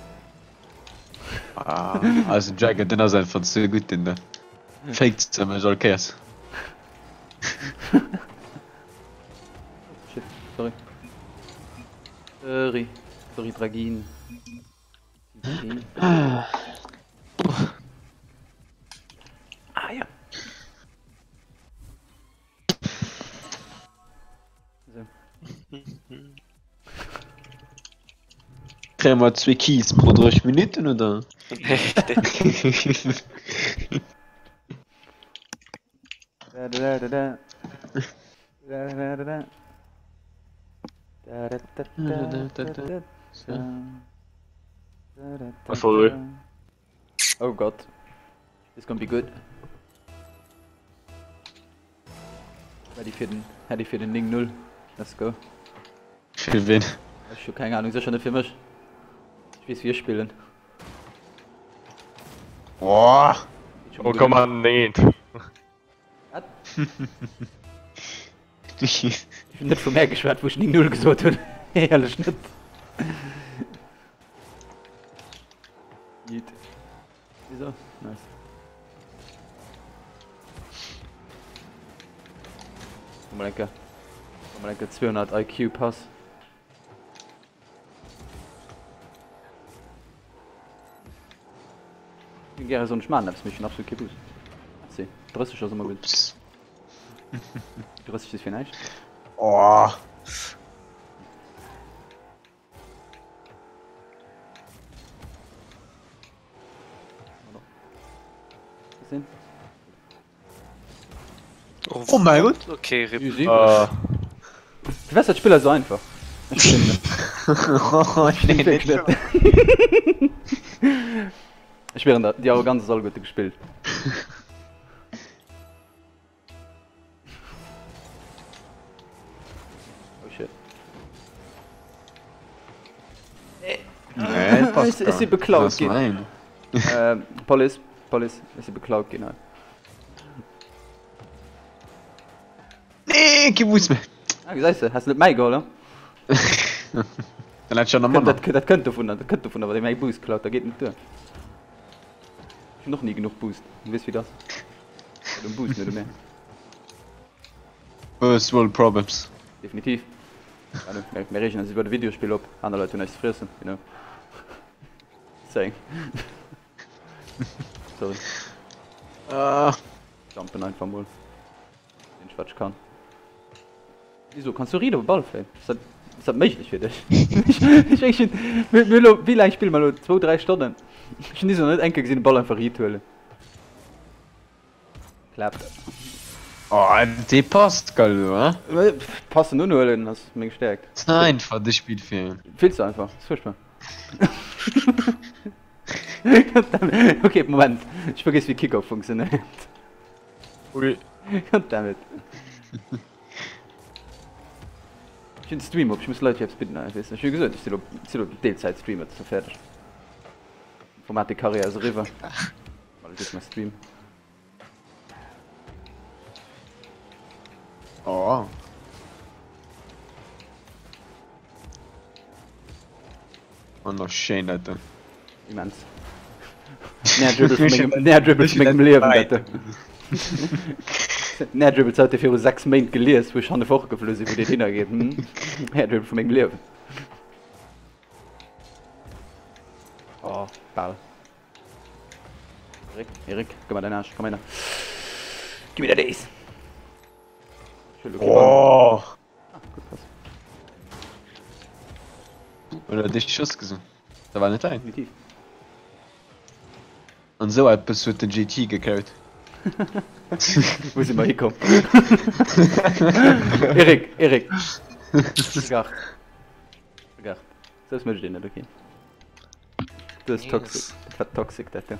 Ah, eisen Dragon, den ass einfach ze gutt, den da faked se mech all Kéiers. Shit, sorry. Sorry, sorry Dragin. Ah ja. Kréie mer zwee Keys pro 30 Minutten oder? Sorry. Oh Gott. This gonna be good. Ready fir den, ready fir den 9-0. Let's go. Fir ween? Ech hu keng Ahnung, sécher net fir mech. Ech weess wéi ech spillen. Boah. Oh komm an neent. Wat? Ech hunn net vu mär geschwat wou ech 9-0 gesot hunn. Éierlech net. Yeet. Wieso? Nice. Komm mal enke. Komm mal enke 200 IQ Pass. Ich bin gerne so ein Schmarrn, aber ich absolut kein Boost. Merci. 30 ass immer gut. 30 ist fir näischt. Oh. Oh mein Gott! Okay, RIP. Easy. Uh. Firwat dat Spill ass sou einfach? Ech schwieren der, déi Arroganz ass alleguerte gespillt. Oh shit. Nee, Ech ech si beklaut ginn. Äh, Police, Police, ech si beklaut ginn hei. Nee, kee Boost méi. Ah, gesäis de, has net mäi geholl, he? Dann hätt ech ja nach manner. Dat, dat kënnt dovunner, dat kënnt dovunner, wann ee mäi Boost klaut, da geet net duer. Ech hunn och ni genuch Boost, du weess wéi et ass. Net um Boost, net um mär. First world problems. Definitiv. Ja, mir, mir reegen eis iwwer de Videospill op, aner Leit hunn näischt ze friessen, you know. Saying. Sorry. Ah. Jumpen einfach mol. Den ech wat ech kann. Wieso kanns du riit op e Ball fléien? Ass dat, ass dat méiglech fir dech? Ech ech hunn, mir mir elo, wéi laang spille mer elo? Zwou, dräi Stonnen? Ech hunn nach net eng Kéier gesinn e Ball einfach riit huelen. Klappt. Oh, dee Pascal do, he? Passen unhuelen ass meng Stäerkt. Ze einfach de Spill fir hien. Vill ze einfach, ass fuerchtbar. Okay, Moment, ech vergiess wéi Kickoff funktionéiert. Ui. Goddammit. Ech hunn Stream op, ech muss Leit fir eppes bidden, weess de. Ech hu jo gesot, ech sinn elo, sinn elo Deelzäit-Streamer, dat ass fäerdeg. Informatik-Karriär ass eriwwer. Well ech just nach Stream. Oh. Wonnerschéin dat do. Immens. Nähr Dribble vun mengem, Nähr Dribble vun mengem Liewen dat do. Nähr Dribble hat dir viru 6 Méint gelies, wou ech hanne fortgeflu sinn, wou deen hinner geet. Hm? Nähr Dribble vun mengem Liewen. Oh, bal. Erik, Erik, gëmm mer däin Aarsch, komm hinner. Gib mir dat Ees. Oh. Ah, gut Pass. Oder dich Schuss gesinn. Da war net dein. Definitiv. An sou eppes huet den JT geklaut. Wou si mer hikomm? Erik, Erik. Regard. Regard. Sou mécht een net, okay. Du ass toxic. Dat war toxic, dat do.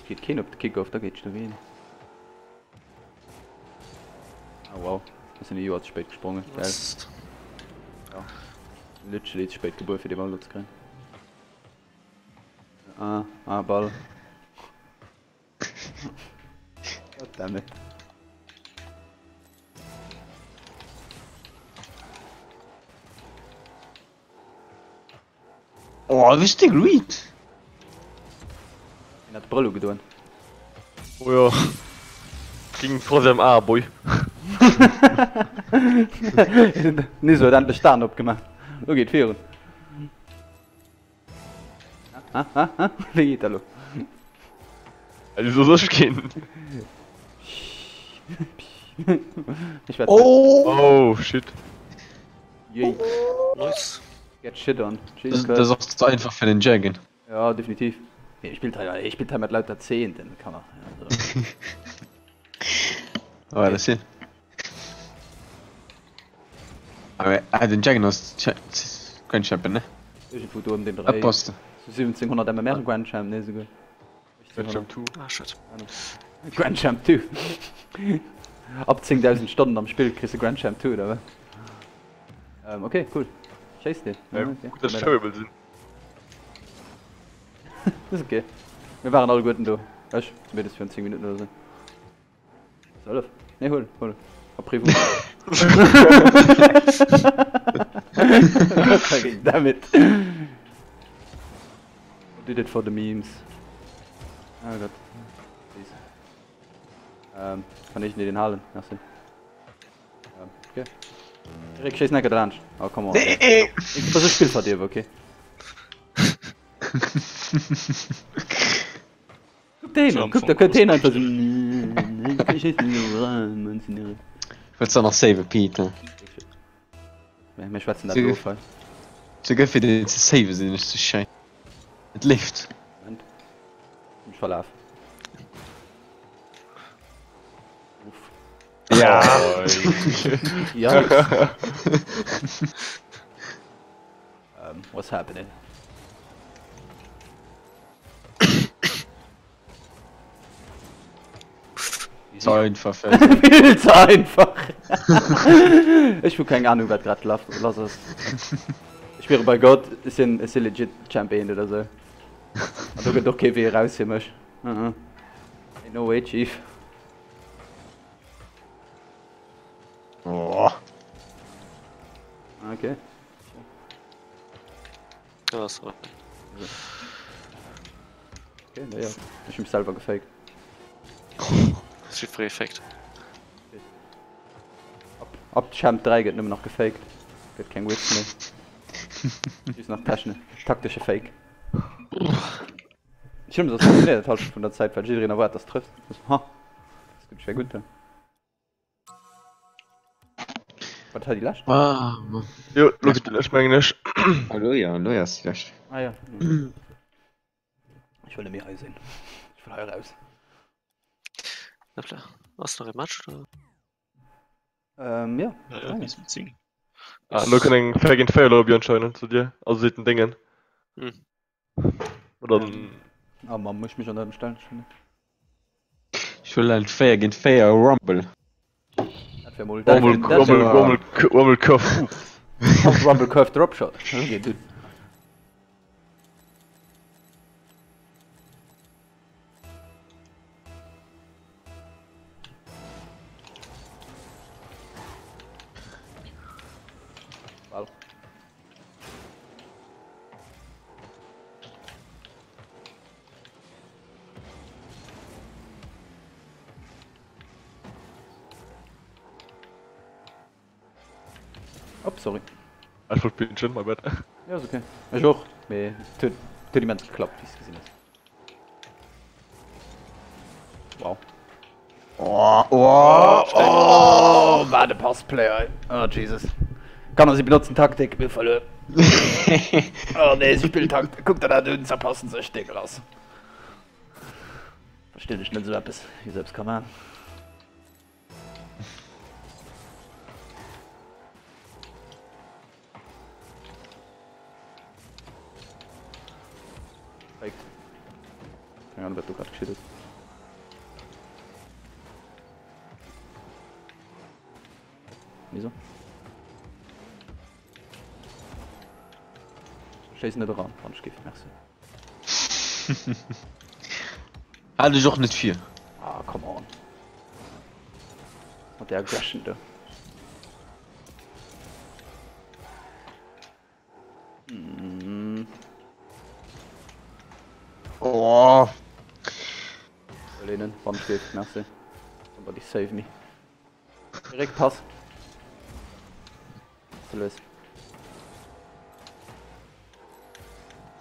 Geet keen op de Kickoff, da geet dogéint. Ah wow, ech sinn e Joer ze spéit gesprongen. Geil. Ja. Literally ze spéit gebuer fir dee Ball do ze kréien. Ah, ah, Ball. God damn it. Oh, wéi de Greed! Hien hat d'Brëll ugedoen. Oh jo. Ging troisième A, boy. Niso huet endlech d'Aen opgemaach. Lo geet virun. Ah, ah, ah, wéi geet dat lo? Wéi soll ech ginn? Ech werd Oh! Oh, shit. Yay. Nice. Get shit on. Jesus Das, das Christ. ass ze einfach fir den Jagan. Ja, definitiv. Hie spillt hei, hie spillt hei mat lauter Zehnten, Kanner. Also. Oh, das hin. Aber ah, den Jagan ass Grand Champion, ne? Irgendwo do ëm den Dréi. Passt. 1700 MMR Grand Champ, ne, souguer. Grand Champ 2. Ah, shit. Grand Champ 2. Ab 10.000 Stonnen am Spill kriss de Grand Champ 2, oder wat? Ähm, okay, cool. Schéiss deen. Ja, okay. Gutt, dass ech terrible sinn. Ist okay. Mir waren alleguerten do. Ech, zumindest virun 10 Minuten oder sou. 12? Nee, hol, hol. Après vous. Damn it. Did it for the memes. Oh Gott. Please. Ähm, kann ich nicht den halen? Merci. Ähm, okay. Erik, schéiss necker laanscht. Oh, come on. Nee. Ich muss Spiel verdirwen, okay? Kuck deen an, kuck, da kënnt heen einfach sou. Wëlls de nach saven, Pete? Mir schwätzen dat of hei. Souguer fir deen ze saven sinn ech ze schei. Et leeft. Moment. Mech verlaf. Uff. Ja. Ja. Um, what's happening? Ze einfach Vill ze einfach. Ech hu keng Ahnung wat grad lass ass. Ech schwiere bei Gott, ech sinn ech si legit Champ 1 oder sou. An do gëtt och kee Wee eraus fir mech. Ain't no way Chief. Oh. Okay. Ja, sorry. Okay, na ja. Ech hu mech selwer gefaked. Das ist Effekt. Ab, ab Champ 3 gëtt nëmmen nach gefaked. Gëtt keng Witz méi. Just nach techne taktesche Fake. Schlimm ass, funktioniert dat halt vun der Zäit, well jiddereen erwaart, dass trëfft. Ha, das gëtt schwer gutt. Wat hei déi lescht? Ah, Mann. Jo, lo geet déi lescht, mengen ech. Hallo, ja, lo ass déi lescht. Ah ja. Ech wëll net méi hei sinn. Ech wëll hei raus. Hoppla. Ass nach e Match oder? Ähm, ja. Ja, ja, bis um 10. Ah, lo kënnt eng 4 géint 4 Lobby anscheinend zu dir. Also seet den Déngen. Hm. Oder Ah, Mann, muss ich mich an deinem Stellen schon. Ech wëll en 4 géint 4 Rumble. Dat wär mol Rumble, Rumble, Rumble, Rumble Curve. Rumble Curve Dropshot. Okay, dude. Well. Op, sorry. Ech wollt pinchen, my bad. Ja, ist okay. Ech och, mee et huet, et huet immens geklappt, wéi s de gesinn hues. Wow. Oh, oh, oh, wat e Passplay hei. Oh, Jesus. Kanner, si benotzen Taktik, mir verluer. Oh nee, si spillen Taktik. Kuck der dat un, zerpassen sech, dégueulasse. Verstinn ech net esou eppes, wéi se eppes ka man. Faked. Keine Ahnung, wat do grad geschitt ass. Wieso? Schéiss net eran, wann ech giff. Merci. Hat ech och net vir. Ah, come on. Mat der Aggression do. Mm. Oh. Lehnen, wann ech giff. Merci. Somebody save me. Réckpass. Ze lues.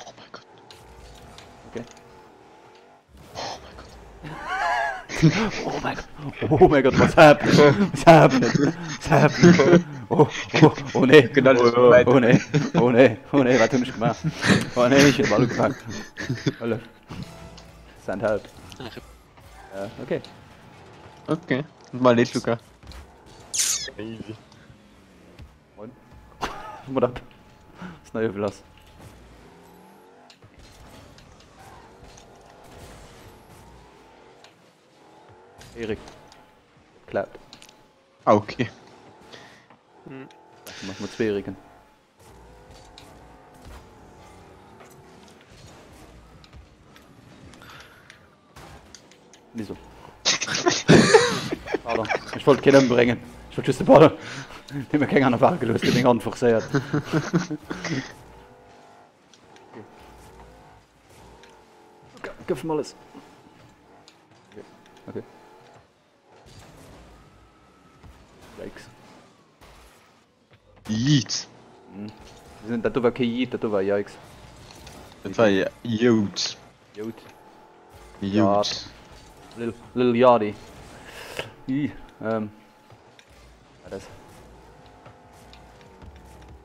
Oh mein Gott. Okay. Oh mein Gott. Oh mein Gott. Oh mein Gott, what's happening? What's happening? What's happening? Oh, oh, oh nee. Genau, das Oh, oh nee. Oh nee. Oh nee, wat hunn ech gemaach? Oh nee, ich hab alle gepackt. Hëllef. Send help. Äh, okay. Okay. Mal leed, Luca. Easy. Moin. What up? Was neue lass. Erik. Klappt. Ah, okay. Hm. Mach mal zwei Eriken. Wieso? Pardon. Ich wollte keinen umbringen. Ich wollte just den Ball. Den mir keng aner Wahl gelooss, den meng Hand forcéiert. Gëff mir alles. Okay. Okay. Yikes. Yeet. Hm. Dat do war kee Yeet, dat do war Yikes. Dat war Jout. Jout. Jout. Lil, Lil Yachty. Ih, ähm. Wat ass?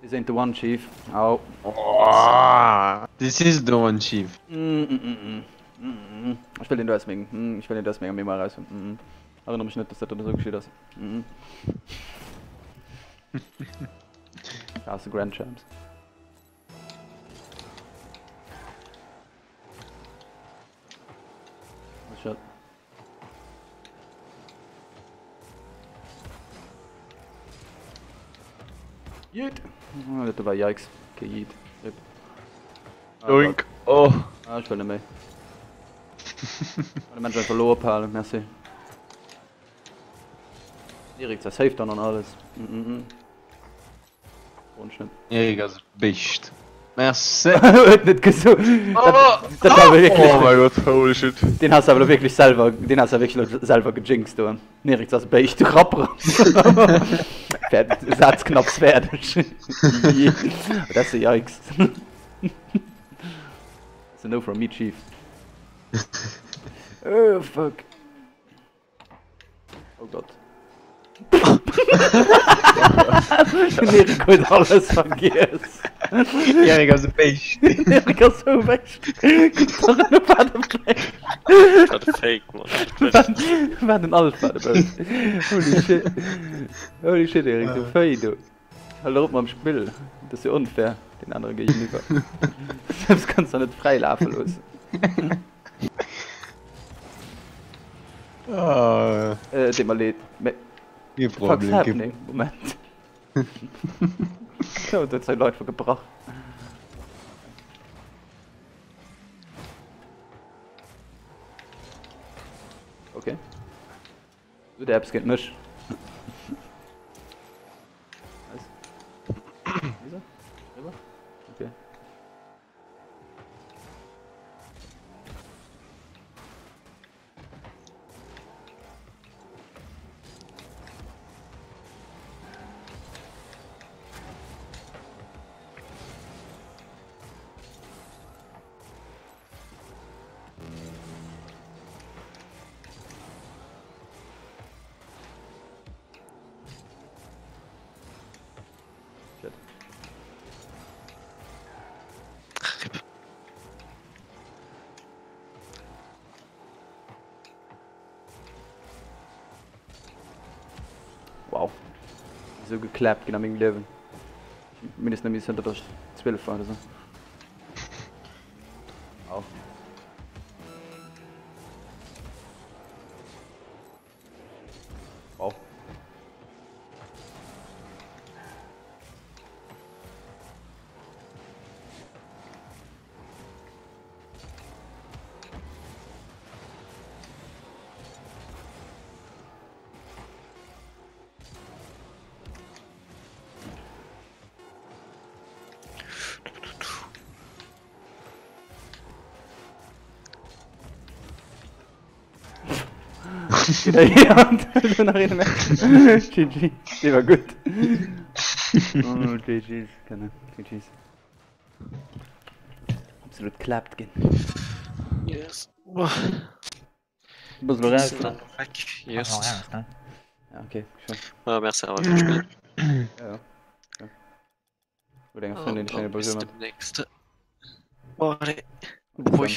This ain't the one, Chief. Au. Oh, this is the one, Chief. Mm, mm, mm, mm. Mm, mm. Ech wëll den do aus mengem, mm, ech wëll den do aus menger Mémoire raus hunn. Mm, mm. Erënnere mech net, dass dat do esou geschitt ass. Mm. Ass de Grand Champs. Shot. Yeet! Oh, dat war Yikes. Okay, yeet. Rip. Ah, Doink. Oh. Ah, ich will nicht mehr. De Mensch einfach lo ophalen, merci. Erik ass safe dann an alles. Mm -mm. mm. Rundschnitt. Erik ass e Béischt. Merci. Huet net geso. Dat, dat war awer wierklech. Oh mein Gott, holy shit. Den has awer wierklech selwer, den has wierklech selwer gejinxt do. Den Erik ass e Béischt, du Rapper. Fäert, Saz knapps fäerdeg. Dat ass e Yikes. It's a no from me, Chief. Oh, fuck. Oh Gott. Den Erik huet alles vergiess. Erik ass e Béischt. Den Erik ass sou e Béischt. Kuck dach elo wat e Fake. Wat e Fake, Mann. Wat en Alpha, de Béischt. Holy shit. Holy shit, Erik, du Véi, du. Hal op mam Spill, dat ass jo onfair den anere géigeniwwer. Selbst kanns der net fräi lafe loossen. Ah. Äh, deet mer leed, mä. Kee Fuck's Problem, kee happening? Moment. Oh, do huet seng Leit gebrach. Okay. Du der eppes géint mech. Was? Wieso? Rüber? Okay. Shit. Wow. Esou geklappt ginn a mengem Liewen. Mindestens nëmme zënter dass ech 12 war oder sou. Au. Wow. Ja, elo nach een méi. GG, dee war gutt. Oh, GG's, kënne, GG's. Absolut klappt ginn. Yes. Du bass elo raus, ne? Yes. Ja, okay, schön. Ja, merci awer fir d'Spill. Ja, ja. Oder enger Frëndin, déi schéine Bis Bonjour mat. demnächst. Bon, allez. Ui.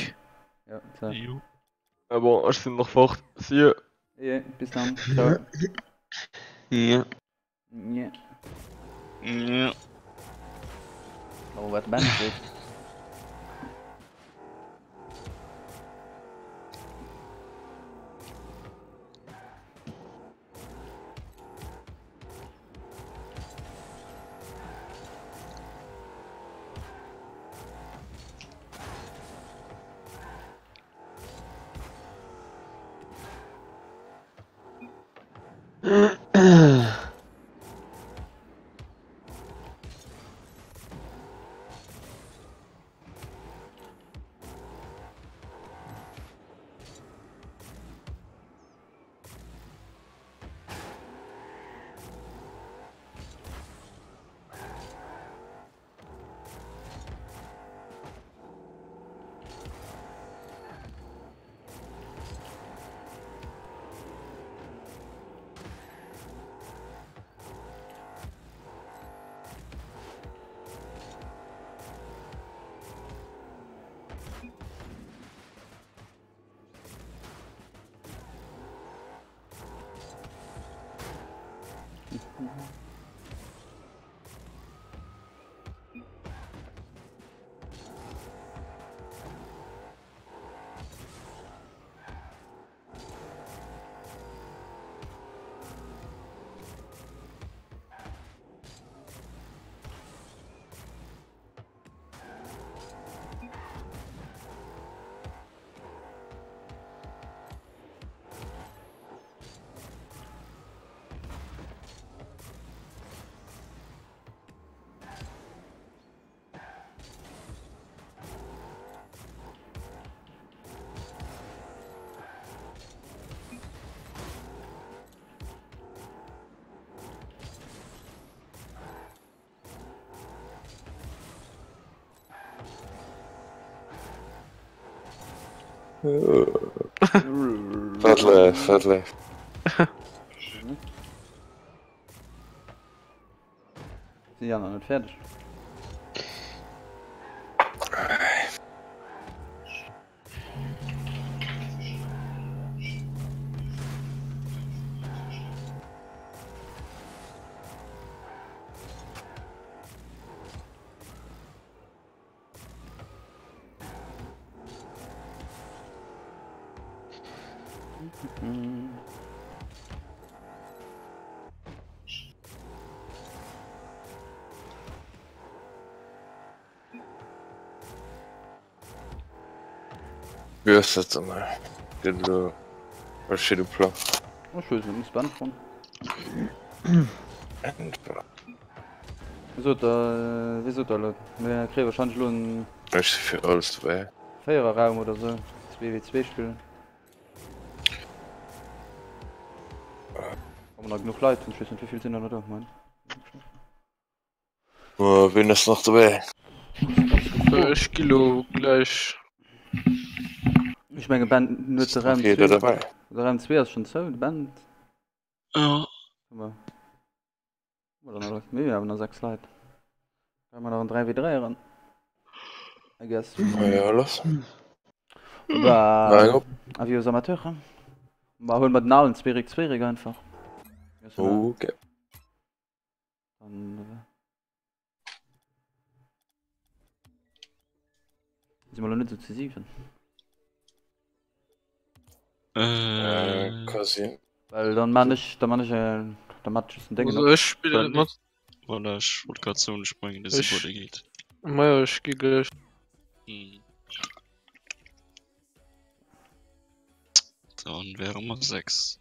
Ja, ciao. Ja, bon, ech sinn nach fort. See you. Yeah, bis dann. Ciao. Ja. Yeah. Ja. Oh, wat Ben seet. Wat leef, wat leef. Sinn déi aner net fäerdeg? Wéi ass dat dann hei? Gëtt elo verschidde Plang. Ech weess net, muss Ben froen. Wéi sot der, wéi sot der elo? Mir kréie wahrscheinlech elo en. Ech si fir alles dobäi. Véiererraum oder sou, 2v2 spillen. Wa mer nach genuch Leit hunn, ech weess net wéivill sinn der nach do, Moment. Ween ass nach dobäi? Ech gi lo gläich. Ech menge Ben huet de Raum 2. De Raum 2 ass schonn zou, de Ben. Ja. Mir hunn awer nach 6 Leit. Kann man nach en 3v3 eran? I guess. Ja, lass. Bah, avis aux amateurs, hein? Bah, huelen mer den alen Zweeréck Zweeréck einfach. Okay. Dann si mer lo net sou zu 7. Äh, ka sinn. Well dann man ech, dann man ech, äh, dann mat just den Déngen Also op. ech spillen net mat. Voilà, ech wollt grad soen, ech mengen de Sibo Ech- dee geet. Majo, ech gi gleich. Hm. Dann wäre mer 6.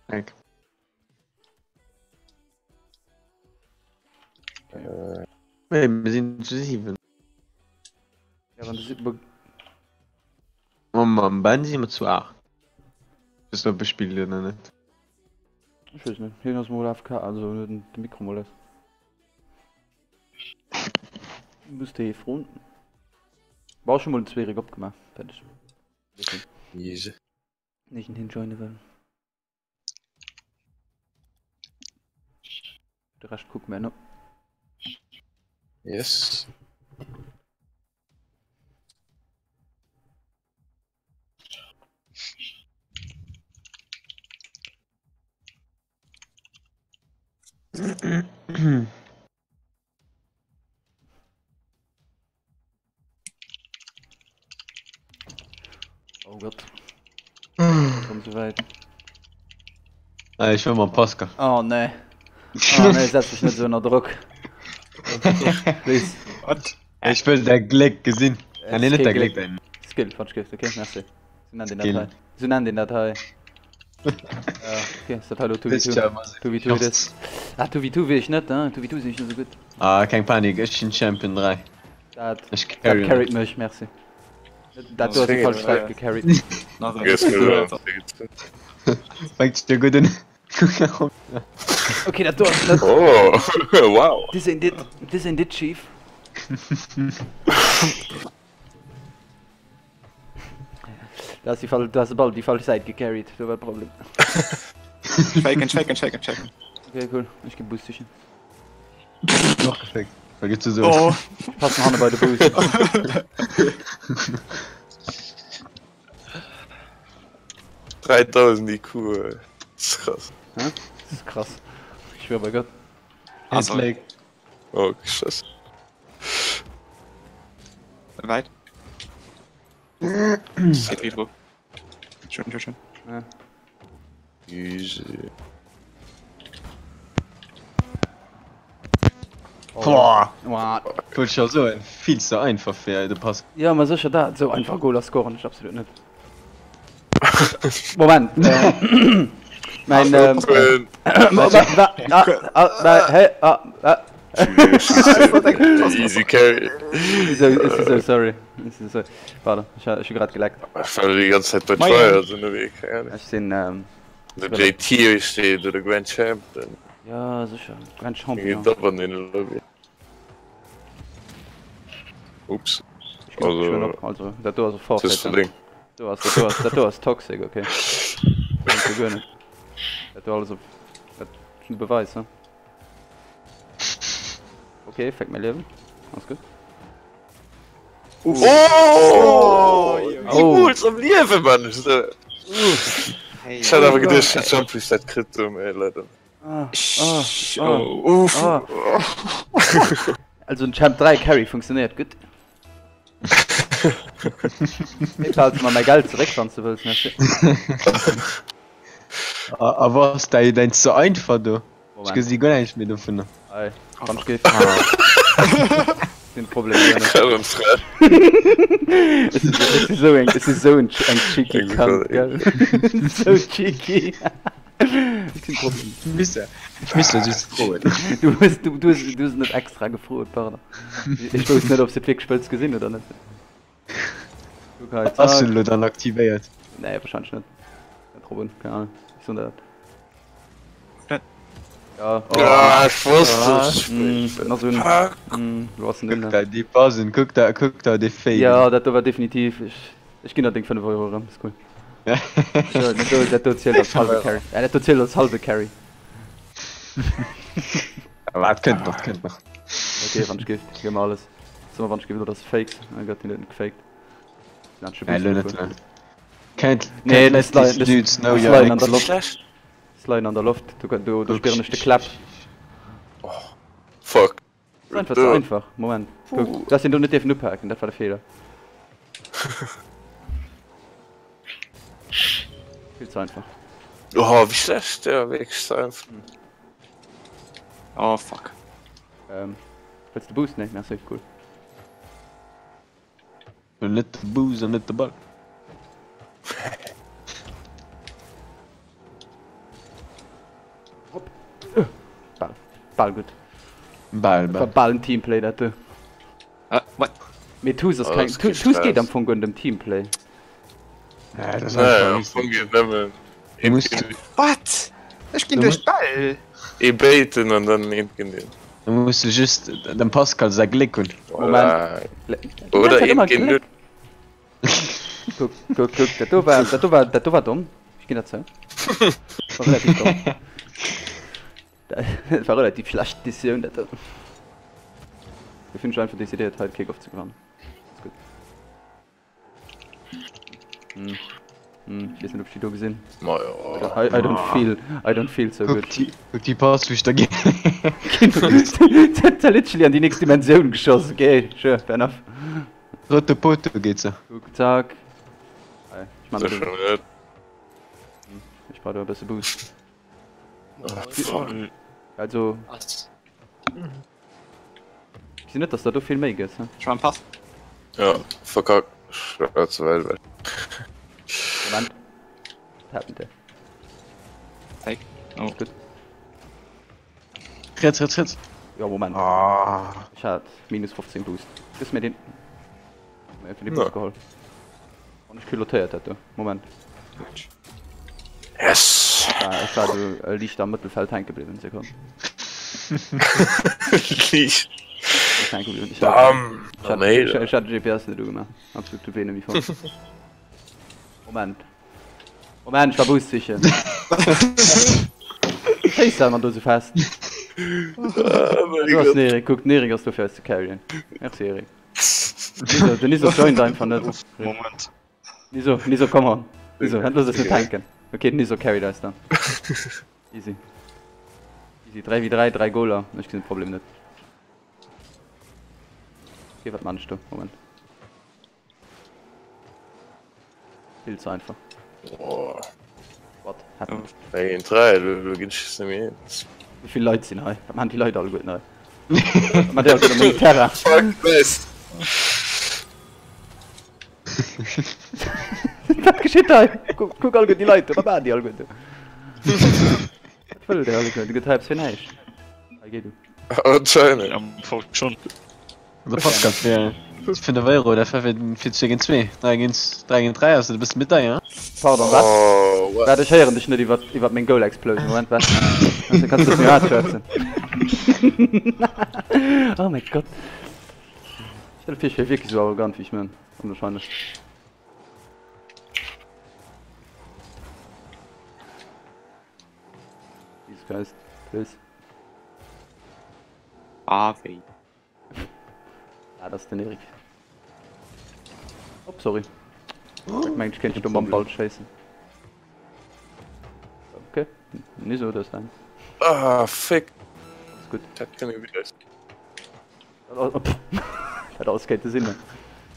Eck. Nee, mir sinn zu 7. Ja, wann de Sibo Oh Mann. Mam Ben si mer zu 8. Weess net ob e spillt oder net. Ech weess net, hien ass mol AFK, also huet en de Mikro mol aus. Muss de hie froen. Bon, ech hu mol den Zweeréck opgemaach, fäerdeg. Easy. Nicht hin joine wëll. De Rescht kucke mir no. Yes. Oh Gott. Komm so weit. Ah, ich will mal Pascal. Oh nee. Oh nee, setz dich net so ënner Drock. Please. Wat? Ech wëll däi Gléck gesinn. Ah, nee, net däi Gléck, däin. Skill, falsch Gift, okay, merci. So nennt een dat Skill. hei. So nennt een dat hei. Ja, okay, ist dat hei lo 2v2? 2v2 it is. Ah, 2v2 wier ech net, hein? 2v2 sinn ech net esou gutt. Ah, keng Panik, ech sinn Champion 3. Dat, Ech dat carryen. carried mech, merci. Dat do ass déi falsch Säit gecarried. Fänkt jo gutt un. Okay, dat do ass net. Oh, wow. This ain't it, this ain't it, Chief. Da ass déi fal, da ass de Ball déi falsch Säit gecarried, do war de Problem. Faken, faken, faken, faken. Okay, cool, ech gi Boost sichen. Noch gefaked. Da gibt's so. Oh. Passen hanne bei de Boost. Dreitausend IQ, ey. Das ist krass. Hä? Das ist krass. Ich schwör bei Gott. Also. Oh, Scheiße. Weit. Geht wieder. Schön, schön, schön. Ja. Easy. Boah. What? Wollt ich ja soen, vill ze einfach fir de Pass. Ja, ma sécher dat. Esou einfach Goler scoren ech absolut net. Moment. Äh, mein, ähm, wa, ah, ah, ah, hä, ah, ah. Easy carry. So, so sorry. So, pardon, ech, ech hu grad geleckt. Ech war déi ganz Zäit bei Tryhards ënnerwee, keng Ahnung. Ech sinn, ähm, De JT steet oder Grand Champ, dann Ja, sécher. Grand Champion. geet ab an den Lobby. Ups. Ich geb Also, schon op. Also, dat do ass e das ist Forfait. verdingt. Do ass, dat do ass, dat do ass toxic, okay. Dat ass guer net. Dat do alles op. Dat ass en Beweis, he? Okay, fänkt mein Liewen. Alles gutt. Oh! Oh. Niemals am Liewen, Mann! Ech hat awer geduecht, den Jump Reset kritt do, mee leider net. Ah, ah, ah, Oh, uff. ah. Also den Champ 3 Carry funktioniert gutt. Paypal mer mäi Geld zeréck wann s de wëlls, merci. A a was däi däin ze einfach do? Ech Moment. gesi guer näischt méi dovunner. Ei, wann ech géif. Den Problem guer net. Erëm frech. Ech si ech si sou eng ech si sou eng eng cheeky Cunt, gell. Sou cheeky. Ech sinn Problem. Ech misst ech misst jo just froen. Du hues du du hues du hues net extra gefrot, pardon. Ech wousst net, ob s de et wierklech wëlls gesinn oder net. Guck hei, Ass zack. en elo dann aktivéiert? Nee, wahrscheinlech net. Net drop un, keine Ahnung. Ich soll dat. Ja, oh. Ah, ech wosst es. Mm, na so ein, mm, wo ass denn den Kuck da? da déi Basen, kuck da, kuck da dee Fade. Ja, dat do war definitiv. Ech, ech ginn der deng 5 Euro erëm, ist cool. Ja, dat do, dat do zielt als halbe Carry. Ja, dat do zielt als halbe Carry. Aber dat kënnt nach, dat kënnt nach. Okay, wann ech giff, gi mer alles. Soll mer wann ech giff, oder ass faked? Oh Gott, den huet net gefaked. Den hat schon Nee, lo Boost net. bekommen. Can't, Nee, can't das let these das, dudes know das you're leien an der ex. Loft. Schlecht. Das leien an der Loft. Du, du, du spieren ech de Klapp. Fuck. Das ist einfach zu einfach. Moment. Guck, du hast den do net dierfen upaken, dat war de Fehler. Viel zu einfach. Oh, wéi schlecht, ja, wierklech ze einfach. Oh fuck. Ähm, wëlls de Boost? Nee, merci, cool. Net de Boost an net de Ball. Hopp. Bal, bal gutt. Bal, Dat war bal. bal en Teamplay dat do. Ah, what? Mee Twos ass Oh, keng, das ist kein Twos geet Stress. am Fong guer net ëm Teamplay. Ja, dat ass Nee, einfach am Fong geet nëmmen Du muss Wat? Ech ginn duerch d'Bäll. Ee baiten an dann eent géint een. Du muss just dem Pascal säi Gléck hunn. Voilà. Moment. Oder eent géint null. Kuck, kuck, kuck, dat do war, dat do war, dat do war domm. Ech ginn dat zou. War relativ domm. Dat war relativ schlecht Decisioun, dat do. Dofir hunn ech einfach decidéiert, hei de Kick-Off ze gewannen. Ass gutt. Hm. Hm, ich weiß nicht, ob ich die do gesinn. Ma jo. I, I don't feel, I don't feel so good. Kuck déi, kuck déi Pass, wéi ech der ginn. Huet der literally an déi nächst Dimensioun geschoss. Okay, sure, fair enough. Rote Poto geet se. Kuck, zack. Hei, ich mach Sech das. schon net. Ich brauch do e bësse Boost. Voll. Also, Was? ich sinn net, dass der do vill méi gëtt. He? Ech war am Pass. Ja, verkackt. Ech war ze wäit ewech. Moment. What happened there? Fake. Oh. Gutt. Riets, riets, riets. Ja, Moment. Ah. Ich hat minus 15 Boost. Gëss mir den. Mir einfach den Na. Boost geholl. An ech culottéiert dat do. Moment. Yes! Ah, ech war do äh, liicht am Mëttelfeld hänke bliwwen. Sekonn. Liicht. Ech hänke bliwwen. Ich hat, Bam! ich hat, Méi. ich, ich hat de GPS net ugemaach. Absolut zu wéi voll. Moment. Moment, ich war Boost sicher. Schéisst man do so fest. Du hast den Erik, guck, den Erik ass do fir eis ze carryen. Merci Erik. Niso, den Niso joint einfach net. Moment. Niso, Niso, come on. Niso, looss es net hänken. Okay, den Niso carryt eis dann. Easy. Easy, 3 wie 3, 3 Goaler. Ech gesinn de Problem net. Okay, wat man ech do? Moment. Vill ze einfach. Oh. What happened? 3 géint 3, elo ginn ech net méi eens. Wéi vill Leit sinn hei? Wat maachen déi Leit alleguerten hei? Wat maachen déi alleguerten op mengem Terrain? Fuck this! Wat geschitt hei? Kuck, kuck alleguerten déi Leit do, wat maachen déi alleguerten do? Wat wëllen déi alleguerten? Do gëtt hei eppes fir näischt. Hei, géi du. Anscheinend. Am Fong schon. De Pascal fir 5 Euro, dat war fir fir 2 géint 2. 3 géint 3 géint 3 ass et e bësse méi deier. Pardon, wat? Oh, what? Wat? Ech héieren dech net iwwer iwwer meng Goal Explosion. Moment, wat? Kannst du kannst du méi haart schwätzen? Oh mein Gott. Stell dir vir, ech wier wierklech esou arrogant wéi ech mën. Onwahrscheinlech. Jesus Christ, please. Ah, wéi. Ah, das ist den Erik. Op, sorry. Ich mein, ich könnte dumm am Ball scheißen. Okay, nicht so das dann. Ah, fick. Ist gut. Dat kann ich wieder. Oh, oh, Dat alles kéinte sinn.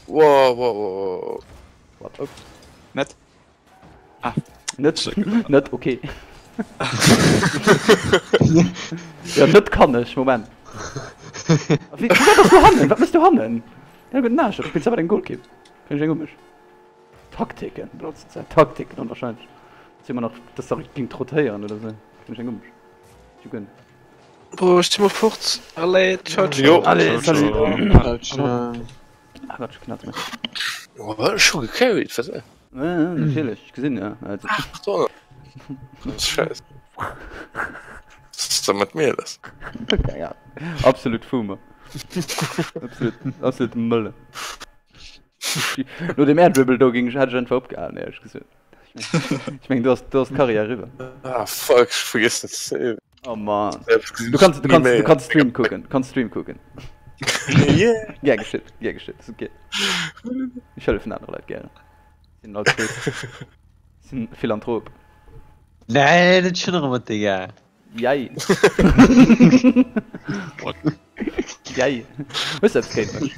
Wow, wow, wow. What? Oh. Net. Ah. Net, net okay. ja, net kann ech, Moment. Wéi, wéi bass du hannen? Wat mëss du hannen? Ja, guten Arsch, du spills awer den Goalkeep. Kann ich eng um mech. Taktiken, benotzt ze Taktiken onwahrscheinlich. Dass immer nach, dass da ging rotéieren oder so. Kann ich eng um mech. Jugend. Boah, ech si mol fort. Allez, ciao, ciao. Jo. Allez, salut. Ciao, ciao. Ah Gott, ech knatz mech. Oh, ech hu gecarried, was? Ja, ja, natierlech, ech gesinn, ja. Also. Ach, Donner. Das ist scheiße. Was ist da mat mir lass? Ja, absolut Fumer. Absolut, absolut Mëlle. No dem Air-Dribble do ging ech, hätt ech einfach opgehalen, éierlech gesot. Ech meng, du hast, du hast d'Karriär eriwwer. Ah, fuck, ech vergiss dat ze saven. Oh man. Du kannst, du kannst, du kannst Stream kucken, du kannst Stream kucken. Yeah. Gär geschitt, gär geschitt, ist okay. Ich hëllefen anere Leit gären. Sinn Altruist. Sinn Philanthrop. Nee, net schon erëm mat Digga. Jei. Jei. Hues du eppes géint mech?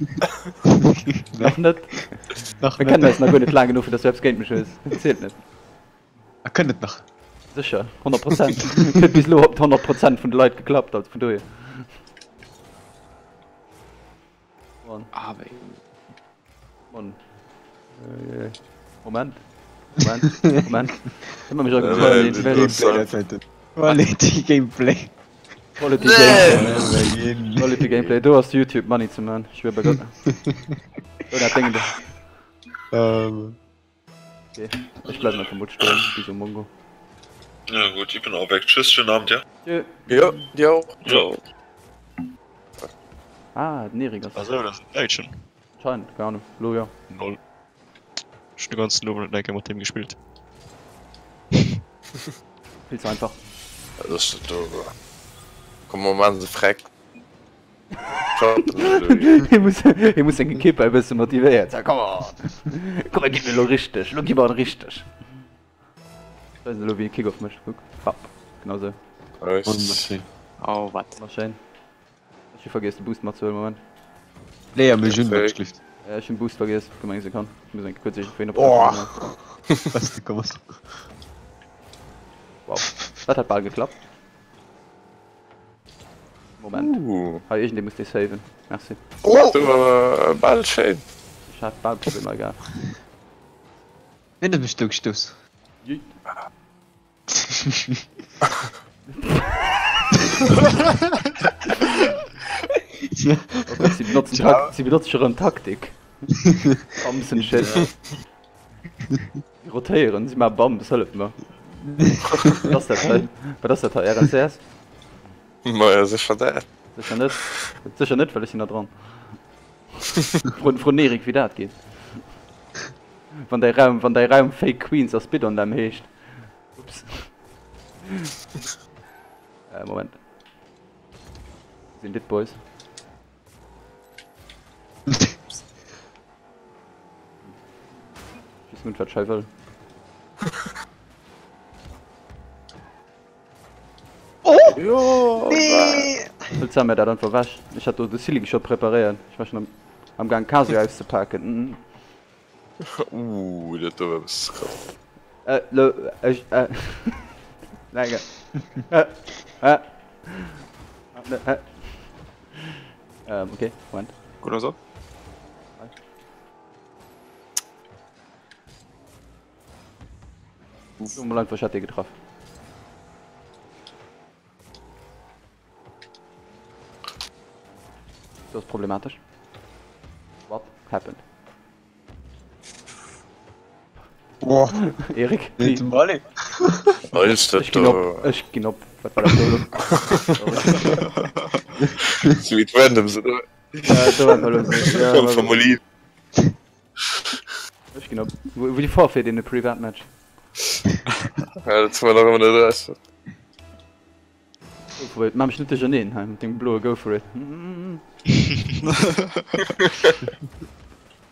Nach net? Nach Mir net. kennen eis nach guer net laang genuch, fir dass du eppes géint mech hues. Dat zielt net. A kënnt et nach? Sécher, 100 Prozent. Huet bis elo op 100 Prozent vun de Leit geklappt, also vun dohier. Mann. Ah, wéi. Mann. Äh, Moment. Moment. Moment. Ëmmer mech agefallen. Quality Gameplay. Quality Gameplay. Quality Gameplay. Do ass YouTube Money ze man. Ech schwör bei Gott. Do dat Ding do. Ähm. Okay, ech bleiwen einfach mol stoen, wéi sou Mongo. Ja gut, ich bin auch weg. Tschüss, schönen Abend, ja? Tschö. Jo, dir och. Ciao. Ah, den Erik ass. Ah sou, dat ass en Däitschen. Anscheinend, keine Ahnung, lo jo. Lol. Ech hunn de ganzen Owend net eng Kéier mat deem gespillt. Vill ze einfach. Wat ass dat do? Komm mer maachen se freck. Hie muss, hie muss seng Ekipp e bësse motivéieren. Sag, komm on! Komm, mir ginn elo richteg, elo gi mer en richteg. Ech weess elo wéi e Kickoff mécht, kuck, fapp, genau sou. Wonnerschéin. Oh wat. Wonnerschéin. Ech hu vergiess de Boost matzehuelen, Moment. Léier mech un, wat schlift. Ech hunn Boost vergiess, gëtt mer eng Sekonn, ech muss eng kuerz iergendwou hin Oh! oppassen. Beste Kommers. Wow, dat hat bal geklappt. Moment. Uh. Hei, iergendee muss dee saven. Merci. Oh! Du war bal schéin. Ech hat bal Problemer gehat. Wien huet mech do gestouss? Yeet. Oh Gott, sie benutzen, Tak sie benutzen schon erëm Taktik. Bams and shit. Sie rotéieren, sie maachen Bams, hëllef mer. Wat ass dat hei? Wat ass dat hei? RNCS? Maja, sécher dat. Sécher net. Sécher net, well ech sinn da dran. Fro, fro den Erik, wéi dat geet. Wann däi Raum, wann däi Raum Fake Queens a Spit on them heescht. Ups. Äh, Moment. Sinn dit Boys? Weess net wat schei wëll. Oh! Jo! Nee! Wëlls du mir dat einfach wech? Ech hat do de Ceiling scho preparéiert. Ech war schon am, am Gang Casio auszepaken. Uh, dat do war e bësse krass. Äh, lo, ech, äh, Nein, äh, äh, äh, ähm, okay, Moment. Gutt ass op. So, mal einfach, ich hat getroffen. Das ist problematisch. What happened? Boah. Erik, Nee, zum Volley. Alles dat Ech ginn op, do. ech ginn op. Wat war dat do elo? Sweet randoms, oder? Ja, do war elo so. Ja, Komm war vom so. Oliv. Ech ginn op. Wou wou die forfeit in de Privatmatch? Ja, dat hu mer nach ëmmer net eraus. Go for it. Maa mech net duercherneen hei mat dengem bloe Go for it.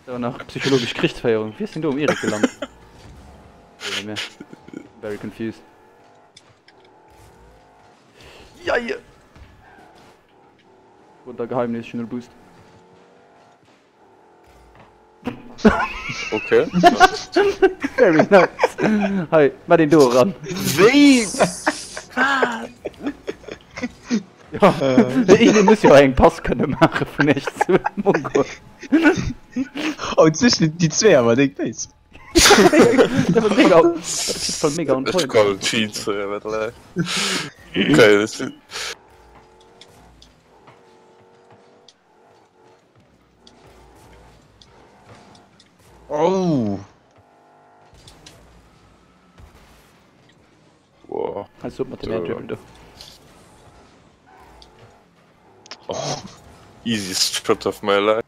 Da nach psychologesch Krichsféierung. Wéi ass deen do um Erik gelant? Very confused. Jeie! Runter Geheimnis, ech hunn null Boost. Okay. Very nice. Hei, mat den do ran. Wéi? Ja, een muss jo eng Pass kënne maache vun echt zu Mongo. Oh, zwischen die zwee awer déck béis. Dat war mega, dat war mega on Ech point. kann Cheats, wat lei. Okay, das Oh! Wow. Als ob mat dem Air-Dribble do. Oh, easiest shot of my life.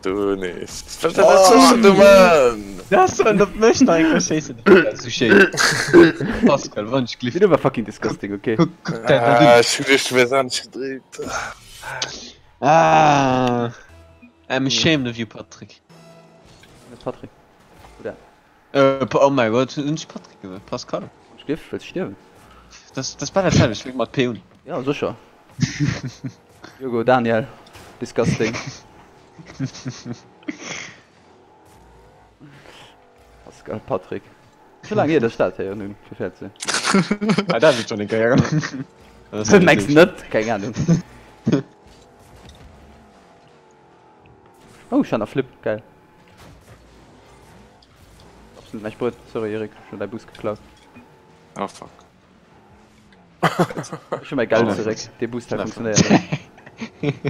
Du nees. Was sollst du man? Das soll op mech nach eng Kéier schéissen. Dat ass sou schéin. Pascal, wann ech glift. Deen war fucking disgusting, okay. Kuck, kuck dat dat Ah, un. ech hunn dech wéis anescht gedréit. Ah, I'm ashamed of you, Patrick. Wer ass Patrick? Oder? Äh, oh mein Gott, hunn ech Patrick gesot? Pascal. Wann ech glift, wëlls stierwen? Das, das war dat selwecht, fänkt mat P un. Ja, sécher. Hugo, Daniel, disgusting. Pascal, Patrick. Scho laang hier, dass ech dat héieren hunn, fir fair ze sinn. Ah, dat ass schon eng Kéier. Mengs net? Keng Ahnung. Oh, ech han a Flip, geil. Absolut näischt bruet. Sorry Erik, ech hun däi Boost geklaut. Oh fuck. Ech hu mäi Geld zeréck, dee Boost hei funktionéiert net.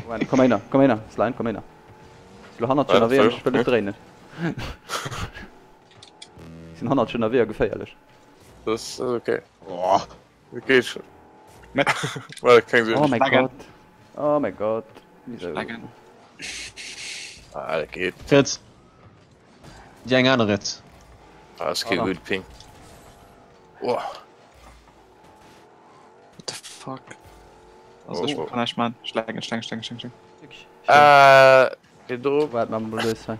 Moment, komm éinner, komm éinner, Slime, komm éinner. Lo hannert schon ewéi ech wëll net dréinen. Sinn hannert schon ewéi a geféierlech. Dat ass okay. Dat geet schon. Oh mäi Gott. Oh mäi Gott. Wisou? Ah, dat geet. Riets. Déi eng aner riets. Ah, ass kee gutt Ping. Oh. What the fuck? Also ech kann näischt man. Ech laggen, ech laggen, ech laggen, ech laggen. Äh, geh drop. Waart mal mol lues hei.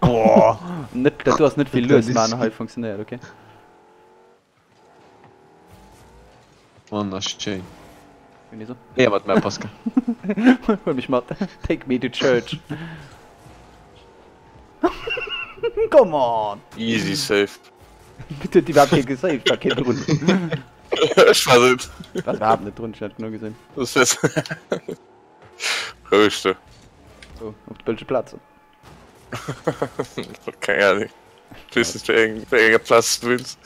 Oh, net, dat do ass net vill lues man hei funktionéiert, okay. Wonnerschéin. Wéini so? Léier mat mär, Pascal. Huel mech mat. Take me to church. Come on! Easy save. Bitte huet iwwerhaapt kee gesaved, war keen drun. Ech war net. War iwwerhaapt net drun, ech hat nur gesinn. Das wär's. Roueg du. Oh, op de bëlge Plazen. Keng Ahnung. Ich weess net, wéi eng, wéi enger Plaz du wunns.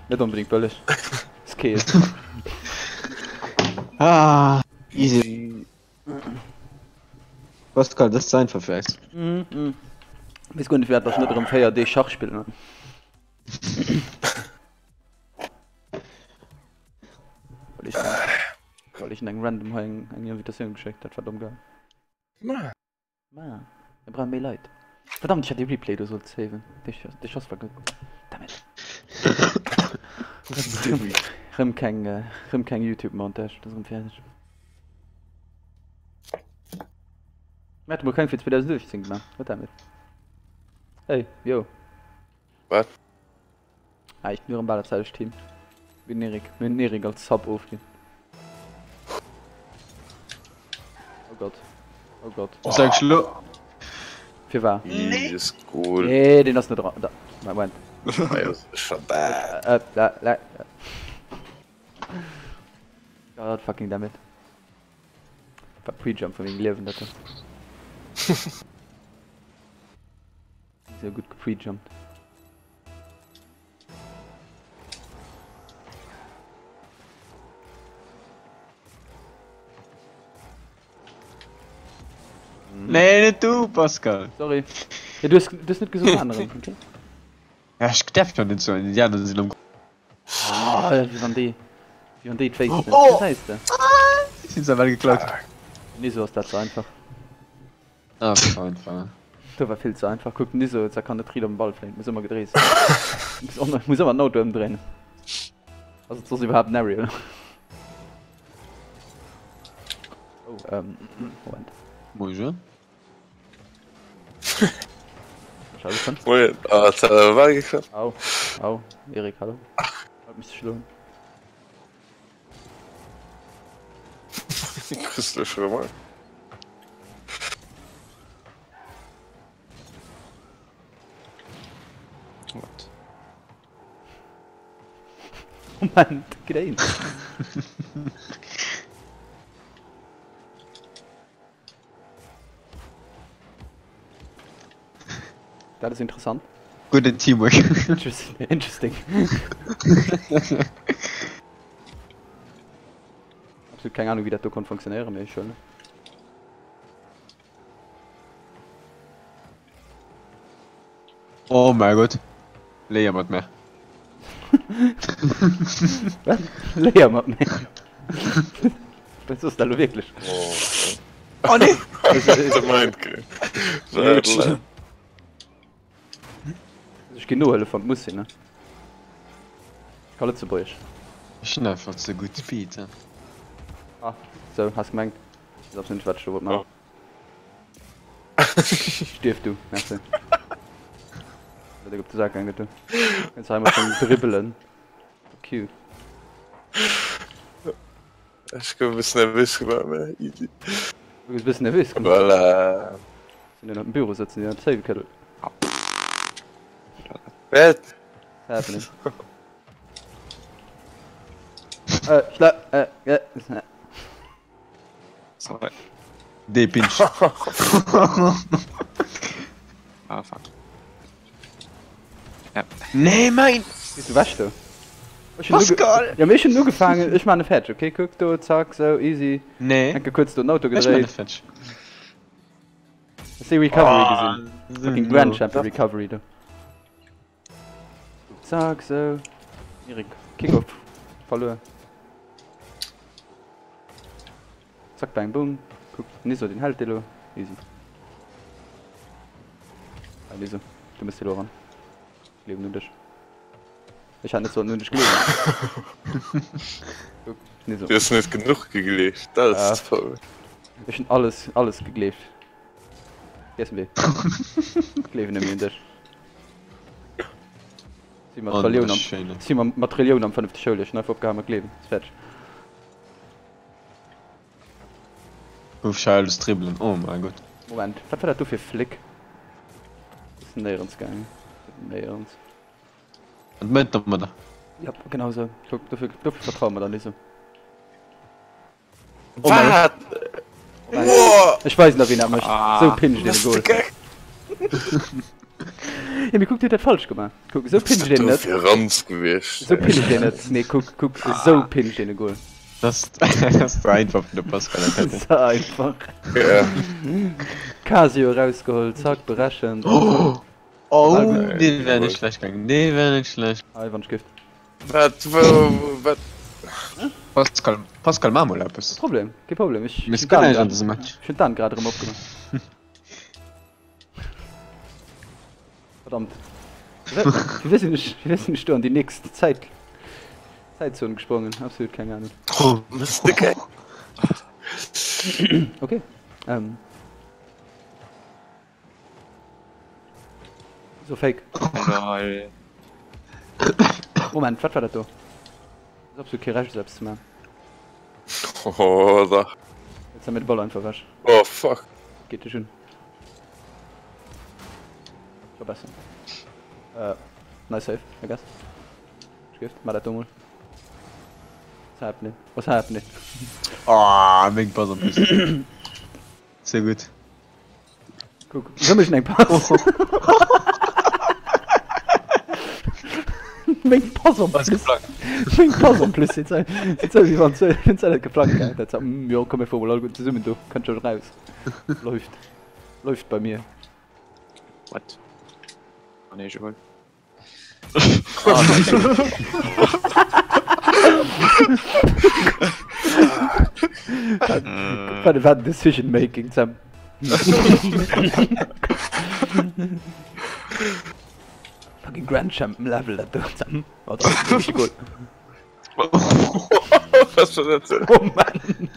Net onbedingt bëlleg. Skeel. Ah, easy. Pascal, das ist einfach fir eis. Mm, mm. Wees guer net firwat dass net erëm 4 Deeg Schach spillen. Well ech well ech eng random hei eng eng Invitatioun geschéckt, dat war domm gaang. Ma. Ma, mir brauchen méi Leit. Verdammt, ich hätt de Replay do sollt saven. De Schoss war gutt. Dammit. Rëm keng, rëm keng YouTube-Montage, dat ass rëm fäerdeg. Mir hate mol keng fir 2018 gemaach, goddammit. Hey, yo. Wat? Ah, ich bin rëm bal dat selwecht Team wéi den Erik. Mir hunn den Erik als Sub ofginn. Oh Gott. Oh Gott. Was sag ich lo? Fir war? Jesus cool. Nee, den ass net dran. Da. Moment. Äh, äh, la, la. God fucking damn it. War Pre-Jump vun mengem Liewen dat do. Sehr gut geprejumpt. Nee, net du, Pascal. Sorry. Ja, du hast, du hast net gesot aneren, okay? Ja, ech därf jo net soen, déi aner sinn am. Oh, wéi wann déi, wéi wann déi d'Wéisst. Oh! Gesäis de? Si hunn se ewell geklaut. Nee, sou ass dat ze einfach. Ah, das war einfach. Do war vill ze einfach. Kuck den Niso, da kann net riit op den Ball fléien. Muss ëmmer gedrees. Muss muss ëmmer den Auto ëmdréinen. Ass et soss iwwerhaapt en Aerial? Oh, ähm, Moment. Moin. Moin. Ah, das hat aber mal geklappt. Au, au, Erik, hallo. Hat mich schloen. Grüß dich schon mal. What? Moment, geht ein. Dat ass interessant. Gudden Teamwork. Interesting. Absolut keng Ahnung, wéi dat do konnt funktionéieren, mee schön. Oh mein Gott. Léier mat mär. Wat? Léier mat mär? Wat soss dat lo wierklech? Oh nee! Ech ginn nohëllef wann et muss sinn, ne? Ech ka Lëtzebuergesch. Ech hunn einfach ze gutt Speed. Ah, sou, has gemengt. Ech weess absolut net wat ech do wollt maachen. Stierf du, merci. Wat op de Sak gaangen du. Kënns hei mat dengem Dribbelen. Cute. Ech gouf e bëssen nervös gemaach, mä easy. Du goufs e bëssen nervös gemaach? Voilà. Sinn den op dem Büro sëtzen, déi an Zéiwe këddel. Wat? Happening. Äh, schla, äh, äh, äh. Sorry. Dee Pinch. Ah, fuck. Ja. Nee, mein! Gehst du weg do? Pascal! Ja, mee ech hunn ugefaangen, ech maan e fäerdeg, okay? Kuck do, zack, sou, easy. Nee. Enke kuerz do den Auto Ech maan e gedréit. fäerdeg. Hast de Recovery gesinn? Fucking Grand Champion Recovery do. Zack, sou. Erik, Kickoff verluer. Zack, bang, boom. Kuck, Niso, den hält dee lo. Easy. Hei, Niso, du muss dee lo ran. Ech gleewen un dech. Ech hat net sollen un dech gleewen. Kuck, Niso. Du hues net genuch gegleeft, dat ass de Problem. Ech hunn alles, alles gegleeft. Vergiess wéi. Ech gleewen nëmme un dech. Si mat Relioun am, si mat Relioun am fënnefte Schouljoer. Ech hunn einfach opgehal mat gleewen. Ass fäerdeg. Uff, ich alles dribbeln. Oh mein Gott. Moment, wat war dat do fir Flick? Ass néierens gaangen. Néierens. Wat meint der mat der? Ja, genau sou. Kuck, dofir, dofir vertraue mer der Lise. Oh mein Wat? Ech weisen der wien dat mécht. Sou pin ech deen e Goal. Ja, mee kuck, dir hutt dat falsch gemaach. Kuck, esou pin ech deen net. Fir Ranz gewiescht. Esou pin ech deen net. Nee, kuck, kuck, esou pin ech deen e Goal. Das ass ze einfach fir de Pascal dat hätt. Ze einfach. Ja. Casio erausgeholl, zack, berechent. Oh, oh, dee wär net schlecht gaangen, dee wär net schlecht. Hei, wann ech giff. Wat, wou, wat? Pascal, Pascal, maach mol eppes. Problem, kee Problem. Ech Mir guer näischt an dësem Match. Ech hunn d'Aan grad erëm opgemaach. Verdammt. Wéi sinn ech, wéi sinn ech do an déi nächst Zäit, Zäitzon gesprongen? Absolut keng Ahnung. Oh, Mist, okay. Okay. Ähm. So fake. Lol. Moment, wat war dat do? Ass absolut kee Recht esou eppes ze man. Oh, dach. Jetzt haben wir de Ball einfach weg. Oh, fuck. Geht dich un. Scho besser. Äh, nice save, I guess. Gift, mach dat do mol. What's happening? What's happening? Ah, meng Pass am Plus. Sehr gut. Kuck, so mécht eng Pass. Meng Pass en plus. Meng Pass en plus, seet se, seet se, wéi wann se, wann se net geplangt gehat hätt. Mm, jo, komm mir fuere mol all gutt zesummen do, kënnt scho raus. Läuft. Läuft bei mir. What? Oh nee, ech huel. Wat war Decision Making Sam? Fucking Grand Champion Level dat do Sam. Oh, dat ass richtig gut. Was war dat denn? Moment.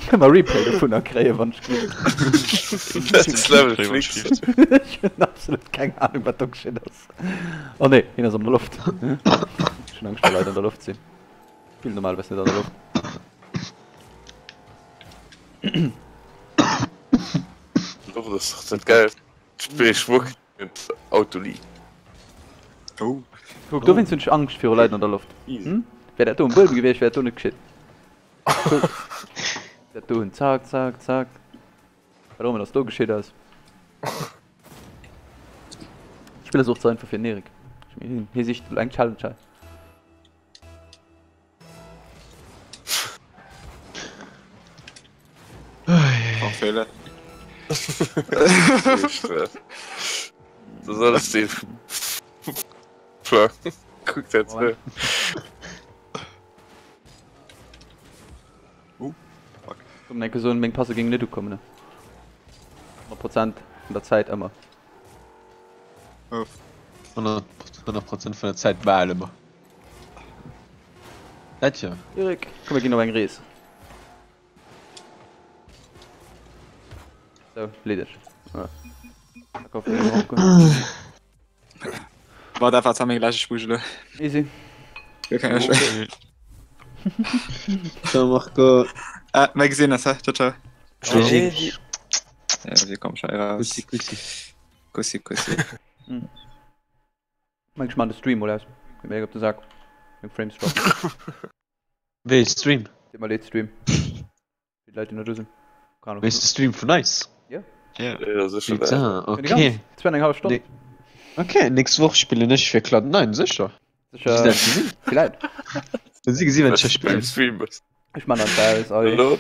Kënne mer Replay dovunner kréien, wann ech giff. Next Level Flicks. Ech hunn absolut keng Ahnung, wat do geschitt ass. Oh nee, hien ass an der Loft. Ech hunn Angscht, wa Leit an der Loft sinn. Spillen normalerweis net an der Loft. Loft ass doch dat Geilst. Spill ech wierklech net Autoleague. Oh. Kuck, dowéinst hunn ech Angscht viru Leit an der Loft. Hm? Wär dat do um Buedem gewiescht, wär dat do net geschitt. Kuck, dat do hunn, zack, zack, zack. Wat och ëmmer dass do geschitt ass. D'Spill ass och ze einfach fir den Erik. Ech mengen, hie sicht elo eng Challenge hei. Fehler. Du sollst den Guck dat Moment. Uh, fuck. Komm, enke soen, meng Passe géingen net ukommen, ne? 100 Prozent vun der Zäit ëmmer. Uff. 100 Prozent vun der Zäit bal ëmmer. Dat jo. Erik, komm mir ginn op eng Rees. Sou, lee dech. Ah. War dat war meng lescht Spugele. Easy. Ciao Marco. Ah, mir gesinn eis, ciao ciao. Ciao. Ja, sie kommt schon raus. Kussi, kussi. Kussi, kussi. Meng ech man de Stream mol aus. Geet mir op de Sak. Meng Frames droppen. Wéi Stream? Deet mer leed Stream. Fir d'Leit déi nach do sinn. Keine Ahnung. Wéi de Stream vun eis? Ja. Ja. Putain, okay. Zwou eng hallef Stonn. Okay, nächst Woch spillen ech fir Cloud 9, sécher? Sicher, vielleicht. Si gesi wenn spillen. Ech man dat aus, allez.